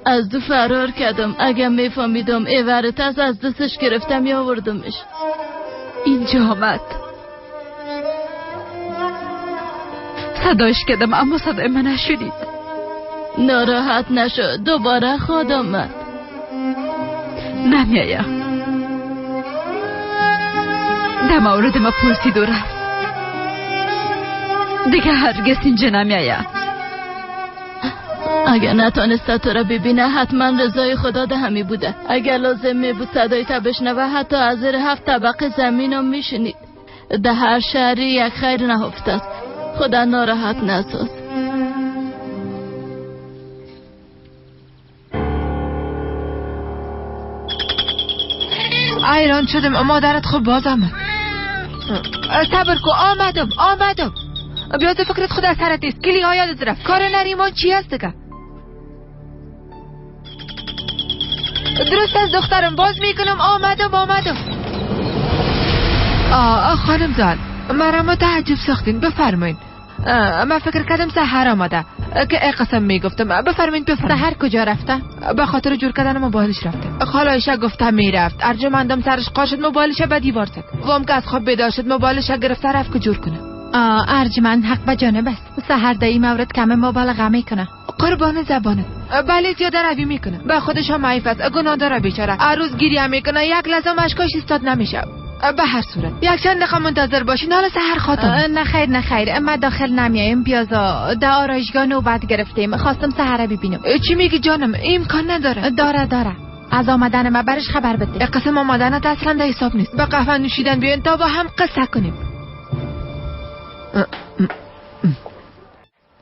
از دو فرار کردم. اگر میفهمیدم ایورت از دستش گرفتم یا آوردمش. اینجا آمد، صدایش کردم اما صدای من نشنید. ناراحت نشو، دوباره خود آمد. نمیایم. در مورد ما پرسید و رفت. دیگه هرگز اینجا نمیایم. اگر نتانسته تو را ببینه حتما رضای خدا ده همی بوده. اگر لازم می بود صدای تا بشنوه حتی از زیر 7 طبقه زمین هم میشنید. ده هر شهری یک خیر نهفته است. خدا ناراحت نساز. ایران شدم مادرت خوب باز آمد. صبر کو، آمدم. بیاز فکرت خود از سرت نیست. کلی ها یادت رفت. کار نریمان چی هست دیگه؟ درست از دخترم باز میکنم. آمدم. آه خانم زال، مرا متعجب ساختین. بفرمایین. من فکر کردم سحر آمده که ای قسم میگفتم. بفرمایین. سحر کجا رفته؟ به خاطر جور کردن موبایلش رفته. خاله عایشه گفته میرفت. ارجمندم سرش قاشد موبایلش به دیوار زد. وام که از خواب بیدار شد موبایلش گرفته رفت که جور کنه. ارجمند حق به جانب است. سحر در این مورد کم مبالغه میکنه. قربان زبانت. بله زیاده روی میکنه. به خودش هم عیب است. گناه داره بیچاره. عروس گریه میکنه یک لحظه مشکاش ایستاد نمیشه. به هر صورت یک چند دقیقه منتظر باشین. حالا سحر خاتم. نه خیر ما داخل نمیایم. بیازا در آرایشگاه نوبت گرفتیم. خواستم سحر ببینم. چی میگی جانم؟ امکان نداره. داره. از آمدن ما برش خبر بده. قسم آمدنت اصلا در حساب نیست. به قهوه نوشیدن بیاین تا با هم قصه کنیم.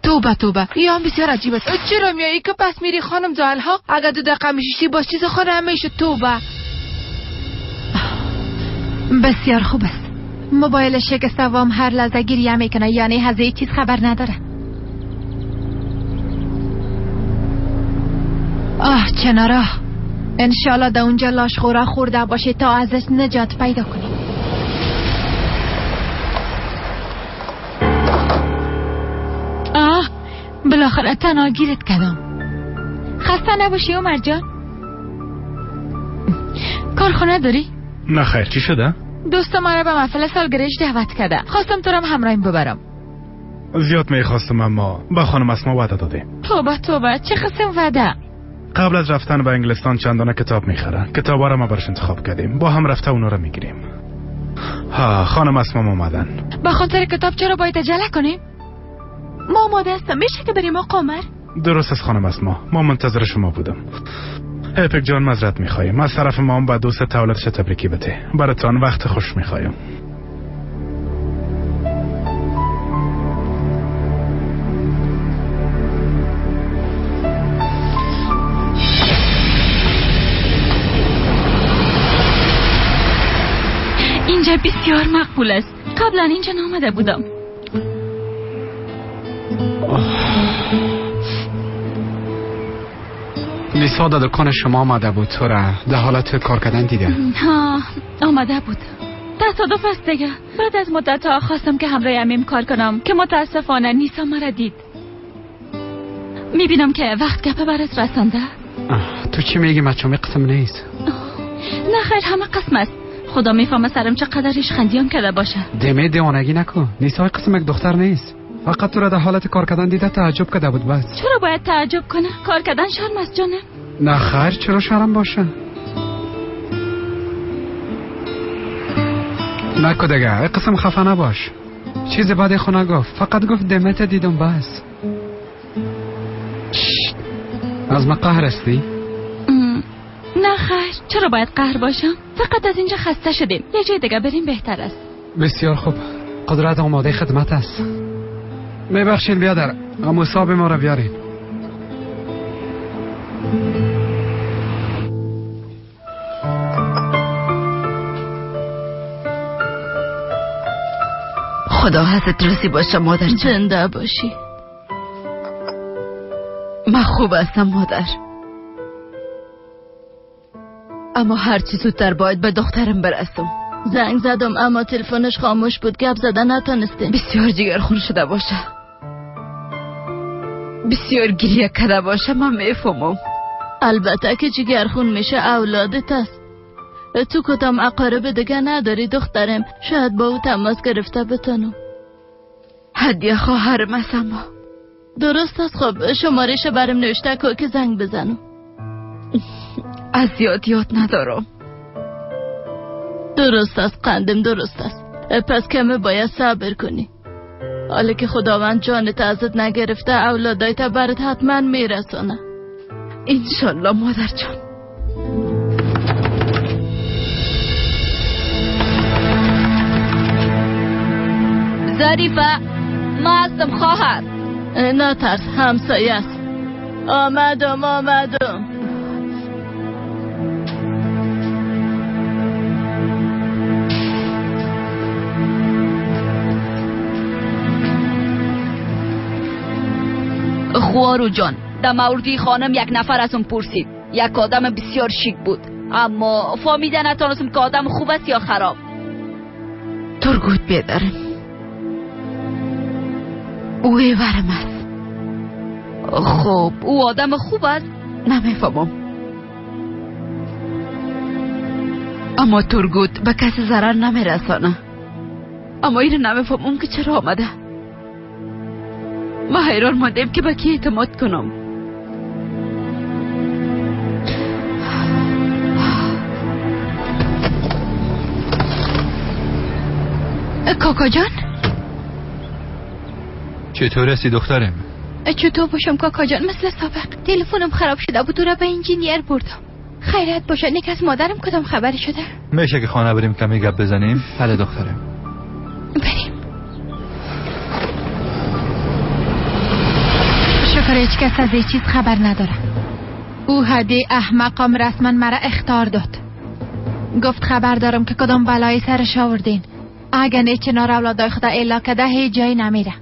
توبه یا هم بسیار عجیب است. چرا میایی که پس میری خانم زالها؟ اگر 2 دقیقه میشیشی باز چیز خانه همیشه. توبه. بسیار خوب است. موبایل شکسته وام هر لحظه گریه میکنه، یعنی از هیچ چیز خبر نداره. آه چنارا، انشالله در اونجا لاشخورا خورده باشه تا ازش نجات پیدا کنی. آه بالاخره تنها گیرت کردم. خسته نباشی عمر جان. کارخانه داری؟ نه خیر. چی شده؟ دوست ما را به محفل سالگرش دعوت کرده. خواستم تو را همراهیم ببرم. زیاد میخواستم اما با خانم اسما وعده دادیم. توبه چه قسم وعده؟ قبل از رفتن به انگلستان چندانه کتاب میخره. کتابا را ما برش انتخاب کردیم. با هم رفته اونا را میگیریم. ها خانم اسما اومدن. به خاطر کتاب چرا باید عجله کنیم؟ ما آماده هستم. میشه که بریم آقا عمر؟ درست است خانم اسما، ما منتظر شما بودم. اپک جان معذرت میخوایم. از طرف ما هم به دوست تولدش تبریکی بده. براتان وقت خوش میخوایم. اینجا بسیار مقبول است. قبلا اینجا نامده بودم. نیسا در دکان شما آمده بود، تو را در حالت کار کردن دیده. ها آمده بود. تصادف است دیگه. بعد از مدت ها خواستم که همراه امیم کار کنم که متاسفانه نیسا مرا دید. میبینم که وقت گپه برات رسانده. تو چی میگی؟ مچومی قسم نیست. نه خیر همه قسم است. خدا میفهمه سرم چقدر ریش خندیام کرده باشه. دمه دیوانگی نکن. نیسا قسم یک دختر نیست. فقط تو را در حالت کار کردن دیده تعجب کرده بود بس. چرا باید تعجب کنه؟ کار کردن شرم است جانم. نه خیر چرا شرم باشه؟ نکو دیگه قسم خفه نباش. چیز بعد خو نگفت، فقط گفت دمت دیدم بس. از ما قهر هستی؟ نه خیر چرا باید قهر باشم؟ فقط از اینجا خسته شدیم، یه جای دیگه بریم بهتر است. بسیار خوب، قدرت آماده خدمت است. میبخشین بیادر، مصاب ما را بیارین. خدا حضرت راضی باشه مادر جان. زنده باشی. من خوب هستم مادر، اما هرچی زودتر باید به دخترم برسم. زنگ زدم اما تلفنش خاموش بود، گپ زدن نتونستیم. بسیار جگرخون شده باشه، بسیار گریه کرده باشه، من میفهمم. البته که جگرخون میشه، اولادت است. تو کدام اقارب دیگه نداری دخترم؟ شاید با او تماس گرفته بتانم. هدیه خواهرم است اما. درست است. خب شمارش برم نوشته که که زنگ بزنم. از یاد ندارم. درست است قندم، درست است. پس کمه باید صبر کنی. حالا که خداوند جانت ازت نگرفته، اولادایت برات حتما میرسانه. انشالله مادر جان. ظریفه، ما هستم خواهر. نه ترس، همسایه است. آمدم آمدم. خوارو جان، در موردی خانم یک نفر از اون پرسید. یک آدم بسیار شیک بود، اما فهمیده نتانستم که آدم خوب است یا خراب. ترگوت بیدارم، او ورم است. خب او آدم خوب است؟ نمیفهمم. اما ترگوت به کسی ضرر نمیرسانه. اما اینو نمیفهمم که چرا آمده. ما حیران ماندیم که به کی اعتماد کنم. کاکا جان، چطور هستی دخترم؟ چطور باشم کاکا جان؟ مثل سابق. تلفنم خراب شده بود، را به انجینیر بردم. خیرت باشه، نیک از مادرم کدام خبری شده؟ میشه که خانه بریم کمی گپ بزنیم؟ بله دخترم، بریم. شکر هیچ کس از هیچ چیز خبر نداره. او هدی احمقم رسما مرا اخطار داد. گفت خبر دارم که کدام بلایی سرش آوردین. اگه نه چنار اولادای خدا اعلا کده هیچ جایی نمیره.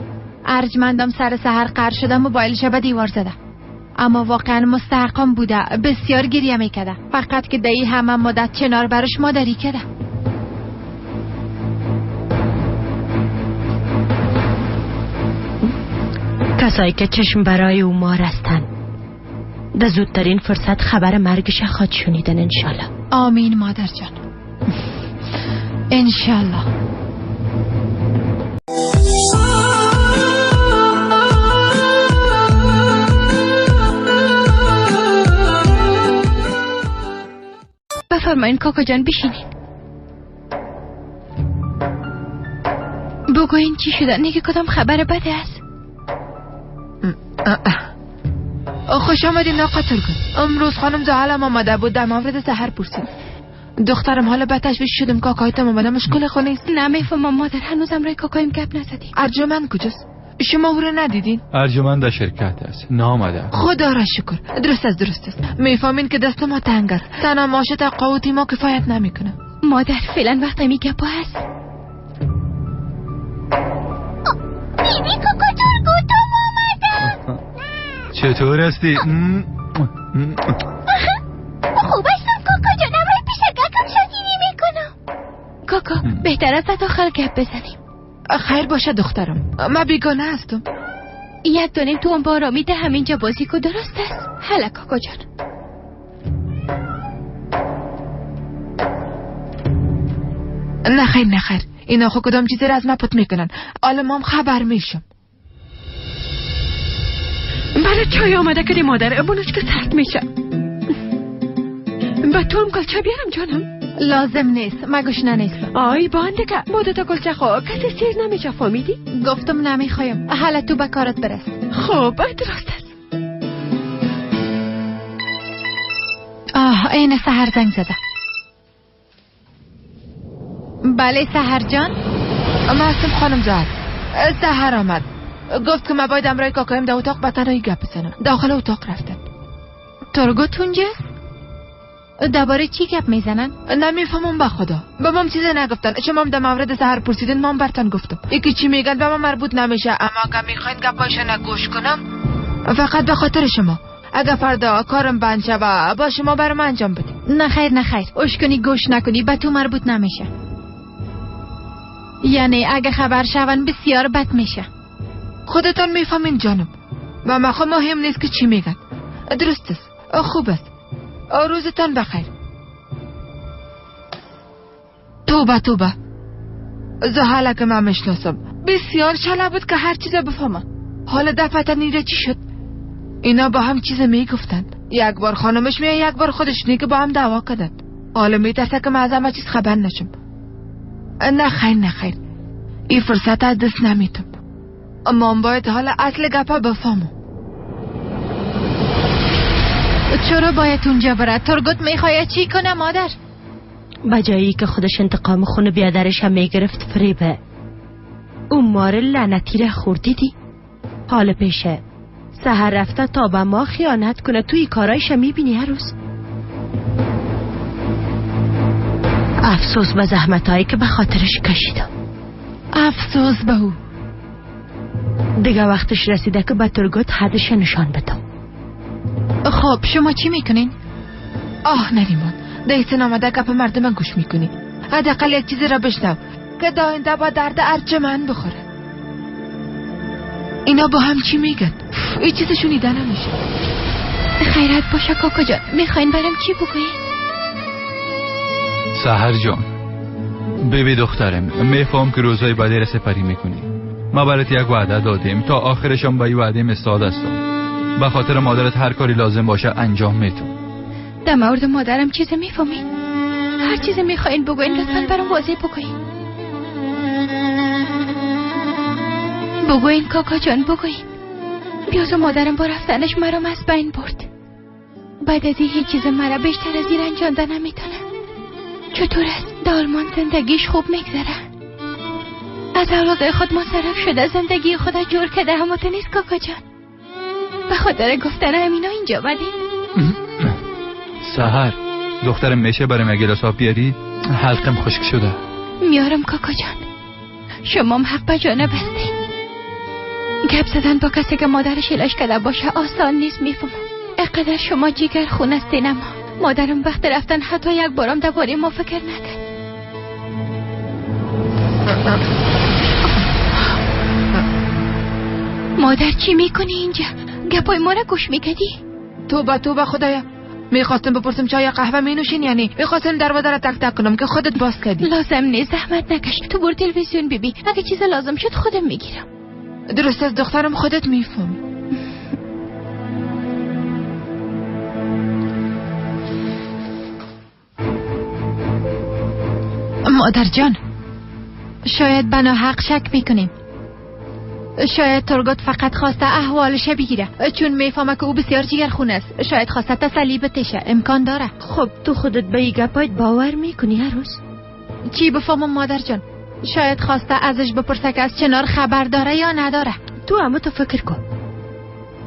ارجمندم سر سحر قهر شده، موبایلش به دیوار زده. اما واقعا مستحقم بوده، بسیار گریه میکده. فقط که دهی همه مدت چنار برش مادری کده. کسایی که چشم برای او مار هستن در زودترین فرصت خبر مرگش خواهد شنیدن انشالله. آمین مادر جان، انشالله. بفرمایین کاکا جان، بشینین. بگوین چی شده؟ نگه کدام خبر بده است؟ خوش آمدین آقا ترگون. امروز خانم زحلم آمده بود، در مورد سحر پرسید. دخترم حالا به تشویش شدم، کاکایتم آمده، مشکل خونه است. نمیفهمم مادر، هنوزم روی کاکایم گپ نزدیم. ارجمند کجاست؟ شما او رو ندیدین؟ ارجمند در شرکت است، نامده. خدا را شکر. درست است درست است. میفهمین که دست ما تنگ است، تنها معاش تقاعدی ما کفایت نمیکنه. مادر فعلا وقت می گپا هست. بیبی کاکا ترگوتم آمده. چطور هستی؟ خوب هستم کاکا جانم، روی پیشگکم شازینی میکنم. کاکا بهتر است داخل گپ بزنیم. خیر باشه دخترم، من بیگانه هستم. یک دانیم تو هم با آرامی ده همینجا بازی کو، درست است؟ هلا کاکا جان. نه خیر نه خیر، اینا خو کدام چیزی را از من پت میکنن. حالا ما هم خبر میشم. برای چای آمده کردی مادر، بونش که سرد میشه. به تو هم کلچه بیارم جانم؟ لازم نیست، من گشنه نیستم. آی بانده که با دوتا کلچه خو کسی سیر نمیشه، فهمیدی؟ گفتم نمیخوایم، حالا تو به کارت برس. خب درست است. آه این سحر زنگ زده. بله سحر جان. ما هستم خانم زهر. سحر آمد، گفت که من باید امرای کاکایم در اتاق به تنهایی گپ بزنم. داخل اتاق رفتن. ترگوت اونجاست؟ درباره چی گپ میزنن؟ نمیفهمم به خدا، به مام چیزی نگفتن. شما هم در مورد سحر پرسیدین، مام برتان گفتم. یکی چی میگن به ما مربوط نمیشه، اما اگه میخواین گپایشان گوش کنم فقط به خاطر شما. اگه فردا کارم بند شوه با شما برام انجام بده. نه خیر نه خیر، اوش کنی گوش نکنی به تو مربوط نمیشه. یعنی اگه خبر شون بسیار بد میشه. خودتان میفهمین جانم، و ما مهم نیست که چی میگن. درست است، خوب است. روزتان بخیر. توبه توبه، زحله که من میشناسم بسیار شله بود که هر چیز بفهمم. حالا دفعتا نیره چی شد؟ اینا با هم چیز میگفتند. یک بار خانمش میه، یک بار خودش نیه که با هم دعوا کردند. حالا میترسه که من از همه چیز خبر نشم. نه خیر نه خیر، این فرصت از دست نمیتم. اما باید حالا اصل گپا بفهمم. چرا باید اونجا بره؟ ترگوت میخواد چی کنه مادر؟ به جایی که خودش انتقام خون بیادرش هم میگرفت فریبه. اون مار لعنتی را خوردیدی؟ حال پیشه سحر رفته تا به ما خیانت کنه. توی کارایش میبینی هر روز. افسوس به زحمتهایی که به خاطرش کشیدم. افسوس به او. دیگه وقتش رسیده که به ترگوت حدش نشان بدم. خب شما چی میکنین؟ آه نریمان، دیسن آمده گپ مردم گوش میکنی. حداقل یک چیزی را بشنو که داینده با درد ارجمن بخوره. اینا با هم چی میگن؟ این چیز شنیده نمیشه. خیرت باشه کاکا جان، میخواین برام چی بگوین؟ سحر جان، ببی دخترم، میفهم که روزای بعدی را سپری میکنی. ما برات یک وعده دادیم، تا آخرشم به این وعده مستعد هستم. به خاطر مادرت هر کاری لازم باشه انجام میتم. در مورد مادرم چیزی میفهمین؟ هر چیزی میخواین بگوین لطفا برام واضح بگوین. بگوین کاکا جان، بگوین. بیازو مادرم با رفتنش مرا از بین برد. بعد از این هیچ چیز مرا بیشتر از این رنجانده نمیتونه. چطور است؟ در آلمان زندگیش خوب میگذره. از اولادای خود منصرف شده، زندگی خود جور کرده. هماتو نیست کاکا جان؟ به خاطر گفتن همینا اینجا آمدین؟ سحر دخترم، میشه برام یک گلاس آب بیاری؟ حلقم خشک شده. میارم کاکا جان. شما هم حق به جانب هستین. گپ زدن با کسی که مادرش علاج کرده باشه آسان نیست، میفهمم. اقدر شما جیگر خون هستین، اما مادرم وقت رفتن حتی یک بارم درباره ما فکر نکرد. مادر چی میکنی اینجا؟ گپای ما را گوش میکدی؟ توبه توبه خدایا، میخواستم بپرسم چای یا قهوه مینوشین؟ یعنی میخواستم دروازه را تک تک کنم که خودت باز کردی. لازم نیست، زحمت نکش. تو برو تلویزیون ببین، اگه چیز لازم شد خودم میگیرم. درست از دخترم، خودت میفهمی. مادر جان، شاید بنا حق شک میکنیم. شاید ترگوت فقط خواسته احوالش بگیره، چون میفهمه که او بسیار جگرخون است. شاید خواسته تسلی بتشه، امکان داره. خب تو خودت به این گپایت باور میکنی هر روز؟ چی بفهمم مادر جان؟ شاید خواسته ازش بپرسه که از چنار خبر داره یا نداره. تو اما تو فکر کن.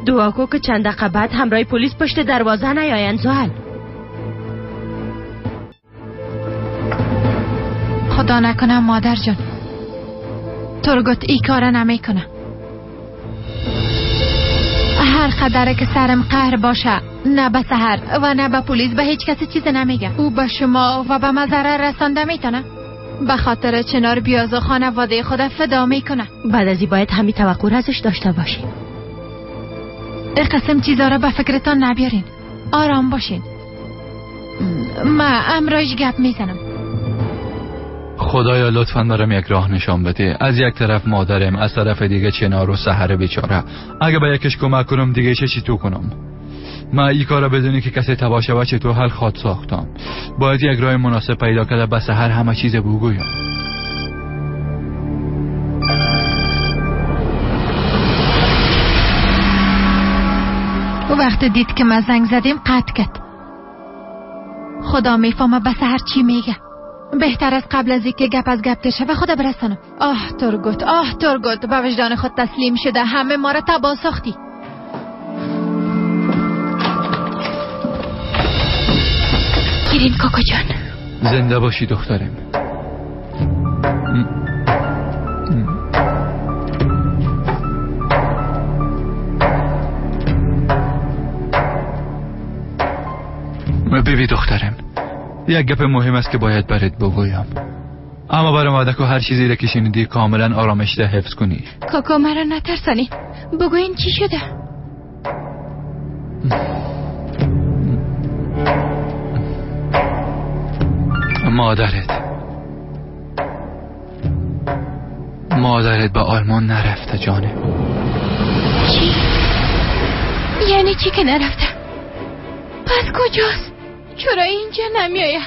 دعا کو که چند دقیقه بعد همراه پلیس پشت دروازه نیاین. زحل خدا نکنه مادر جان، ترگوت ای کار نمیکنه. هر قدره که سرم قهر باشه، نه به سحر و نه به پلیس، به هیچ کسی چیز نمیگه. او به شما و به ما ضرر رسانده میتونه. به خاطر چنار بیاز و خانواده خود فدا میکنه. بعد از این باید همین توقع ازش داشته باشیم. قسم چیزا را به فکرتان نبیارین. آرام باشین. ما امرایش گپ میزنم. خدایا لطفا دارم یک راه نشان بده. از یک طرف مادرم، از طرف دیگه چنار و سحر بیچاره. اگه به یکش کمک کنم دیگه چه چی تو کنم؟ من این کارا بدونی که کسی تباه شود چطور حل خواد ساختم. باید یک راه مناسب پیدا کرده به سحر همه چیز بگویم. وقت دید که ما زنگ زدیم قطع کرد. خدا میفهمه به سحر چی میگه. بهتر از قبل از اینکه گپ از گپ تشه و خدا برسانم. آه ترگوت، آه ترگوت، به وجدان خود تسلیم شده، همه ما را تباه ساختی. گیرین کاکا جان. زنده باشی دخترم. ببی دخترم، یک گپ مهم است که باید برات بگویم. اما برام وعده کو هر چیزی را که شنیدی کاملا آرامش ده حفظ کنی. کاکا مرا نترسانی، بگوین چی شده؟ مادرت به آلمان نرفته جانم. چی؟ یعنی چی که نرفته؟ پس کجاست؟ چرا اینجا نمیایه؟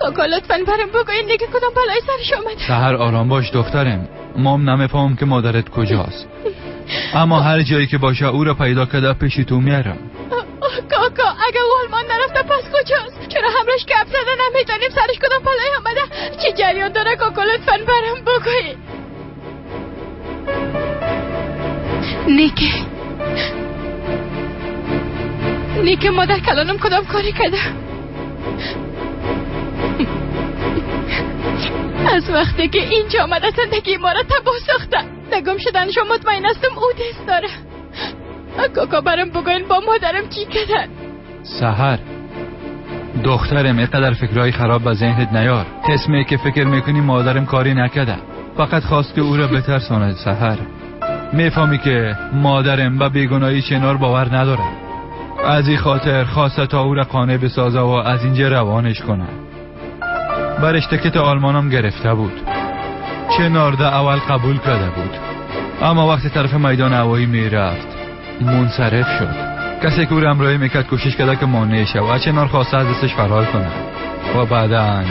کاکا لطفاً برام بگوین دیگه کدام بلای سرش آمده. سحر آرام باش دخترم. ما هم نمیفهمم که مادرت کجاست، اما هر جایی که باشه او را پیدا کرده پیش تو میارم. کاکا اگه او آلمان نرفته پس کجاست؟ چرا همراش گپ زده نمیتونیم؟ سرش کدام پلای آمده؟ چی جریان داره کاکا؟ لطفاً برام بگوی. نیکه مادر کلانم کدام کاری کرده؟ از وقتی که اینجا آمده زندگی ما را تباه ساخته. نگم شدنشو مطمئن هستم او دست داره. کاکا برام بگوین با مادرم چی کردن؟ سحر دخترم، اینقدر فکرهای خراب به ذهنت نیار. قسمی که فکر میکنی مادرم کاری نکرده، فقط خواست که او را بترساند. سحر میفهمی که مادرم به بیگناهی چنار باور نداره، از این خاطر خواسته تا او را قانع بسازه و از اینجا روانش کنه. برش تکت آلمانم گرفته بود. چنار ده اول قبول کرده بود، اما وقتی طرف میدان هوایی میرفت منصرف شد. کسی که او را همراهی میکرد کوشش کرده که مانع شود و چنار خواسته از دستش فرار کنه و بعدا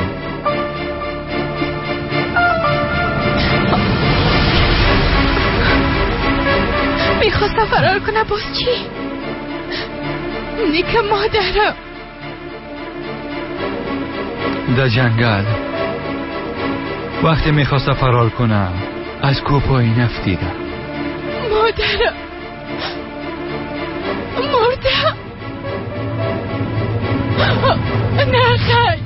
میخواستم فرار کنه. باز چی؟ نیک مادرم در جنگل وقتی میخواست فرار کنم از کوه پایین افتیدم. مادرم مرده. نه خیر،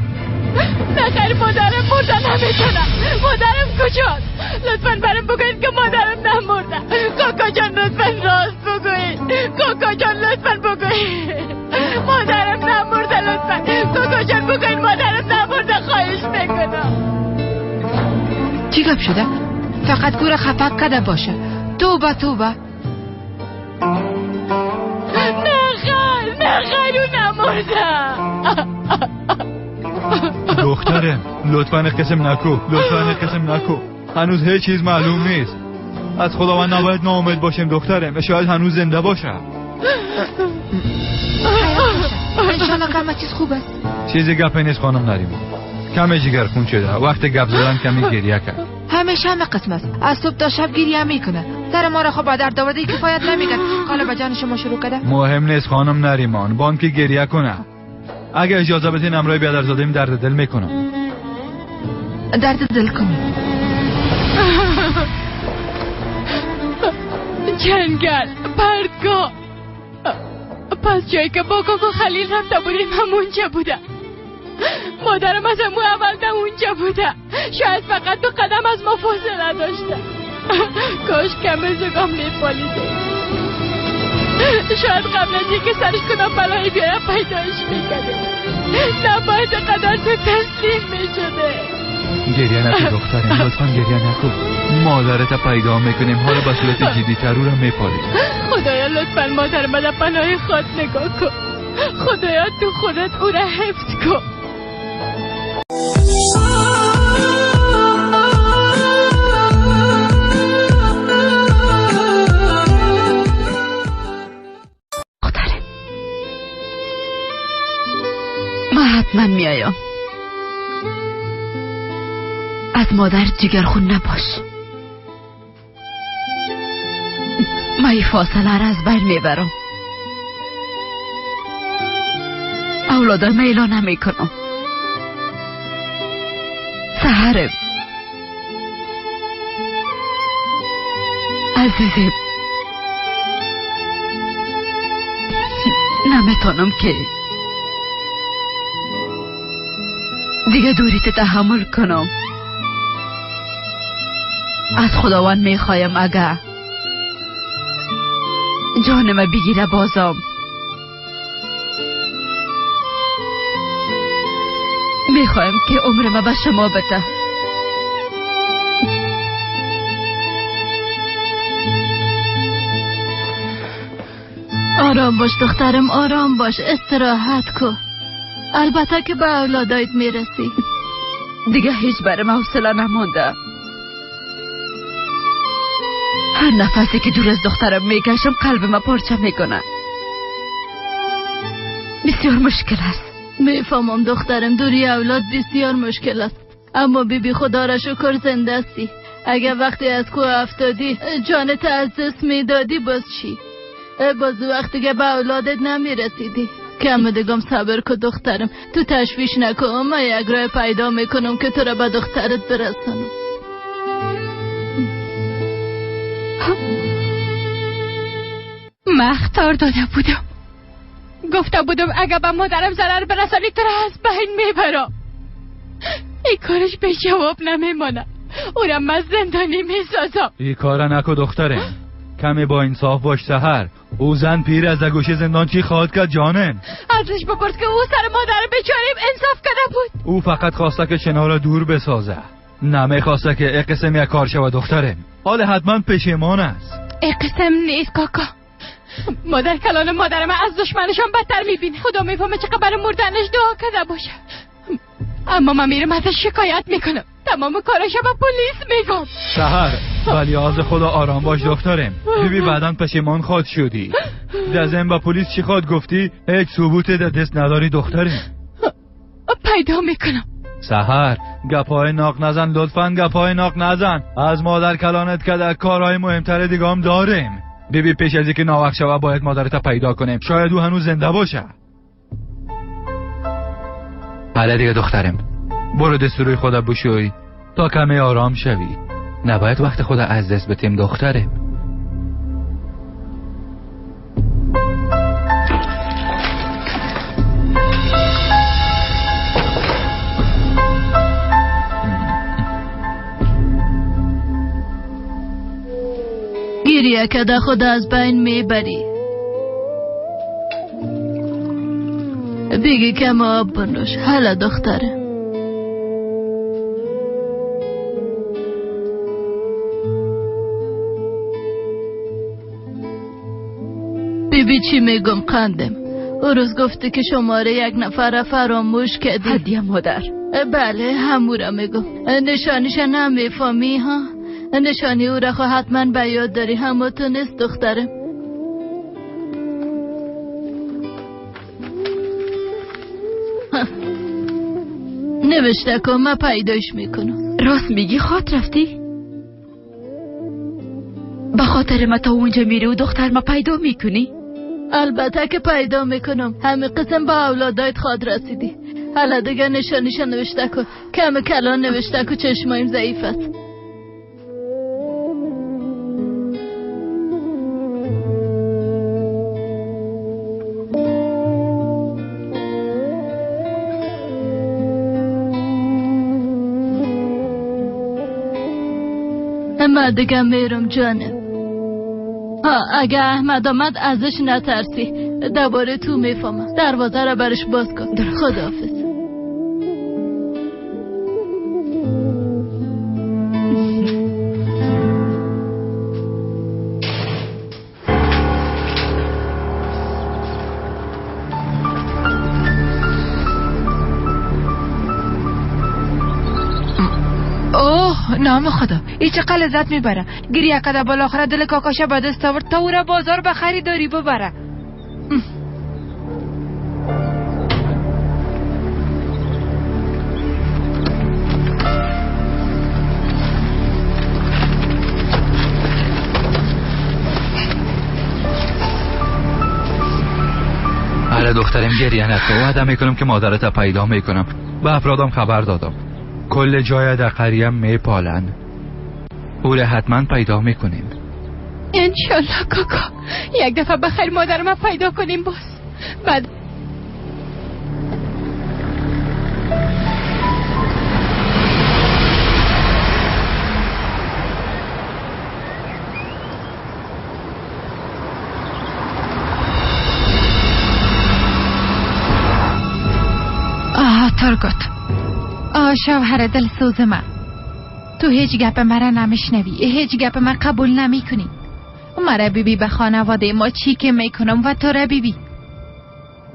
نه خیر، مادرم مرده نمیتونم. مادرم کجاست؟ لطفاً برام بگویید که مادرم نمرده. کاکا جان لطفاً راست بگویید. کاکا جان لطفاً بگویید مادرم نمرده. لطفاً کاکا جان بگویید مادرم نمرده، خواهش میکنم. چی گپ شده؟ فقط گوره خفک کرده باشه. توبه توبه. نه خیر، نه خیر، او نمرده. دخترم لطفاً قسم نکو، لطفاً قسم نکو. هنوز هیچ چیز معلوم نیست. از خداوند نباید ناامید باشیم دخترم، شاید هنوز زنده باشه. انشالله همه چیز خوب است. چیزی گپ نیست خانم نریمان. کمی جگرخون شده، وقت گپ زدن کمی گریه کرد. همیشه همه قسم است، از صبح تا شب گریه میکنه. سر ما را خب درد آورده کفایت نمیکرد. حالا به جان شما شروع کرده. مهم نیست خانم نریمان، بانک گریه کنه. اگه اجازه بدین امرای بیادرزاده‌ایم درد دل میکنم. درد دل کنی. جنگل، پرتگاه، پس جایی که با کاکا خلیل رفته بودیم همونجا بوده. مادرم از همون اول در اونجا بوده. شاید فقط 2 قدم از ما فاصله داشته. کاش کم زگام میپالیده. شاید قبل از اینکه سرش کدام بلایی بیاید پیدایش میکرده. نباید قدر تو تسلیم میشده. گریه نکن دخترم، لطفا گریه نکن. مادرت پیدا میکنیم، حالا به صورت جدی تر رو میپالیم. خدایا لطفا مادر من پناه خود نگاه کن. خدایا تو خودت او را حفظ کن. دخترم من حتما میایم. از مادر جگرخون نباش. من این فاصله را از بین میبرم. اولادم ایلا نمیکنم. سحرم عزیزم، نمیتونم که دیگه دوریت تحمل کنم. از خداوند میخوایم اگه جانم بگیره بازم میخوایم که عمرم به شما بده. آرام باش دخترم، آرام باش، استراحت کن. البته که به اولادایت میرسی. دیگه هیچ برم حوصله نمونده. هر نفسی که دور از دخترم میکشم قلب ما پارچه میکنه. بسیار مشکل است. میفهمم دخترم، دوری اولاد بسیار مشکل است، اما بیبی خدا را شکر زنده هستی. اگه وقتی از کوه افتادی جانت از دست میدادی باز چی؟ باز وقتی که به اولادت نمیرسیدی. کم دیگم صبر کن دخترم، تو تشویش نکن، من یک راه پیدا میکنم که تو را به دخترت برسانم. من اخطار داده بودم، گفته بودم اگه به مادرم ضرر برسانی تو را از بین میبرم. این کارش به جواب نمیمانه، او را من زندانی میسازم. این کار نکو دخترم، کمی با انصاف باش سحر. او زن پیر از گوشه زندان چی خواهد کرد جانم؟ ازش بپرس که او سر مادر بیچاریم انصاف کرده بود. او فقط خواسته که چنار را دور بسازه، نمیخواسته که ای قسم یک کار شود دخترم. حال حتما پشیمان است. ای قسم نیست کاکا، مادر کلان مادر من از دشمنشان بدتر میبینه. خدا میفهمه چقدر برای مردنش دعا کرده باشه. اما من میرم ازش شکایت میکنم، تمام کاراشو به پلیس میگم. سحر ولی از خدا آرام باش دخترم، ببین بعدا پشیمان خواهد شدی. دزم با پلیس چی خواد گفتی؟ هیچ ثبوت در دست نداری دخترم. پیدا میکنم. سحر گپای ناق نزن لطفا، گپای ناق نزن. از مادر کلانت که در کارهای مهمتر دیگه هم داریم. ببین پیش از اینکه ناوقت شود باید مادرت پیدا کنیم، شاید او هنوز زنده باشه. بله دیگه دخترم، برو دست روی خدا بشوی تا کمی آرام شوی. نباید وقت خدا از دست بتیم دخترم. گریه کده خدا از بین میبری. بگی کم آب بنوش. حالا دختره بیبی چی میگم قندم. او روز گفتی که شماره یک نفر فراموش کردی. هدیه مادر. بله همو را میگم. نشانیش نمیفهمی ها؟ نشانی او را حتما به یاد داری. همو تو نیست دخترم. نوشته کن من پیداش میکنم. راست میگی؟ خاط رفتی؟ به خاطر ما تا اونجا میری و دختر ما پیدا میکنی؟ البته که پیدا میکنم. همه قسم با اولادایت خواد رسیدی. حالا دیگه نشانیش نوشته کن. کم کلان نوشته کن، چشمایم ضعیف است. من دیگه میرم جانم. ها اگه احمد آمد ازش نترسی، دوباره تو میفهمم. دروازه را برش باز کن. خداحافظ. اوه نام خدا، ای چقدر لذت میبره. گریه کده بالاخره دل کاکاشه به دست آورد تا او را بازار به خریداری ببره. آره دخترم گریه نکن، وعده میکنم که مادرت پیدا میکنم. به افرادم خبر دادم، کل جای در قریه میپالن. او را حتما پیدا میکنیم انشالله. کاکا یک دفعه بخیر مادر ما پیدا کنیم باز. بعد آه ترگوت، آه شوهر دلسوز من، تو هیچ گپ مرا نمیشنوی، هیچ گپ من قبول نمی کنی. مرا بیبی به خانواده ما چی که میکنم و تو را بیبی.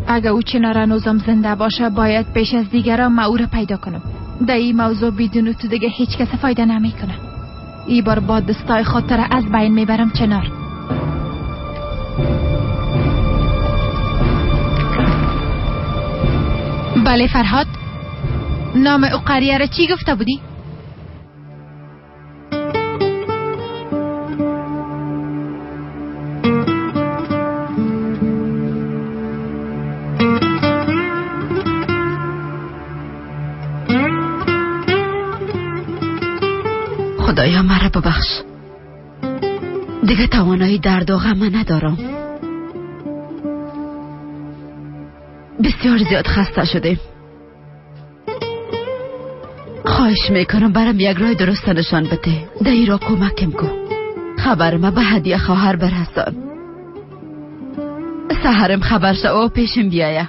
اگه او چنار هنوزم زنده باشه باید پیش از دیگران ما او را پیدا کنم. در این موضوع بدون تو دیگه هیچ کس فایده نمیکنه. ای بار با دستای خود تو را از بین میبرم چنار. بله فرهاد، نام او قریه را چی گفته بودی؟ خدایا مرا ببخش، دیگه توانایی درد و غم ندارم. بسیار زیاد خسته شدیم. خواهش میکنم برام یک راه درست نشان بده. دایی را کمکم کن. خبر ما به هدیه خواهر برسان. سحرم خبر شو و پیشم بیایه.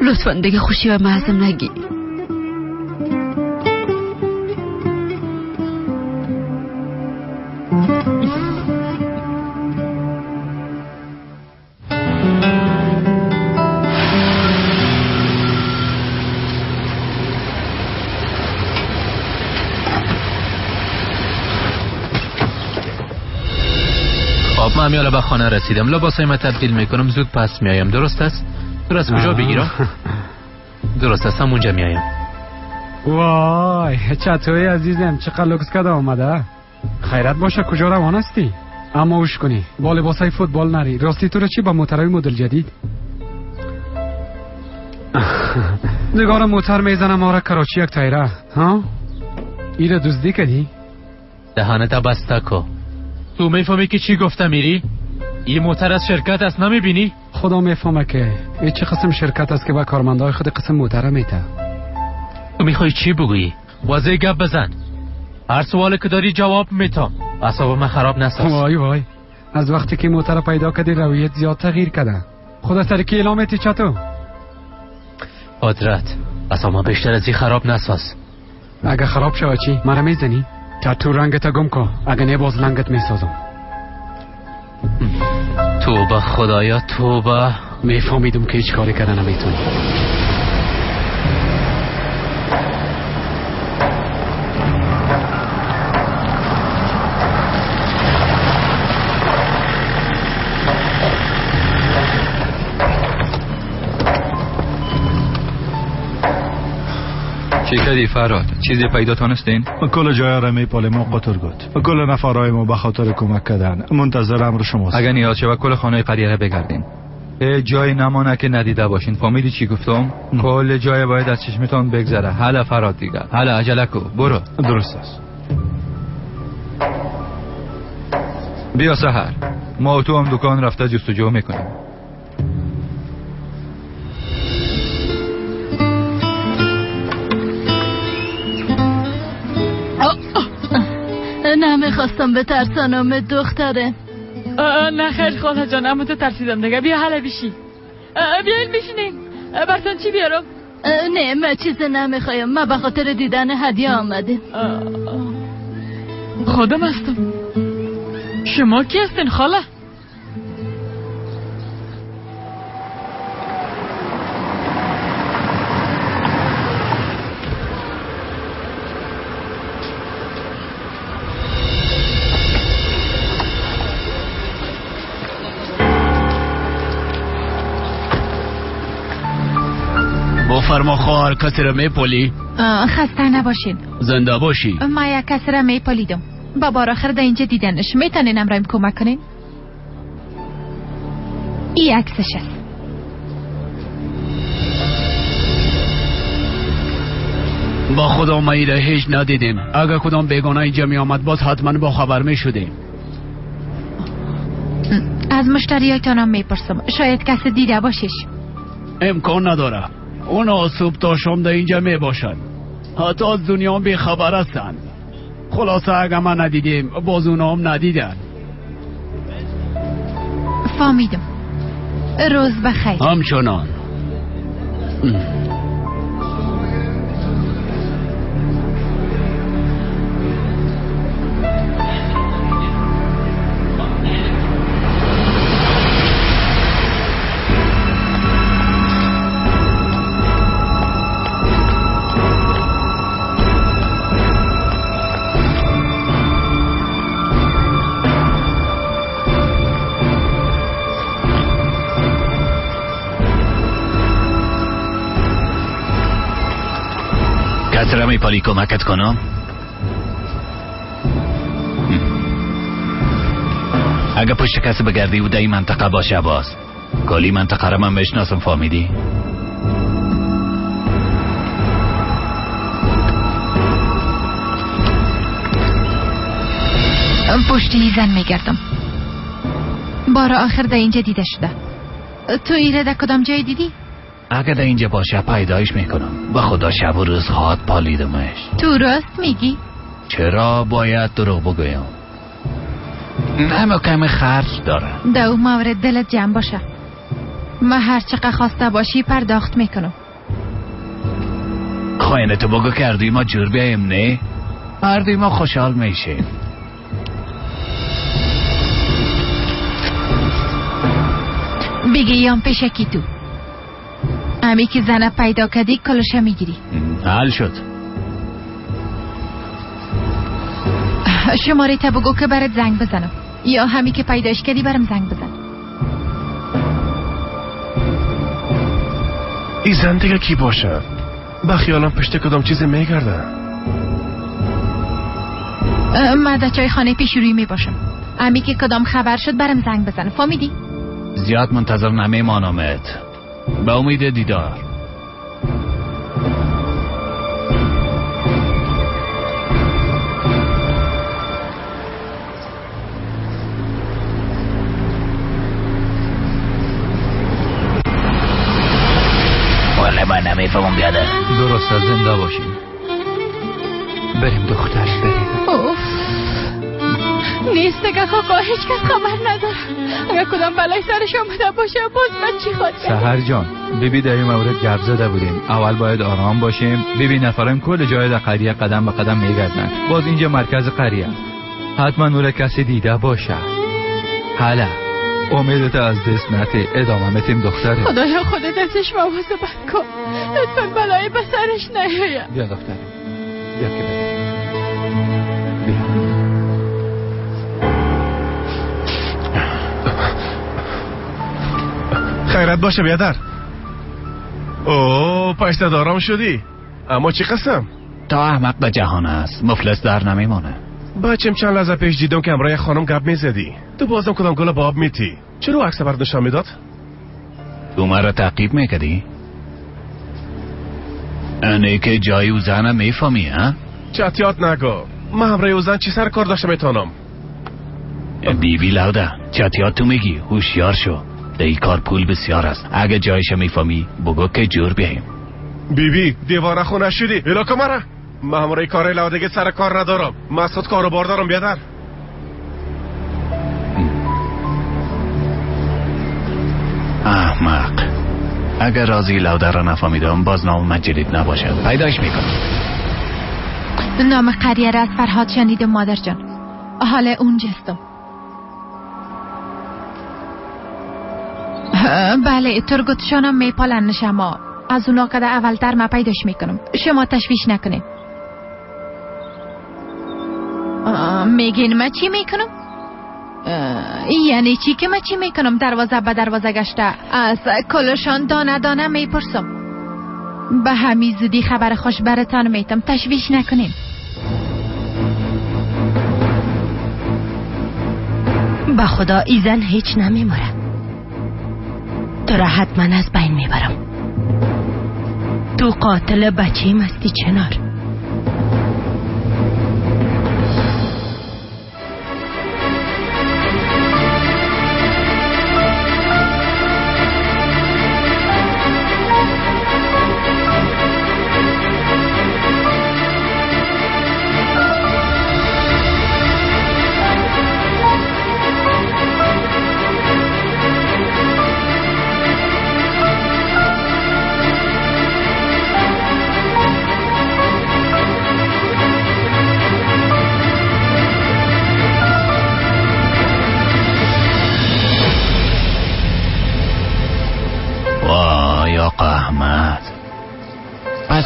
لطفا دیگه خوشی و معظم نگی. خب من میالا به خانه رسیدم. لباسای ما تبدیل میکنم، زود پس میایم. درست است؟ درست. کجا بگیرم؟ درست است، همونجا میایم. وای چطوری عزیزم، چقدر لوکس کده آمده. خیرت باشه، کجا روان هستی؟ اما اوش کنی با لباسای فوتبال نری. راستی تو رو چی با موترهای مدل جدید؟ نگارم موتر میزنم آره کراچی یک تایره. ها ایره دزدی کردی؟ دهانت بسته کو. تو میفهمی که چی گفته میری؟ این موتر از شرکت است، نمیبینی؟ خدا میفهمه که این چه قسم شرکت است که با کارمندای خود قسم موتر میته. تو میخوای چی بگویی؟ واضح گپ بزن. هر سوالی که داری جواب میتم. اعصاب من خراب نساز. وای وای، از وقتی که موتر پیدا کردی رویت زیاد تغییر کرده. خدا سر کی اعلام میتی چطور؟ قدرت، اعصاب من بیشتر از این خراب نساز. اگه خراب شوه چی؟ مرا میزنی؟ تا تو رنگت گم کن، اگه نه باز لنگت میسازم. توبه خدایا توبه. میفهمیدم که هیچ کاری کردن نمیتونی. چی کردی فراد؟ چیزی پیدا تانستین؟ کل جای را میپالیم و قطر گفت. کل نفرای ما به خاطر کمک کردن منتظر امر شماست. اگر نیاز شود کل خانه قریه را بگردین. جای نمانه که ندیده باشین. فهمیدی چی گفتم؟ کل جای باید از چشمتان بگذره. حالا فراد دیگه، حالا عجله کو، برو. درست است. بیا سحر، ما تو هم دکان رفته جستجو میکنیم. نمیخواستم به ترسانم دختره. نه خیر خاله جان، اما تو ترسیدم دیگه. بیا حالا بشی، بیاین بشینین. برتون چی بیارم؟ نه من چیز نمیخوایم، من به خاطر دیدن هدیه آمدیم. خودم هستم. شما کی هستین خاله؟ بفرما خواهر، کسی را میپالی؟ خسته نباشین، زنده باشی. ما یک کسی را میپالیدم، بابا را خرده اینجا دیدنش. میتونین امرایم کمک کنین؟ ای عکسش است. با خدا ما ایره هیچ ندیدیم. اگر کدام بیگانه اینجا می آمد باز حتما با خبر می شدیم. از مشتریایتانم میپرسم، شاید کسی دیده باشش. امکان نداره، اونا صبح تا شام در اینجا می باشند، حتی از دنیا بی خبر هستند. خلاصه اگر ما ندیدیم باز اونا هم ندیدن. فهمیدم. روز بخیر. همچنان. کس را میپالی کمکت کنم؟ اگه پشت کسی بگردی و در این منطقه باشه باز کلی منطقه را من بشناسم، فهمیدی؟ پشتی زن میگردم. بار آخر در اینجا دیده شده. تو ایره در کدام جای دیدی؟ اگه در اینجا باشه پیدایش میکنم. به خدا شب و روز خواد پالیدمش. تو راست میگی؟ چرا باید دروغ بگویم؟ نه کم خرج داره. در او مورد دلت جمع باشه. من هر چقدر خواسته باشی پرداخت میکنم. خواهینه تو بگو که هر ما جور بیایم، نه؟ هر ما خوشحال میشیم. بگی یام پیشکی تو امی که زنه پیدا کردی کلشه میگیری. حل شد. شماره تا بگو که برات زنگ بزنم، یا همی که پیداش کردی برم زنگ بزن. این زن دیگه کی باشه؟ با خیالم پشت کدام چیزی میگرده. من در چای خانه پیش روی میباشم. امی که کدام خبر شد برم زنگ بزن. فهمیدی؟ زیاد منتظر نمیمانمت. به امید دیدار. والا من نمیفهمم بیادر. درست، زنده باشیم. بریم دختر، بریم. اوف نیست که کاکا، هیچ کس خبر نداره. اگر کدام بلای سرش آمده باشه باز من چی خواهد؟ سحر جان، بیبی در این مورد گپ زده بودیم. اول باید آرام باشیم. بیبی نفرم کل جای در قریه قدم به قدم میگردن. باز اینجا مرکز قریه، حتما نور کسی دیده باشه. حالا امیدت از دست نده، ادامه میتیم دختره. خدایا خودت ازش مواظبت کن، لطفا بلای به سرش نیاید. بیا دختره، بیا که بریم. بیا. خیرت باشه بیادر. اوه پشت دارم شدی. اما چی قسم؟ تا احمق به جهان است مفلس در نمیمانه. بچم چند لحظه پیش دیدم که همراه خانم گپ میزدی. تو بازم کدام گل باب میتی. چرا عکس برات نشان میداد؟ تو مرا تعقیب میکردی؟ اینه که جای او زنم میفهمی ها؟ چتیات نگو. من همراه او زن چی سر کار داشته میتونم؟ بی بی لوده چتیات تو میگی. هوشیار شو، در این کار پول بسیار است. اگه جایش میفهمی بگو که جور بیاییم. بی بی دیوانه خونه شدی. الا مرا من همراه کار لودگی سر کار ندارم. من از خود کارو بار دارم بیادر. احمق، اگر رازی لوده را نفهمیدم باز نام من جدید نباشد. پیداش میکنم. نام قریه را از فرهاد شنیدم مادر جان. حال اونجاستم. بله ترگوتشانم میپالن شما. از اونا که اولتر ما پیداش میکنم. شما تشویش نکنین. میگین من چی میکنم؟ یعنی چی که من چی میکنم؟ دروازه به دروازه گشته از کلشان دانه دانه میپرسم. به همین زودی خبر خوش برتان میتم. تشویش نکنین. به خدا ایزن هیچ نمیموره. تو را حتما از بین میبرم. تو قاتل بچیم هستی چنار.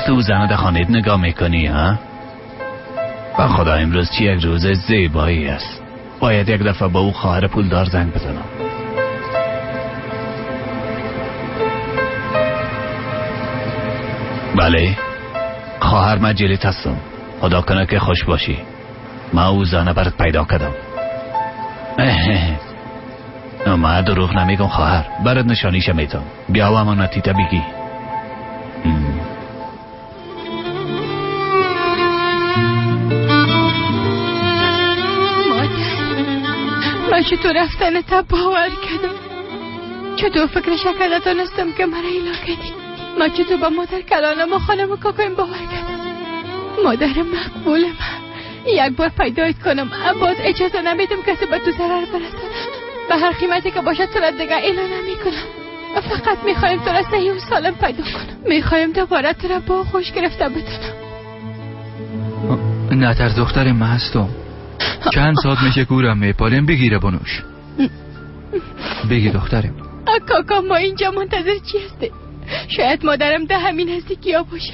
تو زنه در خانه نگاه میکنی ها؟ با خدا امروز چی یک روز زیبایی است. باید یک دفعه با او خواهر پولدار زنگ بزنم. بله خواهر، من جلیت هستم. خدا کنه که خوش باشی. من او زنه برات پیدا کردم. من دروغ نمیگم خواهر، برات نشانیش میتم. بیا و امانتیت بگی. مادر چطور رفتن تا باور کردم؟ چطور فکرش کرده تانستم که مرا ایلا کردی؟ من چطور با مادر کلانم و خانم و کاکایم باور کردم؟ مادر مقبول من یک بار پیدایت کنم، باز اجازه نمیدم کسی به تو ضرر برسانه. به هر قیمتی که باشد تو را دیگه ایلا نمیکنم. فقط میخوایم تو را صحیح و سالم پیدا کنم. میخوایم دوباره تو را با خوش گرفته بتونم. نه ترس دختر من هستم. چند ساعت میشه گورم میپالیم. بگیره بنوش. بگی دخترم. کاکا ما اینجا منتظر چی هستی؟ شاید مادرم ده همین نزدیکی ها باشه.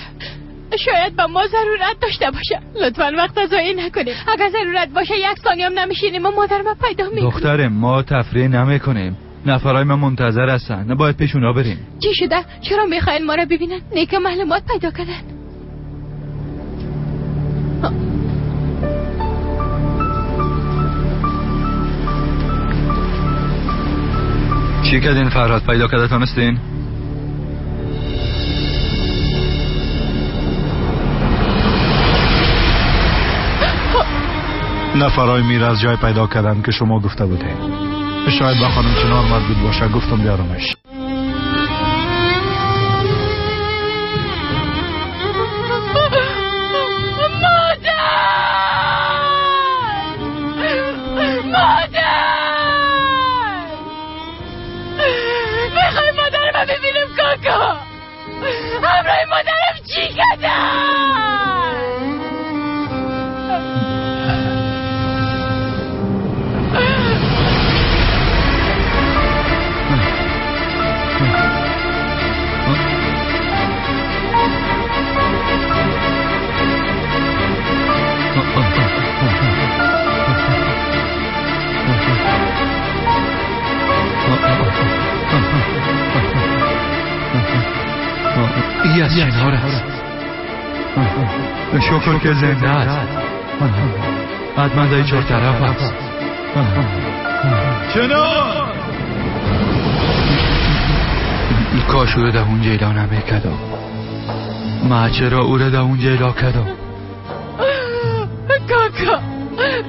شاید به ما ضرورت داشته باشه. لطفا وقت ضایع نکنیم. اگر ضرورت باشه یک ثانیه هم نمیشینیم و مادرم پیدا میکنیم. دخترم ما تفریح نمیکنیم. نفرای ما منتظر هستن. باید پیش اونا بریم. چی شده؟ چرا میخواین ما را ببینن؟ نیک معلومات پیدا کردن. چی کردین فرهاد؟ پیدا کرده تانستین؟ نفرای میر از جای پیدا کردن که شما گفته بودین. شاید با خانم چنار مربوط باشه. گفتم بیارمش. مادر! میخوای مادرم ببینم کاکا؟ همراه مادرم چی کردم؟ ای از چنار است. شکر که زنده است. حتما در چهار طرف است. چنار! کاش او را در اونجا ایلا نمیکردم. ما چرا او را در اونجا ایلا کردم؟ کاکا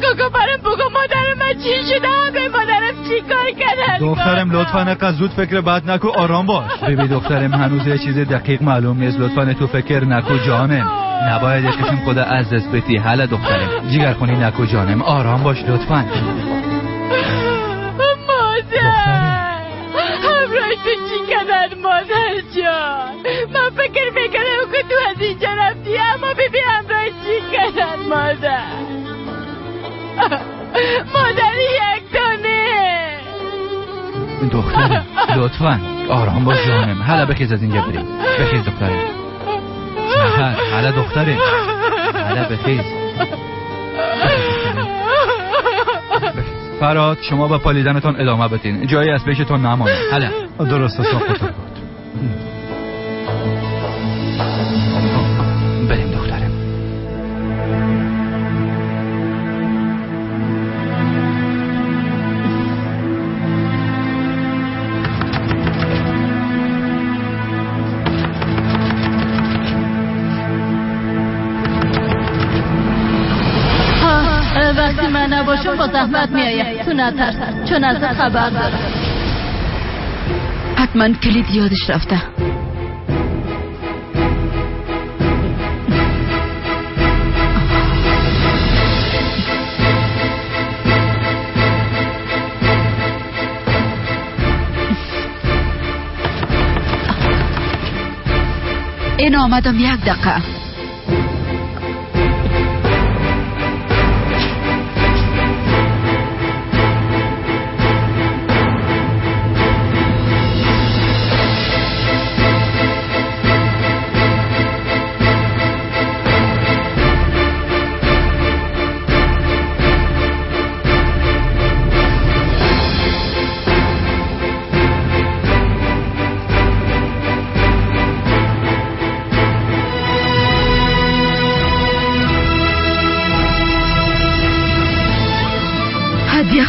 کاکا برام بگو مادرم من چی شده؟ به مادرم چی کار کردن؟ دخترم لطفا انقدر زود فکر بد نکو، آرام باش. ببین دخترم هنوز یه چیز دقیق معلوم نیست. لطفا تو فکر نکو جانم. نباید یک قسم خدا از دست بدی. حالا دخترم جیگرخونی نکو جانم، آرام باش لطفا. مادر همراه تو چی کردن مادر جان؟ من فکر میکردم که تو از اینجا رفتی، اما ببین همراه چی کردن مادر. مادر یک دانه. دخترم لطفا آرام باش جانم. حالا بخیز از اینجا بریم. بخیز دخترم. حالا دخترم حالا بخیز. فراد شما با پالیدنتان ادامه بدین. جایی از پیشتون نمانه. حالا درست ساقط بود. بریم دخترم. وقتی من نباشم با زحمت میآید. تو نترس چون از خبر دارم. حتما کلید یادش رفته. این آمدم یک دقیقه.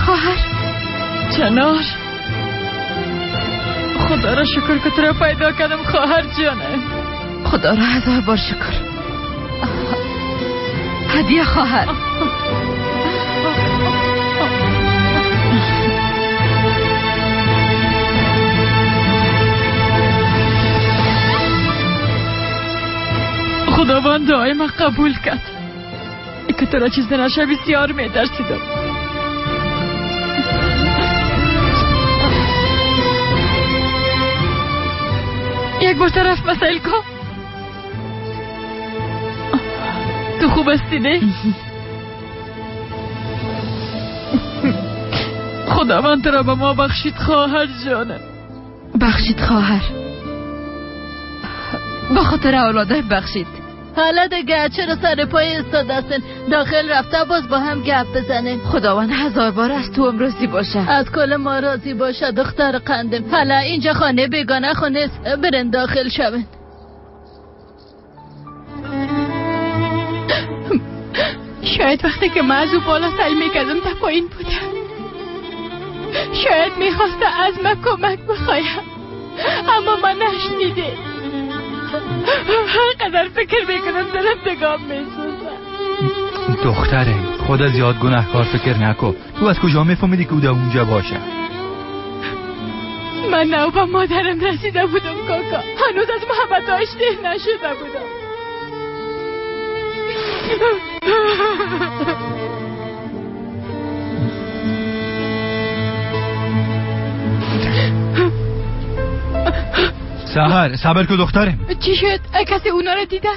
خواهر چنار، خدا را شکر که تو را پیدا کردم خواهر جانم. خدا را هزار بار شکر. هدیه خواهر. خداوند دعای من قبول کرد. که تو را چیز نشه بسیار میترسیدم. یک بار طرف مسائل کن. تو خوب هستی نه؟ خداوند تو را به ما بخشید خواهر جانم. بخشید خواهر، با خاطر اولاده بخشید. حالا دیگه چرا سر پای استاد هستن؟ داخل رفته باز با هم گپ بزنه. خداوند هزار بار از تو هم راضی باشه. از کل ما راضی باشه دختر قندم. حالا اینجا خانه بیگانه خونه است، برن داخل شون. شاید وقتی که من از او بالا سعی میکردم تا پایین بودم، شاید میخواسته از من کمک بخوایم، اما من نشنیده. هر قدر فکر میکنم دلم دگام میسوزه. دختره خود زیاد گناهکار فکر نکن. تو از کجا میفهمیدی که او در اونجا باشه؟ من نو به مادرم رسیده بودم کاکا، هنوز از محبتاش ده نشده بودم. سحر صبر که دخترم. چی شد؟ کسی اونا رو دیده؟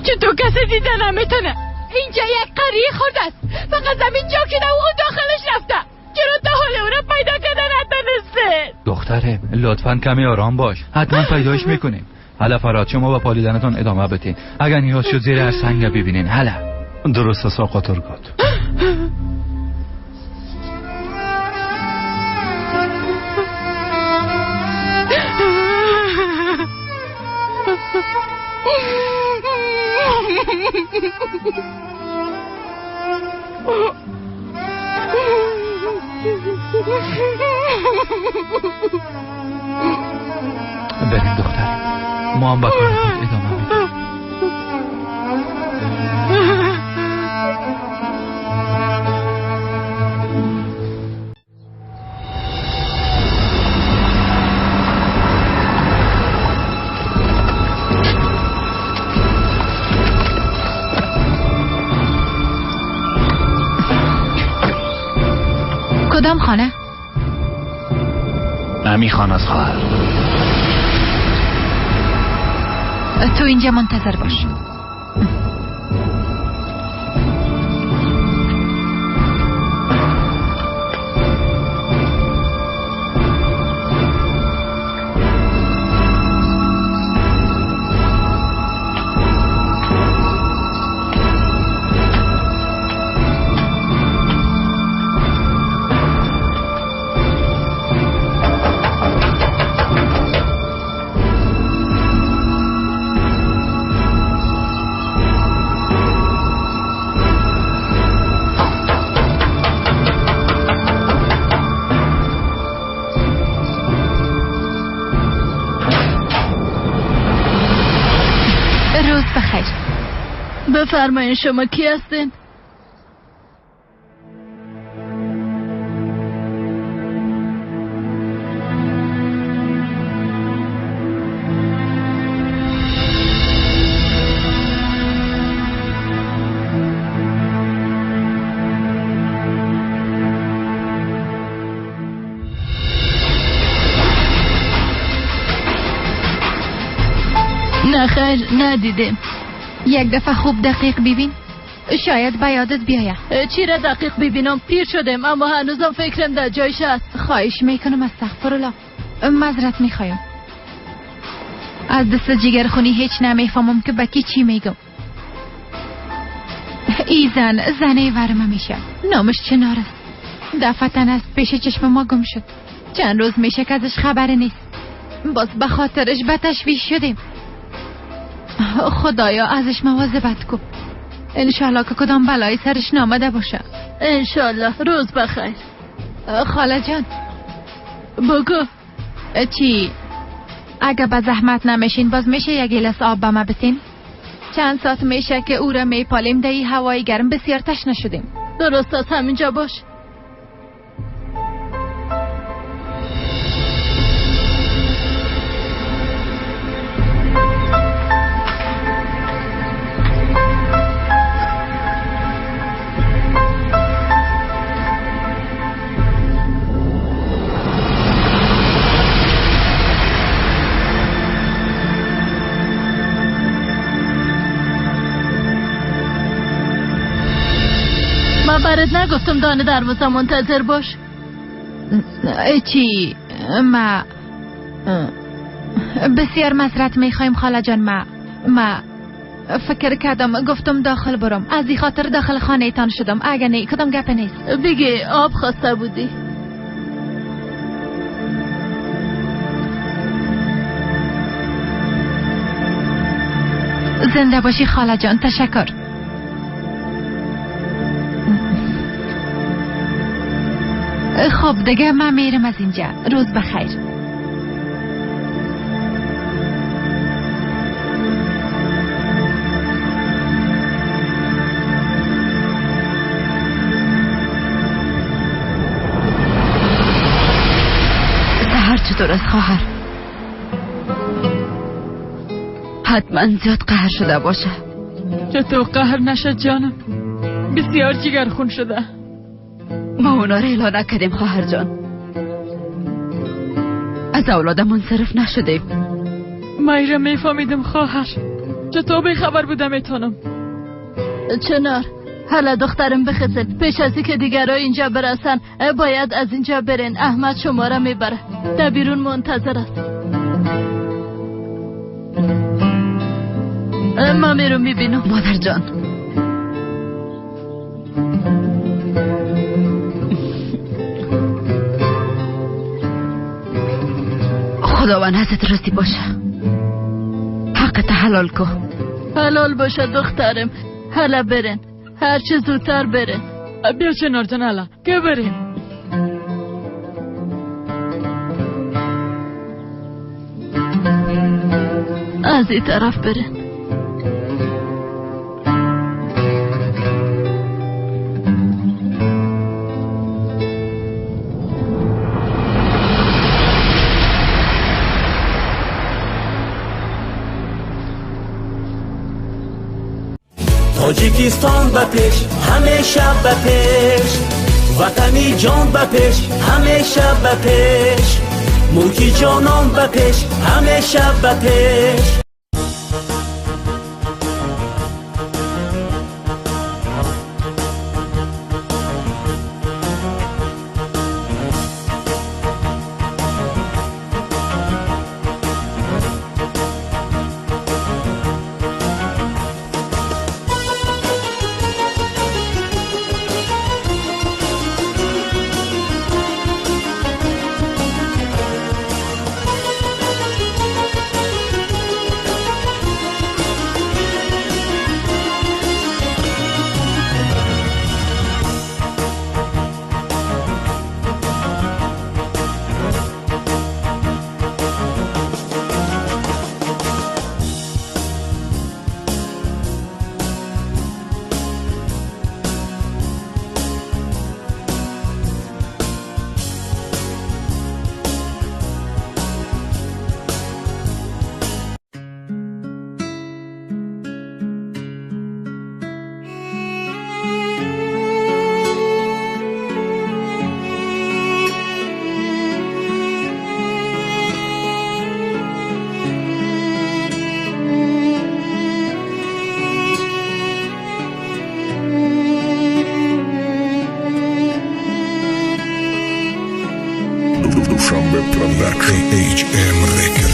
چطور کسی دیده نمیتونه؟ اینجا یک قریه خورده است، فقط زمین جا شده و اون داخلش رفته. چرا تا حال او را پیدا کرده نتونسته؟ دختره لطفا کمی آرام باش، حتما پیداش میکنیم. حالا فراد شما با پالیدنتون ادامه بدین، اگر نیاز شد زیر هر سنگ ببینین. حالا درست است آقا ترگات. بریم دختر، ما هم با کار خود ادامه میدیم. کدام خانه؟ نمی خانه از خواهر. تو اینجا منتظر باش. بفرمایین شما کی هستین؟ نه خیر ندیدیم. یک دفعه خوب دقیق ببین، شاید به یادت بیاید. چی را دقیق ببینم؟ پیر شدم اما هنوزم فکرم در جایش است. خواهش میکنم، استغفرالله، معذرت میخوایم. از دست جگرخونی هیچ نمیفهمم که به کی چی میگم. ای زن زنه ورمه میشه، نامش چنار است. دفعتن از پیش چشم ما گم شد. چند روز میشه که ازش خبر نیست. باز به خاطرش به تشویش شدیم. خدایا ازش مواظبت کن. انشالله که کدام بلایی سرش نامده باشه. انشالله. روز بخیر خاله جان. بگو. چی؟ اگه به زحمت نمیشین باز میشه یک گیلاس آب به ما بتین؟ چند ساعت میشه که او را میپالیم در هوای گرم، بسیار تشنه شدیم. درست است، همینجا باش. برات نگفتم دانه دروازه منتظر باش؟ چی؟ ما بسیار معذرت میخوایم خاله جان. ما فکر کردم گفتم داخل برم، از این خاطر داخل خانه تان شدم، اگه نه کدام گپ نیست. بگی آب خواسته بودی. زنده باشی خاله جان، تشکر. خب دیگه من میرم از اینجا. روز بخیر. سحر چطور است خواهر؟ حتما زیاد قهر شده باشه. چطور قهر نشد جانم؟ بسیار جگر خون شده. ما اونا رو اعلان نکردیم خواهر جان. از اولادمون صرف نشدیم. ما ایره میفهمیدم خواهر. چطور بی خبر بودم میتونم. چنار حالا دخترم بخزن، پیش از که دیگرای اینجا برسن باید از اینجا برین. احمد شما را میبره، در بیرون منتظر است. ما میرم میبینم. مادر جان خداوند ازت راضی باشه. حقت حلال کو. حلال باشه دخترم. حالا برین، هرچه زودتر برین. بیا چنار جان، حالا که بریم. از این طرف برین. تاجیکستان به پیش، همیشه به پیش، وطنی جان به پیش، همیشه به پیش، ملکی جانان به پیش، همیشه به پیش.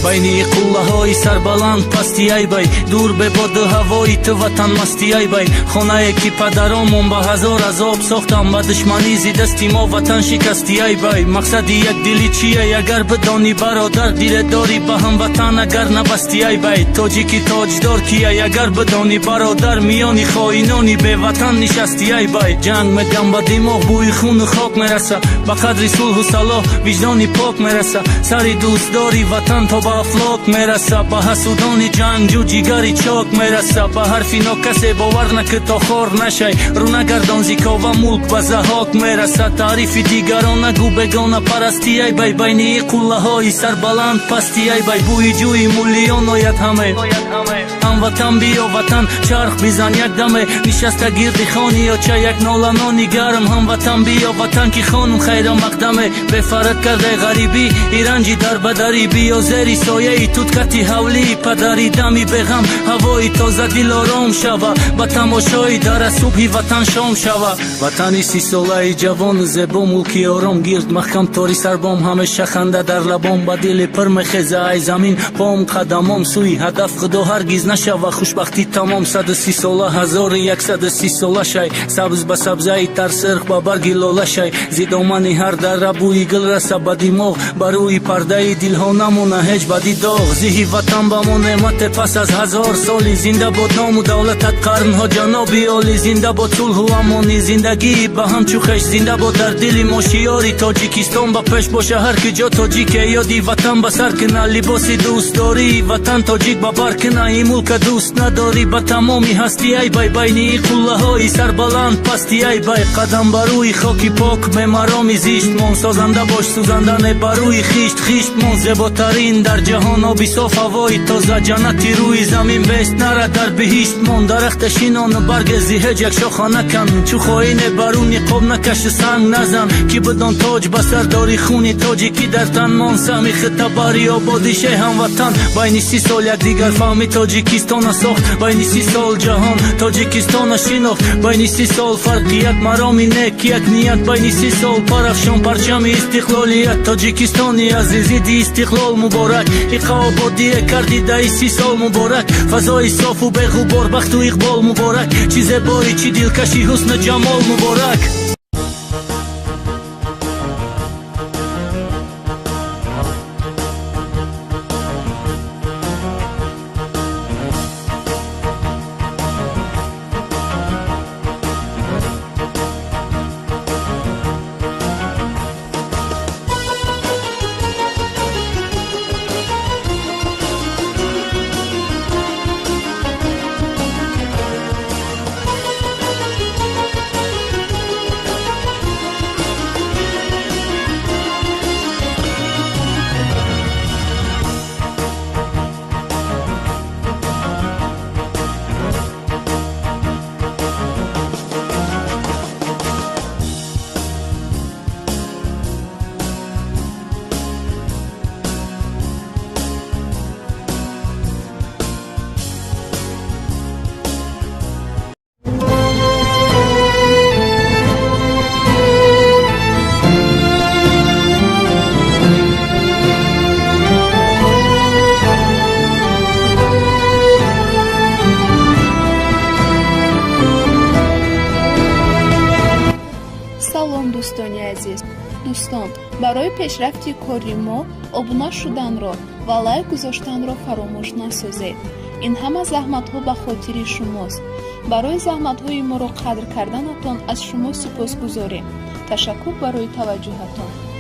بین قله های سربلند پستی ای بی، دور به باد هوای تو وطن مستی ای بی. خانه که پدرامون به هزار عذاب ساختم، به دشمنی زی دستی ما وطن شکستی ای بی. مقصد یک دلی چیه اگر بدانی برادر، دل داری به هم وطن اگر نبستی ای بی. تاجیکی تاجدار کیه اگر بدانی برادر، میانی خائنانی به وطن نشستی ای بی. جنگ میگم به دماغ بوی خون و خاک میرسه، به قدر صلح و صلاح وجدانی پاک میرسه. سری دوست داری وطن تا به افلاک میرسه، به حسودان جنگجو جیگری چاک میرسه. به حرفی ناکسی باور نکه تا خار نشی، رو نگردان زیکا و ملک به زهاک میرسه. تعریف دیگران نگو بگانه پرستی ای بی، بین قله های سربلند پستی ای بی. بوی جوی مولیان آید همه، هم هموطن بیا وطن چرخ بزن یک دمه نشسته گرد خانی یا چه یک ناله نانی گرم هموطن بیا وطن که خانم خیر مقدمه بفرد کرده غریبی ایرانجی در بدری بیا زری سایه توت کتی حولی پدری دمی بغم هوای تازه دل آرام شوه با تماشای در صبحی وطن شام شوه وطنی 30 ساله جوان زیبا ملکی آرام گرد محکم تاری سربام همیشه خنده در لبام با دل پر مخیزه ای زمین پام قدمام سوی هدف خدا هرگز نشوه خوشبختی تمام 130 ساله 1130 ساله شای سبز به سبزه تر سرخ به برگ لاله شای زیدامن هر دره بوی گل رسه به دماغ بر روی پرده دلها نمونه هیچ بدی داغ زهی وطن به ما نعمت پس از 1000 سالی زنده باد نام و دولتت قرنها جنابی عالی زنده باد صلح و امانی زندگی به همچو خویش زنده باد در دل ما شیاری تاجیکستان به پیش باشه هر کی جا تاجیک یادی وطن به سر کنه لباس دوست داری وطن تاجیک به بر کنه این ملک دوست نداری به تمامی هستی ای بای بینی قله های سربلند پستی ای بای قدم بر روی خاکی پاک معماران زیشت مان سازنده باش سوزنده بر روی خیشت خیشت مان زیباترین در جهان آبی صاف هوای تازه جنتی روی زمین بست نره در بهشت مان درخت شینان برگ زیهج یک شاخه نکن چو خائن برون نقاب نکش سنگ نزن کی بدان تاج به سر داری خونی تاجیکی در تن مان سهمی خطبری آبادی شه هموطن بین 30 سال یک دیگر فهمی تاجیکستان ساخت بین 30 سال جهان تاجیکستان شناخت بین 30 سال فرقیت مرامی نیک یک نیت بین 30 سال پرافشان پرچم استقلالیت تاجیکستانی عزیزی دی استقلال مبارک ایقا آبادی کردی دی 30 سال مبارک فضای صاف و بغبار بخت و اقبال مبارک چی زیبایی چی دلکشی حسن جمال مبارک. دوستان، برای پیشرفت کاری ما ابونا شدن را و لایک گذاشتن را فراموش نسازید. این همه زحمت ها به خاطر شماست. برای زحمت های ما را قدر کردنتان از شما سپاسگزاریم. تشکر برای توجهتان.